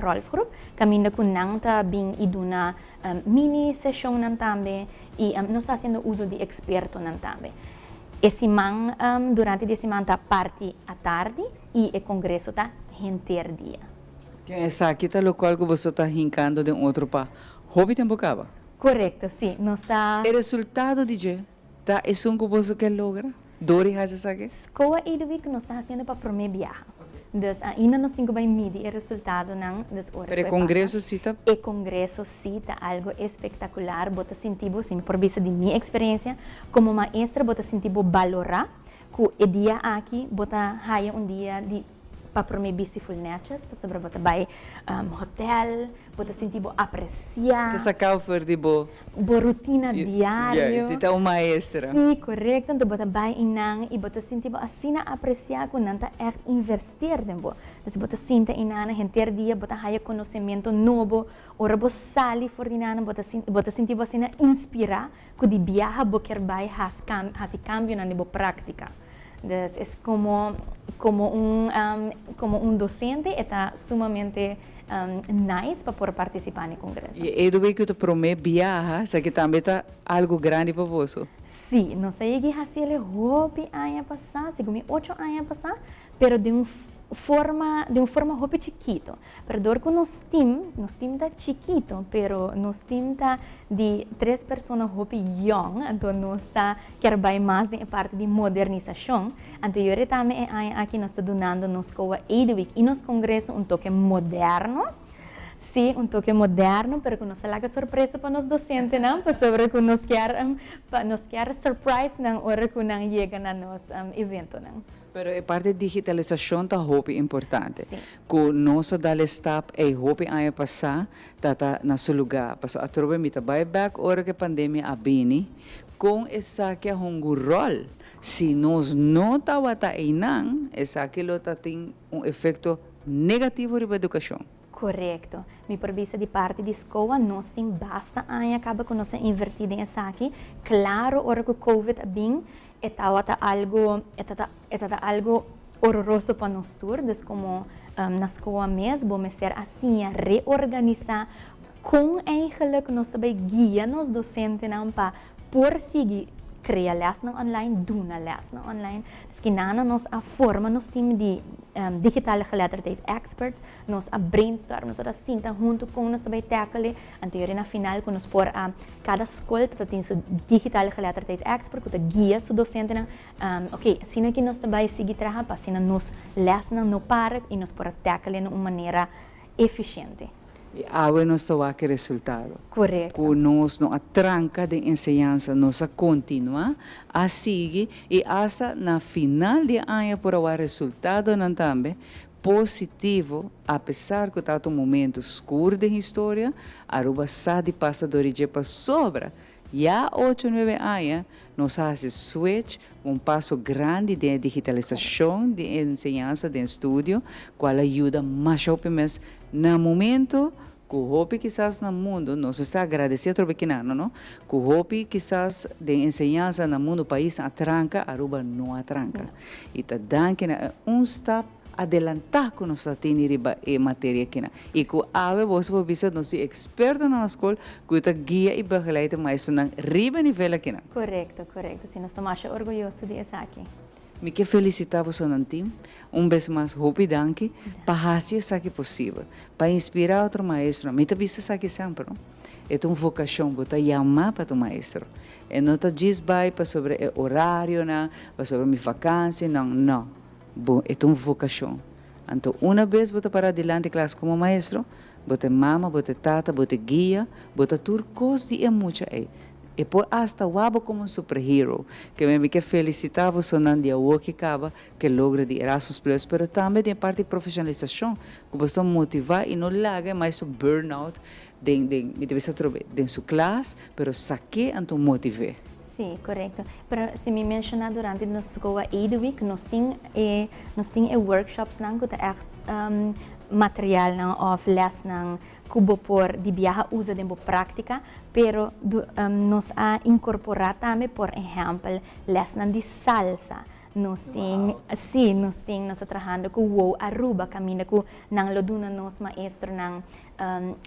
[SPEAKER 7] Rolf Groep, caminda cu nan ta bin y duna mini sessionnan tambe, y nos ta haciendo uso di expertonan tambe. E siman, durante di siman ta parti atardi y e congreso ta henter dia.
[SPEAKER 4] Esaki ta loke cu bo ta hincando den otro pa hopi tempo caba.
[SPEAKER 7] Correcto, si. Nos ta.
[SPEAKER 4] E resultado di dje, ta esun cu bo kier logra? Dori haci esaki?
[SPEAKER 7] SKOA Week nos ta haciendo pa prome biaha. Dus ainda nos tin cu bay midi e resultadonan, dus ora
[SPEAKER 4] Pero e congreso si ta?
[SPEAKER 7] E congreso si ta algo espectacular, bo ta sinti bo, si por bisa di mi experiencia, como maestra bo ta sinti bo valora, cu e dia aki bo ta haya un dia di pa prome bisti full netjes, pasobra bo ta bay hotel, bo ta sinti bo aprecia.
[SPEAKER 4] Ta saca for di bo.
[SPEAKER 7] Bo rutina diario.
[SPEAKER 4] Yes, di un maestra.
[SPEAKER 7] Si, correcto. Anto bo ta bay einan y bo ta sinti bo asina aprecia cu nan ta echt investeer den bo. Dus bo ta sinta einan henter dia, bo ta haya conocimento nobo, ora bo sali for di einan, bo ta sinti bo asina inspira, cu di biaha bo kier bay hasi cambio na bo practica. Dus e como un docente ta sumamente nice pa por participa na e congreso.
[SPEAKER 4] Y e week cu prome biaha, esaki tambe ta algo grandi pa bo?
[SPEAKER 7] Si, nos a haci hopi aña pasa, segun 8 aña pasa, pero di un forma hopi chikito. Pero dor cu nos team ta chikito, pero nos team ta di tres persona hopi young, anto nos ta kier bay mas den parti di modernisacion. Anto awor tambe aki nos ta dunando nos SKOA Week y nos congreso un toke moderno. Si, un toke moderno, pero cu nos ta laga sorpresa pa nos docentenan, pasobra cu nos kier pa nos kier surprise nan ora cu nan yega na nos eventonan.
[SPEAKER 4] Pero e parti digitalisashon ta hopi importante. Ku nos a dal e stap ei hopi aña pasá ta ta na su lugá. Pasobra atrobe mi ta bai bèk ora ku e pandemia a bini, kon esaki a hunga un ròl. Si nos no tabata einan, esaki lo ta tin un efekto negativo riba edukashon.
[SPEAKER 7] Korekto. Mi por bisa di parti di SCOA nos tin basta aña kaba ku nos a invertí den esaki. Klaro ora ku Covid a bin e tabata algu e ta e ta algu hororoso pa nos tur. Dus komo na SCOA mes bo mester a siña reorganisá kon eigenlijk nos ta bai guia nos dosentenan pa por sigui krea lèsnan online, duna lèsnan online. Dus kinana nos a forma nos team di digitale geletterdheid experts, nos a brainstorm, nos a sinta huntu kon nos ta bai tackle, anto yori na final ku nos por a kada skol ta tin su digitale geletterdheid expert ku ta guia su dosentenan, ok, asina ki nos ta bai sigui traha pa asina nos lèsnan no para i nos por a tackle na un manera efisiente.
[SPEAKER 4] I awe nos ta wak e resultado.
[SPEAKER 7] Korekto.
[SPEAKER 4] Ku nos no a tranka den enseñansa, nos a kontinuá, a sigui i asta na final di e aña por a wak resultadonan tambe positivo, apesar ku tabata un momento skur den historia, Aruba sa di pasa dor di dje pasobra ya ocho nuebe aña nos a hasi switch un paso grandi den e digitalisashon di enseñansa den studio, kual a yuda masha hopi mes na momento ku hopi kisas na mundu, nos mester agradesé atrobe kinan, no? Ku hopi kisas den enseñansa na mundu paisnan a tranka, Aruba no a tranka. I ta danki na e un stap adelantá ku nos ta tene riba e materia akinan. I ku awe boso por bisa nos tin ekspertonan na skol ku ta guia i begeleid e maestronan riba e nivel akinan.
[SPEAKER 7] Korekto, korekto. Si, nos ta masha orguyoso di esaki.
[SPEAKER 4] Mi ke felisitá bosonan tim un bes mas hopi danki pa hasi esaki posibel, pa inspirá otro maestronan. Mi ta bisa esaki semper, no? E ta un vokashon, bo ta yamá pa ta un maestro. E no ta djis bai pasobra e orarionan, pasobra mi vakansinan, no. Bo, e ta un vokashon. Anto una bes bo ta pará dilanti klas komo maestro, bo ta e mama, bo ta e tata, bo ta e guia, bo ta tur kos di e mucha ei. E por asta wak bo komo un superhero. Ke mi ke felisitá bosonan di awor ki kaba ku e logro di Erasmus Plus, pero tambe den e parti di profeshonalisashon, ku boso ta motivá i no laga e maestro burnout den, den, mi ta bisa atrobe, den su klas, pero sak'é anto motiv'é.
[SPEAKER 7] Sí, korekto. Pero si mi menshoná durante di nos SCOA Edu Week nos tin e nos tin e workshopsnan ku ta ègt materialnan òf lèsnan ku bo por di biaha usa den bo práktika, pero nos a inkorporá tambe por ehèmpel lèsnan di salsa. Nos tin, sí, nos tin, nos ta trahando ku WOW Aruba kaminda ku nan lo duna nos maestronan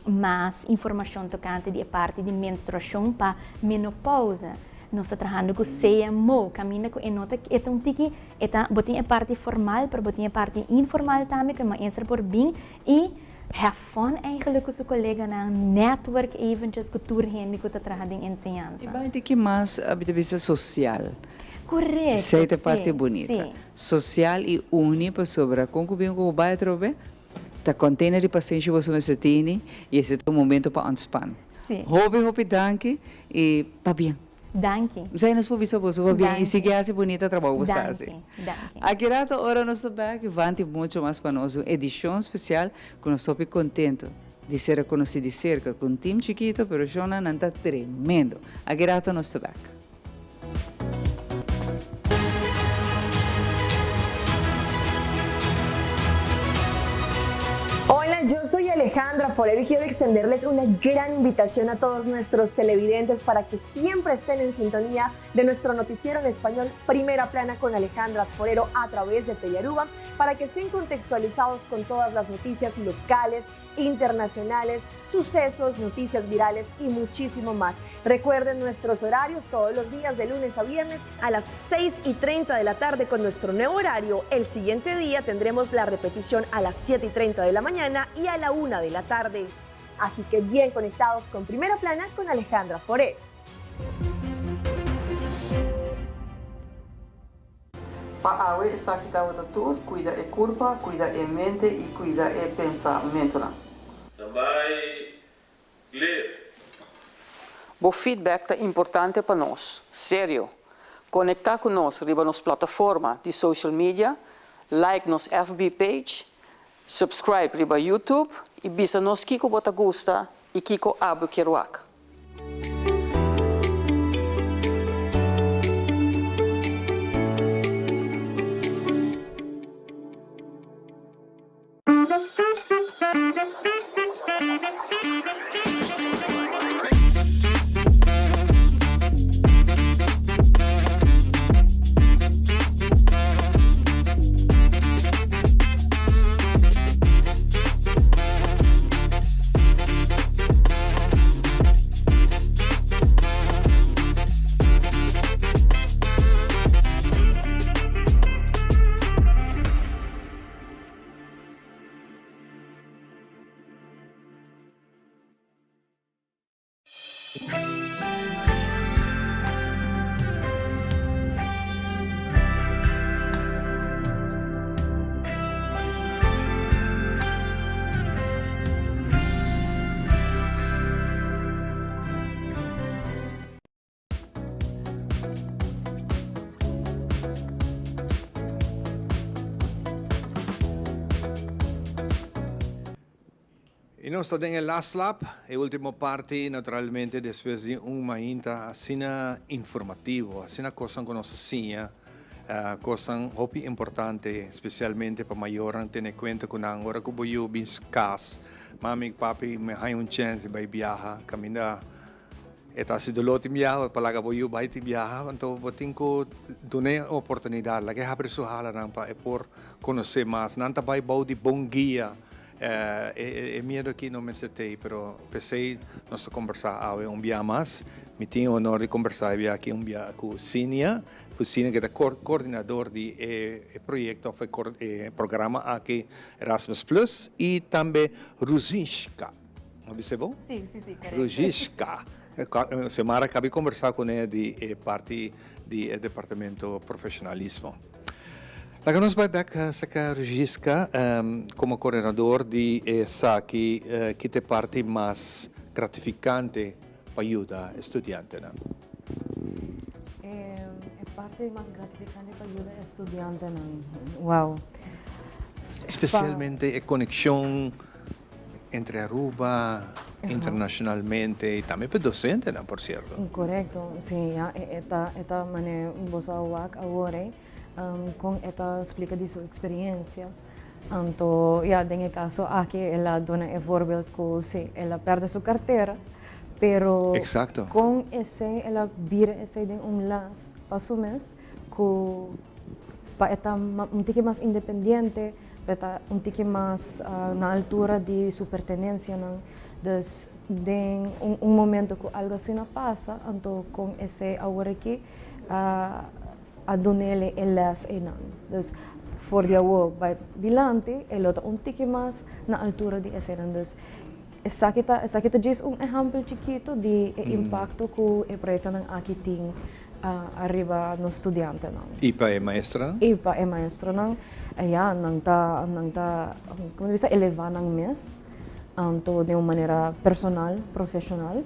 [SPEAKER 7] mas informashon tokante di e parti di menstruashon pa menopauze. Nos ta trahando ku CMO, kaminda ku e no ta, e ta un tiki, e ta, bo tin e parti formal, pero bo tin e parti informal tambe ku e maestra por bin i have fun eigenlijk ku su koleganan, network eventjes ku tur hende ku ta traha den enseñansa.
[SPEAKER 4] I bai un tiki mas, mi ta bisa sosial.
[SPEAKER 7] Korekto,
[SPEAKER 4] Esei ta e
[SPEAKER 7] si,
[SPEAKER 4] parti bunita.
[SPEAKER 7] si.
[SPEAKER 4] Sosial i uni pasobra kon ku bin ku bo bai atrobe? Ta container di pasenshi boso mester tini y ese ta un momento pa ontspan.
[SPEAKER 7] Sí.
[SPEAKER 4] Hopi hopi danki y pabien.
[SPEAKER 7] Danki.
[SPEAKER 4] Esei nos por bisa boso pabien y
[SPEAKER 7] Danki.
[SPEAKER 4] sigui haci bunita trabou cu boso ta haci.
[SPEAKER 7] Danki, danki.
[SPEAKER 4] Aki rato ora nos ta bek Vanti mucho mas pa nos un edicion special cu nos hopi contento di ser reconoci di cerca cu un team chikito pero shownan nan ta tremendo. Aki rato nos ta bek.
[SPEAKER 8] Hola, yo soy Alejandra Forero y quiero extenderles una gran invitación a todos nuestros televidentes para que siempre estén en sintonía de nuestro noticiero en español Primera Plana con Alejandra Forero a través de Telearuba para que estén contextualizados con todas las noticias locales, internacionales, sucesos, noticias virales y muchísimo más. Recuerden nuestros horarios todos los días de lunes a viernes a las 6 y 30 de la tarde con nuestro nuevo horario. El siguiente día tendremos la repetición a las 7 y 30 de la mañana y a la 1 de la tarde. Así que bien conectados con Primera Plana con Alejandra Forero.
[SPEAKER 9] Pa awe esaki tabata tur, cuida e curpa, cuida e mente y cuida e pensamentonan.
[SPEAKER 23] Standby, clear.
[SPEAKER 9] Bo feedback ta importante pa nos. Serio. Konektá ku nos riba nos plataforma di social media, like nos FB page, subscribe riba YouTube i bisa nos kiko bo ta gusta i kiko abo kier wak.
[SPEAKER 3] Y nos ta den e last lap, e ultimo parti, naturalmente despues di un mainta asina informativo, asina cosnan cu nos a siña, cosnan hopi importante, especialmente pa mayornan tene cuenta cu nan ora cu bo yu bin cas, mami, papi, mi haña un chance di bay biaha, caminda. E ta hasi doló tin biaha pa laga bo yu bai tin biaha, anto bo tin ku dun'é e oportunidat, laga e habri su halanan pa e por konosé mas. Nan ta bai bou di bon guia. E miedu aki no mester t'ei, pero p'esei nos ta kombersá awe un bia mas. Mi tin e honor di kombersá e bia aki un bia ku Cinia, ku Cinia ke ta kordinador di e proyekto òf e programa aki Erasmus Plus i tambe Ruzinshka. Bo bisa bon?
[SPEAKER 7] Sí, sí, sí, correcto.
[SPEAKER 3] Rujishka. Semara kabi kombersá kuné di e parti di e departamento profesionalismo. Laga nos bai bèk serka Rujishka komo koordinador di esaki ki ta e parti mas gratifikante pa yuda e studiantenan?
[SPEAKER 16] E parti mas gratifikante pa yuda e studiantenan, wow.
[SPEAKER 3] Espesialmente e konekshon Entre Aruba, internacionalmente y tambe pa docentenan por cierto.
[SPEAKER 16] Correcto, si, ya e ta e ta mane boso a wak awor ey con e ta splica di su experiencia. Anto ya den e caso aki el a duna e voorbeeld cu si el a perde su cartera pero con esey el a bira esey den un las pa su mes cu pa e ta un tiki mas independiente. E ta un tiki mas na altura di su pertenencianan. Dus den un momento cu algo asina pasa, anto con esey awor aki a dunele e les eynan. Dus for di awor bay dilanti e lo ta un tiki mas na altura di eseynan. Dus esaki ta esaki ta djis un ehempel chikito di e impacto cu e proyectonan aki tin. ariba nos studiantenan.
[SPEAKER 3] I pa e maestronan?
[SPEAKER 16] I pa e maestronan, ya, nan ta, nan ta, como ta bisa, eleva nan mes, anto den un manera personal, profesional,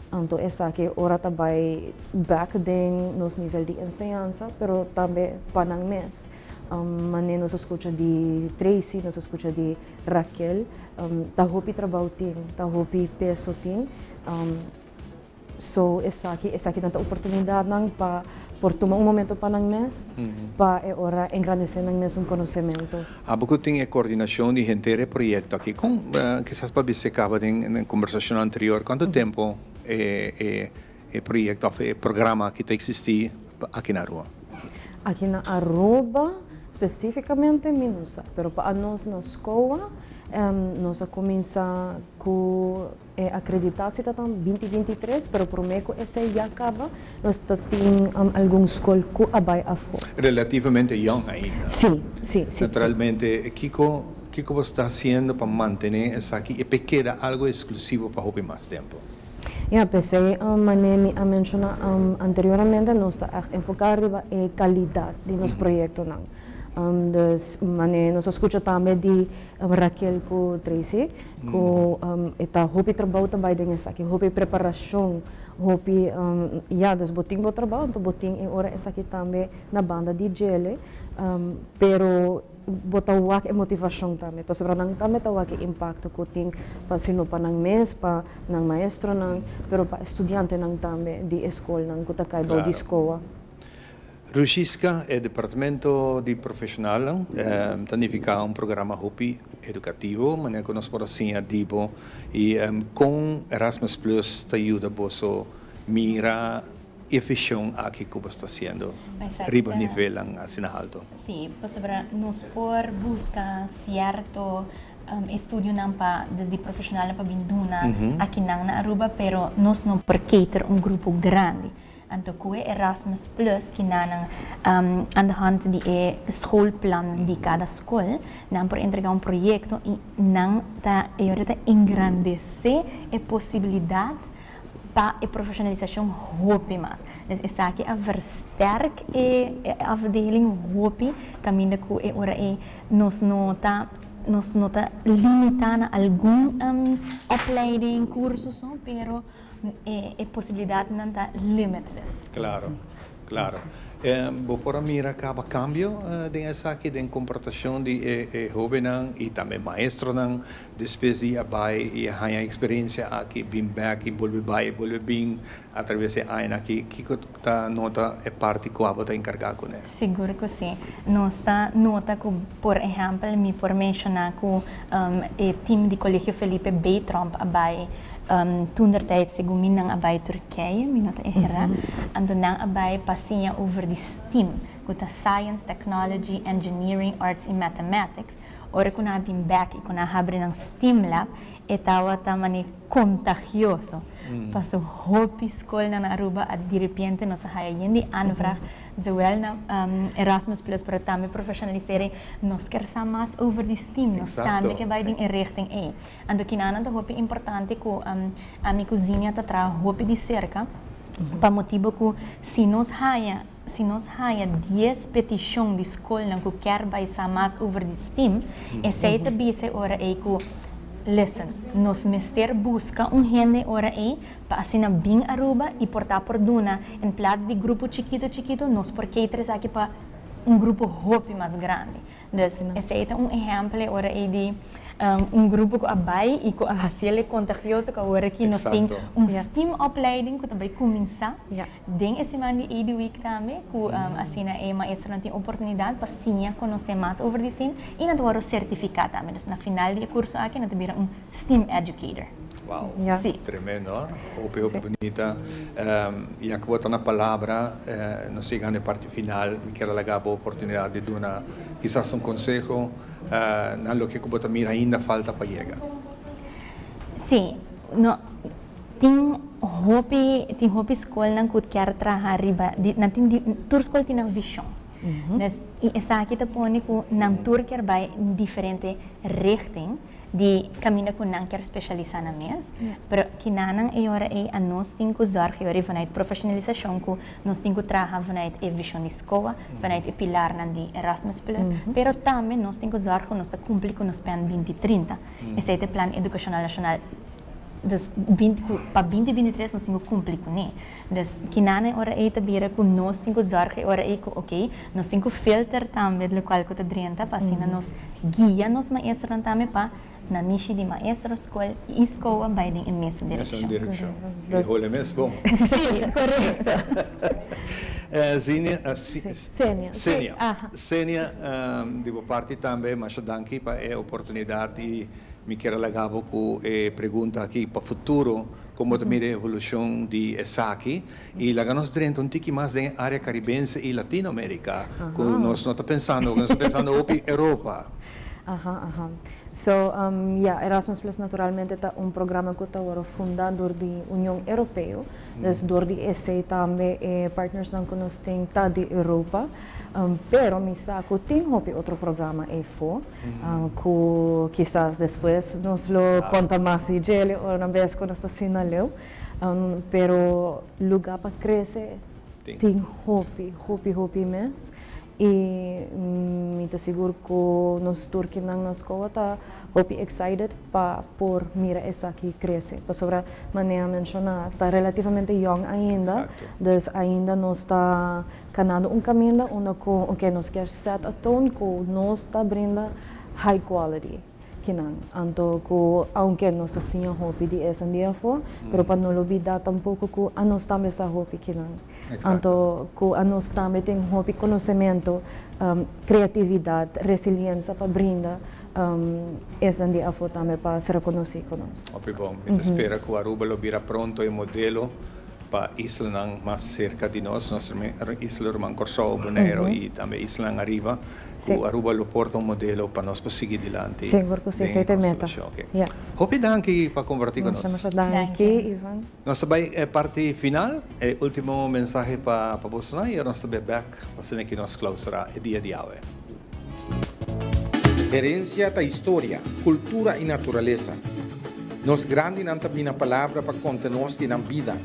[SPEAKER 16] anto esaki ora ta bai bek den nos nivel di enseñansa, pero tambe pa nan mes. Mane nos a scucha di Tracy, nos a scucha di Raquel, ta hopi trabou tin, ta hopi peso tin. So esaki esaki nan ta oportunidadnan pa por tuma un momento pa nan mes, pa e ora engrandece nan mes un conocemento.
[SPEAKER 3] Abo cu tin e coordinacion di henter e proyecto aki, con kisas pa bisa caba den conversacion anterior, cuanto tempo e e proyecto of e programa aki ta existi aki na Aruba?
[SPEAKER 16] Aki na Aruba specificamente mi no sa, pero pa anos na SCOA nos a cuminsa cu E akreditatie ta tan binti binti tres, pero promé ku esei ya kaba, nos ta tin algun skol ku a bai afó.
[SPEAKER 3] Relativamente yòn ainda.
[SPEAKER 16] Sí, sí, sí.
[SPEAKER 3] Naturalmente, kiko kiko bo sta hasiendo pa mantené esaki i p'e keda algu eksklusivo pa hopi mas tempu?
[SPEAKER 16] Ya, p'esei manera mi a menshoná anteriormente, nos ta ègt enfoká riba e kalidat di nos proyektonan. Dus mane nos a scucha tambe di Raquel cu Tracy cu e ta hopi trabou ta bay den esaki, hopi preparacion, hopi ya dus bo tin bo trabou anto bo tin e ora esaki tambe na banda di djele pero bo ta wak e motivacion tambe pasobra nan tambe ta wak e impacto cu tin pa sino pa nan mes, pa nan maestronan pero pa e studiantenan tambe di e scolnan cu ta cay bou di SCOA.
[SPEAKER 3] Rushiska, e departamento di profesionalnan ta nifica un programa hopi educativo, manera cu nos por a siña di bo y con Erasmus Plus ta yuda boso mira e vision aki cu bo sta haciendo riba nivelnan asina alto.
[SPEAKER 7] Sí, pasobra nos por busca cierto estudionan pa des di profesionalnan pa bin duna akinan na Aruba, pero nos no por cater un grupo grandi. Anto ku e Erasmus Plus ki nan aan de hand di e schoolplan di kada skol, nan por entrega un proyekto i nan ta e ora ta engrandesé e posibilidat pa e profeshonalisashon hopi mas. Dus esaki a versterk e afdeling hopi kaminda ku e ora ei nos no ta nos no ta limitá na algun opleiding, kurso so, pero E posibilidadnan ta limitless.
[SPEAKER 3] Claro, claro. Bo por a mira caba cambio den esaki, den comportacion di e hobennan y tambe maestronan despues di a bay y a haña experiencia aki, bin bek y bolbe bay, bolbe bin a traves e añanan aki. Kico ta nota e parti cu abo ta encarga cune?
[SPEAKER 7] Sigur cu si. Nos ta nota cu, por ehempel, mi por menciona cu e team di Colegio Felipe B. Tromp a bay Toentertijd segun mi nan a bai Turkije, mi no ta eherá, anto nan a bai pa siña over di STEAM, ku ta Science, Technology, Engineering, Arts i Mathematics. Ora ku nan a bin bèk i ku nan a habri nan STEAM lab, e tabata manera kontagioso. Paso hopi skolnan na Aruba a diripiente nos a haya yen di aanvraag Zowel na Erasmus Plus pero tambe professionalisering, nos ker sa mas over di STEAM, nos tambe ke bai den e richting ei. Anto kinanan ta hopi importante ku ami ku Zinia ta traha hopi di serka pa motibo ku si nos haya si nos haya dies petishon di skolnan ku ker bai sa mas over di STEAM, esei ta bisa e ora ei ku listen, nos mester buska un hende e ora ei pa asina bin Aruba y por ta por duna en plaats di grupo chikito chikito nos por cater esaki pa un grupo hopi mas grandi. Dus esey ta un ehempel e ora ey di un grupo cu a bay y cu a haciel contagioso cu awor aki nos tin un STEAM opleiding cu ta bay cuminsa den e siman di ED Week tambe cu asina e maestronan tin oportunidad pa siña conoce mas over di STEAM y nan ta worde certifica tambe. Dus na final di e curso aki nan ta bira un STEAM educator.
[SPEAKER 3] Wow, tremendo ha, hopi hopi bunita. Ya ku bo ta na palabra, nos yegando e parti final, mi kier a laga bo oportunidat di duna kisas un konseho na loke ku bo ta mira ainda falta pa yega.
[SPEAKER 7] Sí, no, tin hopi, tin hopi skolnan ku kier traha riba, nan tin, tur skol tin nan vishon. Dus, i esaki ta pone ku nan tur kier bai diferente richting. Di kaminda ku nan kier spesialisá nan mes, pero kinanan e ora ei anos tin ku zòrg e ora ei vanuit profeshonalisashon ku nos tin ku traha vanuit e vishon di SCOA, vanuit e pilarnan di Erasmus Plus, pero tambe nos tin ku zòrg ku nos ta kumpli ku nos plan binti trinta. Esei ta e plan edukashonal nashonal dus binti ku pa binti binti tres nos tin ku kumpli kuné. Dus kinanan e ora ei ta bira ku nos tin ku zòrg e ora ei ku oke, nos tin ku filter tambe lokual ku ta drenta pa asina nos guia nos maestronan tambe pa nan nishi di maestro, skol i skoa bai den e mesun direkshon.
[SPEAKER 3] Mesun direkshon. E hole mes bon.
[SPEAKER 7] Sí, korekto.
[SPEAKER 3] Zinia, Senia. Senia. Senia, di bo parti tambe masha danki pa e oportunidat i mi kier a laga bo ku e pregunta aki pa futuro. Kon bo ta mira e evolushon di esaki? I laga nos drenta un tiki mas den e área karibense i Latinoamérika, ku nos no ta pensando, nos ta pensando hopi Europa.
[SPEAKER 16] Aha, aha. So, ya, Erasmus Plus naturalmente ta un programa ku ta wòrdu fundá dor di Union Europeo. Dus dor di esei tambe e partnersnan ku nos tin ta di Europa. Pero mi sa ku tin hopi otro programa eifó. Ku kisas despues nos lo konta mas di djele ora na bes ku nos ta asina leu. Pero lugá pa krese tin hopi, hopi, hopi mes. Y mi ta sigur cu nos tur kinan na SCOA ta hopi excited pa por mira esaki crece. Pasobra manera menciona ta relativamente young ainda, dus ainda nos ta canando un caminda unda cu ok nos kier set a tone cu nos ta brinda high quality kinan. Anto cu aunke nos ta siña hopi di esan di afo, pero pa no lubida tampoco cu anos tambe sa hopi kinan. Anto ku anos tambe tin hopi konosementu, kreatividat, resiliensa pa brinda esnan di afó tambe pa ser rekonosí ku nos.
[SPEAKER 3] Hopi bon. Mi ta spera ku Aruba lo bira pronto e modelo pa islanan mas serka di nos, nos isla ruman Kòrsou, Boneiru i tambe islanan ariba, ku Aruba lo por ta un modelo pa nos por sigui dilanti
[SPEAKER 16] Sigur ku si, esei ta e meta.
[SPEAKER 3] Yes. Hopi danki pa kompartí ku nos.
[SPEAKER 16] Masha masha danki, Ivan.
[SPEAKER 3] Nos ta bai e parti final, e ultimo mensahe pa pa bosonan y nos ta be bek pa asina ki nos clausura e dia di awe.
[SPEAKER 10] Herencia ta historia, cultura y naturalesa. Nos grandinan ta bina palabra pa conta nos di nan bida,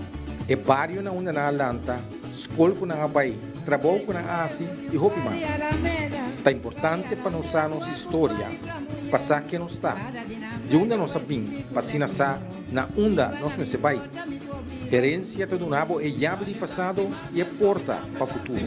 [SPEAKER 10] e bario na unda nan a lanta, scol cu nan a bay, trabou cu nan a haci y hopi mas. Ta importante pa nos sa nos historia, pa sa ken nos ta, di unda nos a bin, pa asina sa Na unda nos mester bai? Herencia ta duna bo e yabi di pasado y e porta pa futuro.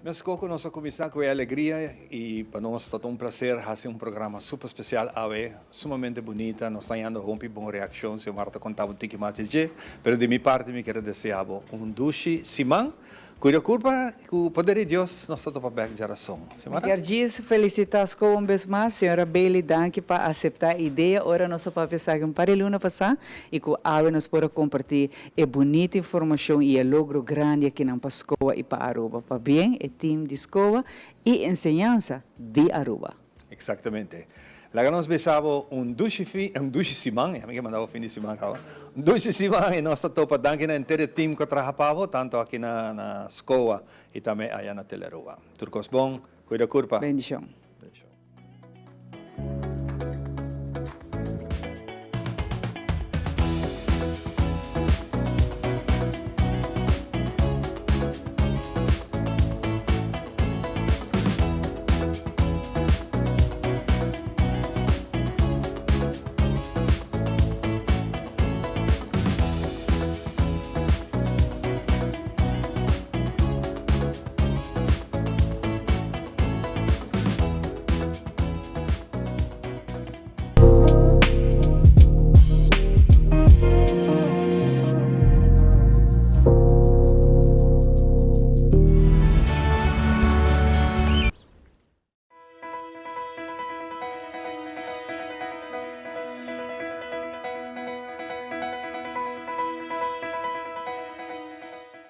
[SPEAKER 3] Mesco cu nos a cuminsa cu e alegria y pa nos ta un placer haci un programa super special awe, sumamente bunita, nos ta hañando hopi bon reaccion, Xiomara ta conta bo un tiki mas di dje, pero di mi parti mi kier desea bo un dushi siman. Cuida curpa cu poder di Dios nos ta topa bek djarason.
[SPEAKER 4] Mi kier djis felicita Sco un bes mas, señora Bailey danki pa acepta e idea ora nos a papia esaki un par di luna pasa y cu awe nos por a comparti e bunita informacion y e logro grandi akinan pa Scoa y pa Aruba. Pabien e team di Scoa y enseñansa di Aruba.
[SPEAKER 3] Exactamente. Laga nos bisa bo un dushi fi, un dushi siman, ya mi ke manda bo fin di siman caba. Un dushi siman y nos ta topa danki na henter e team cu a traha pa bo, tanto aki na na SCOA y tambe aya na Telearuba. Tur cos bon, cuida curpa.
[SPEAKER 4] Bendicion.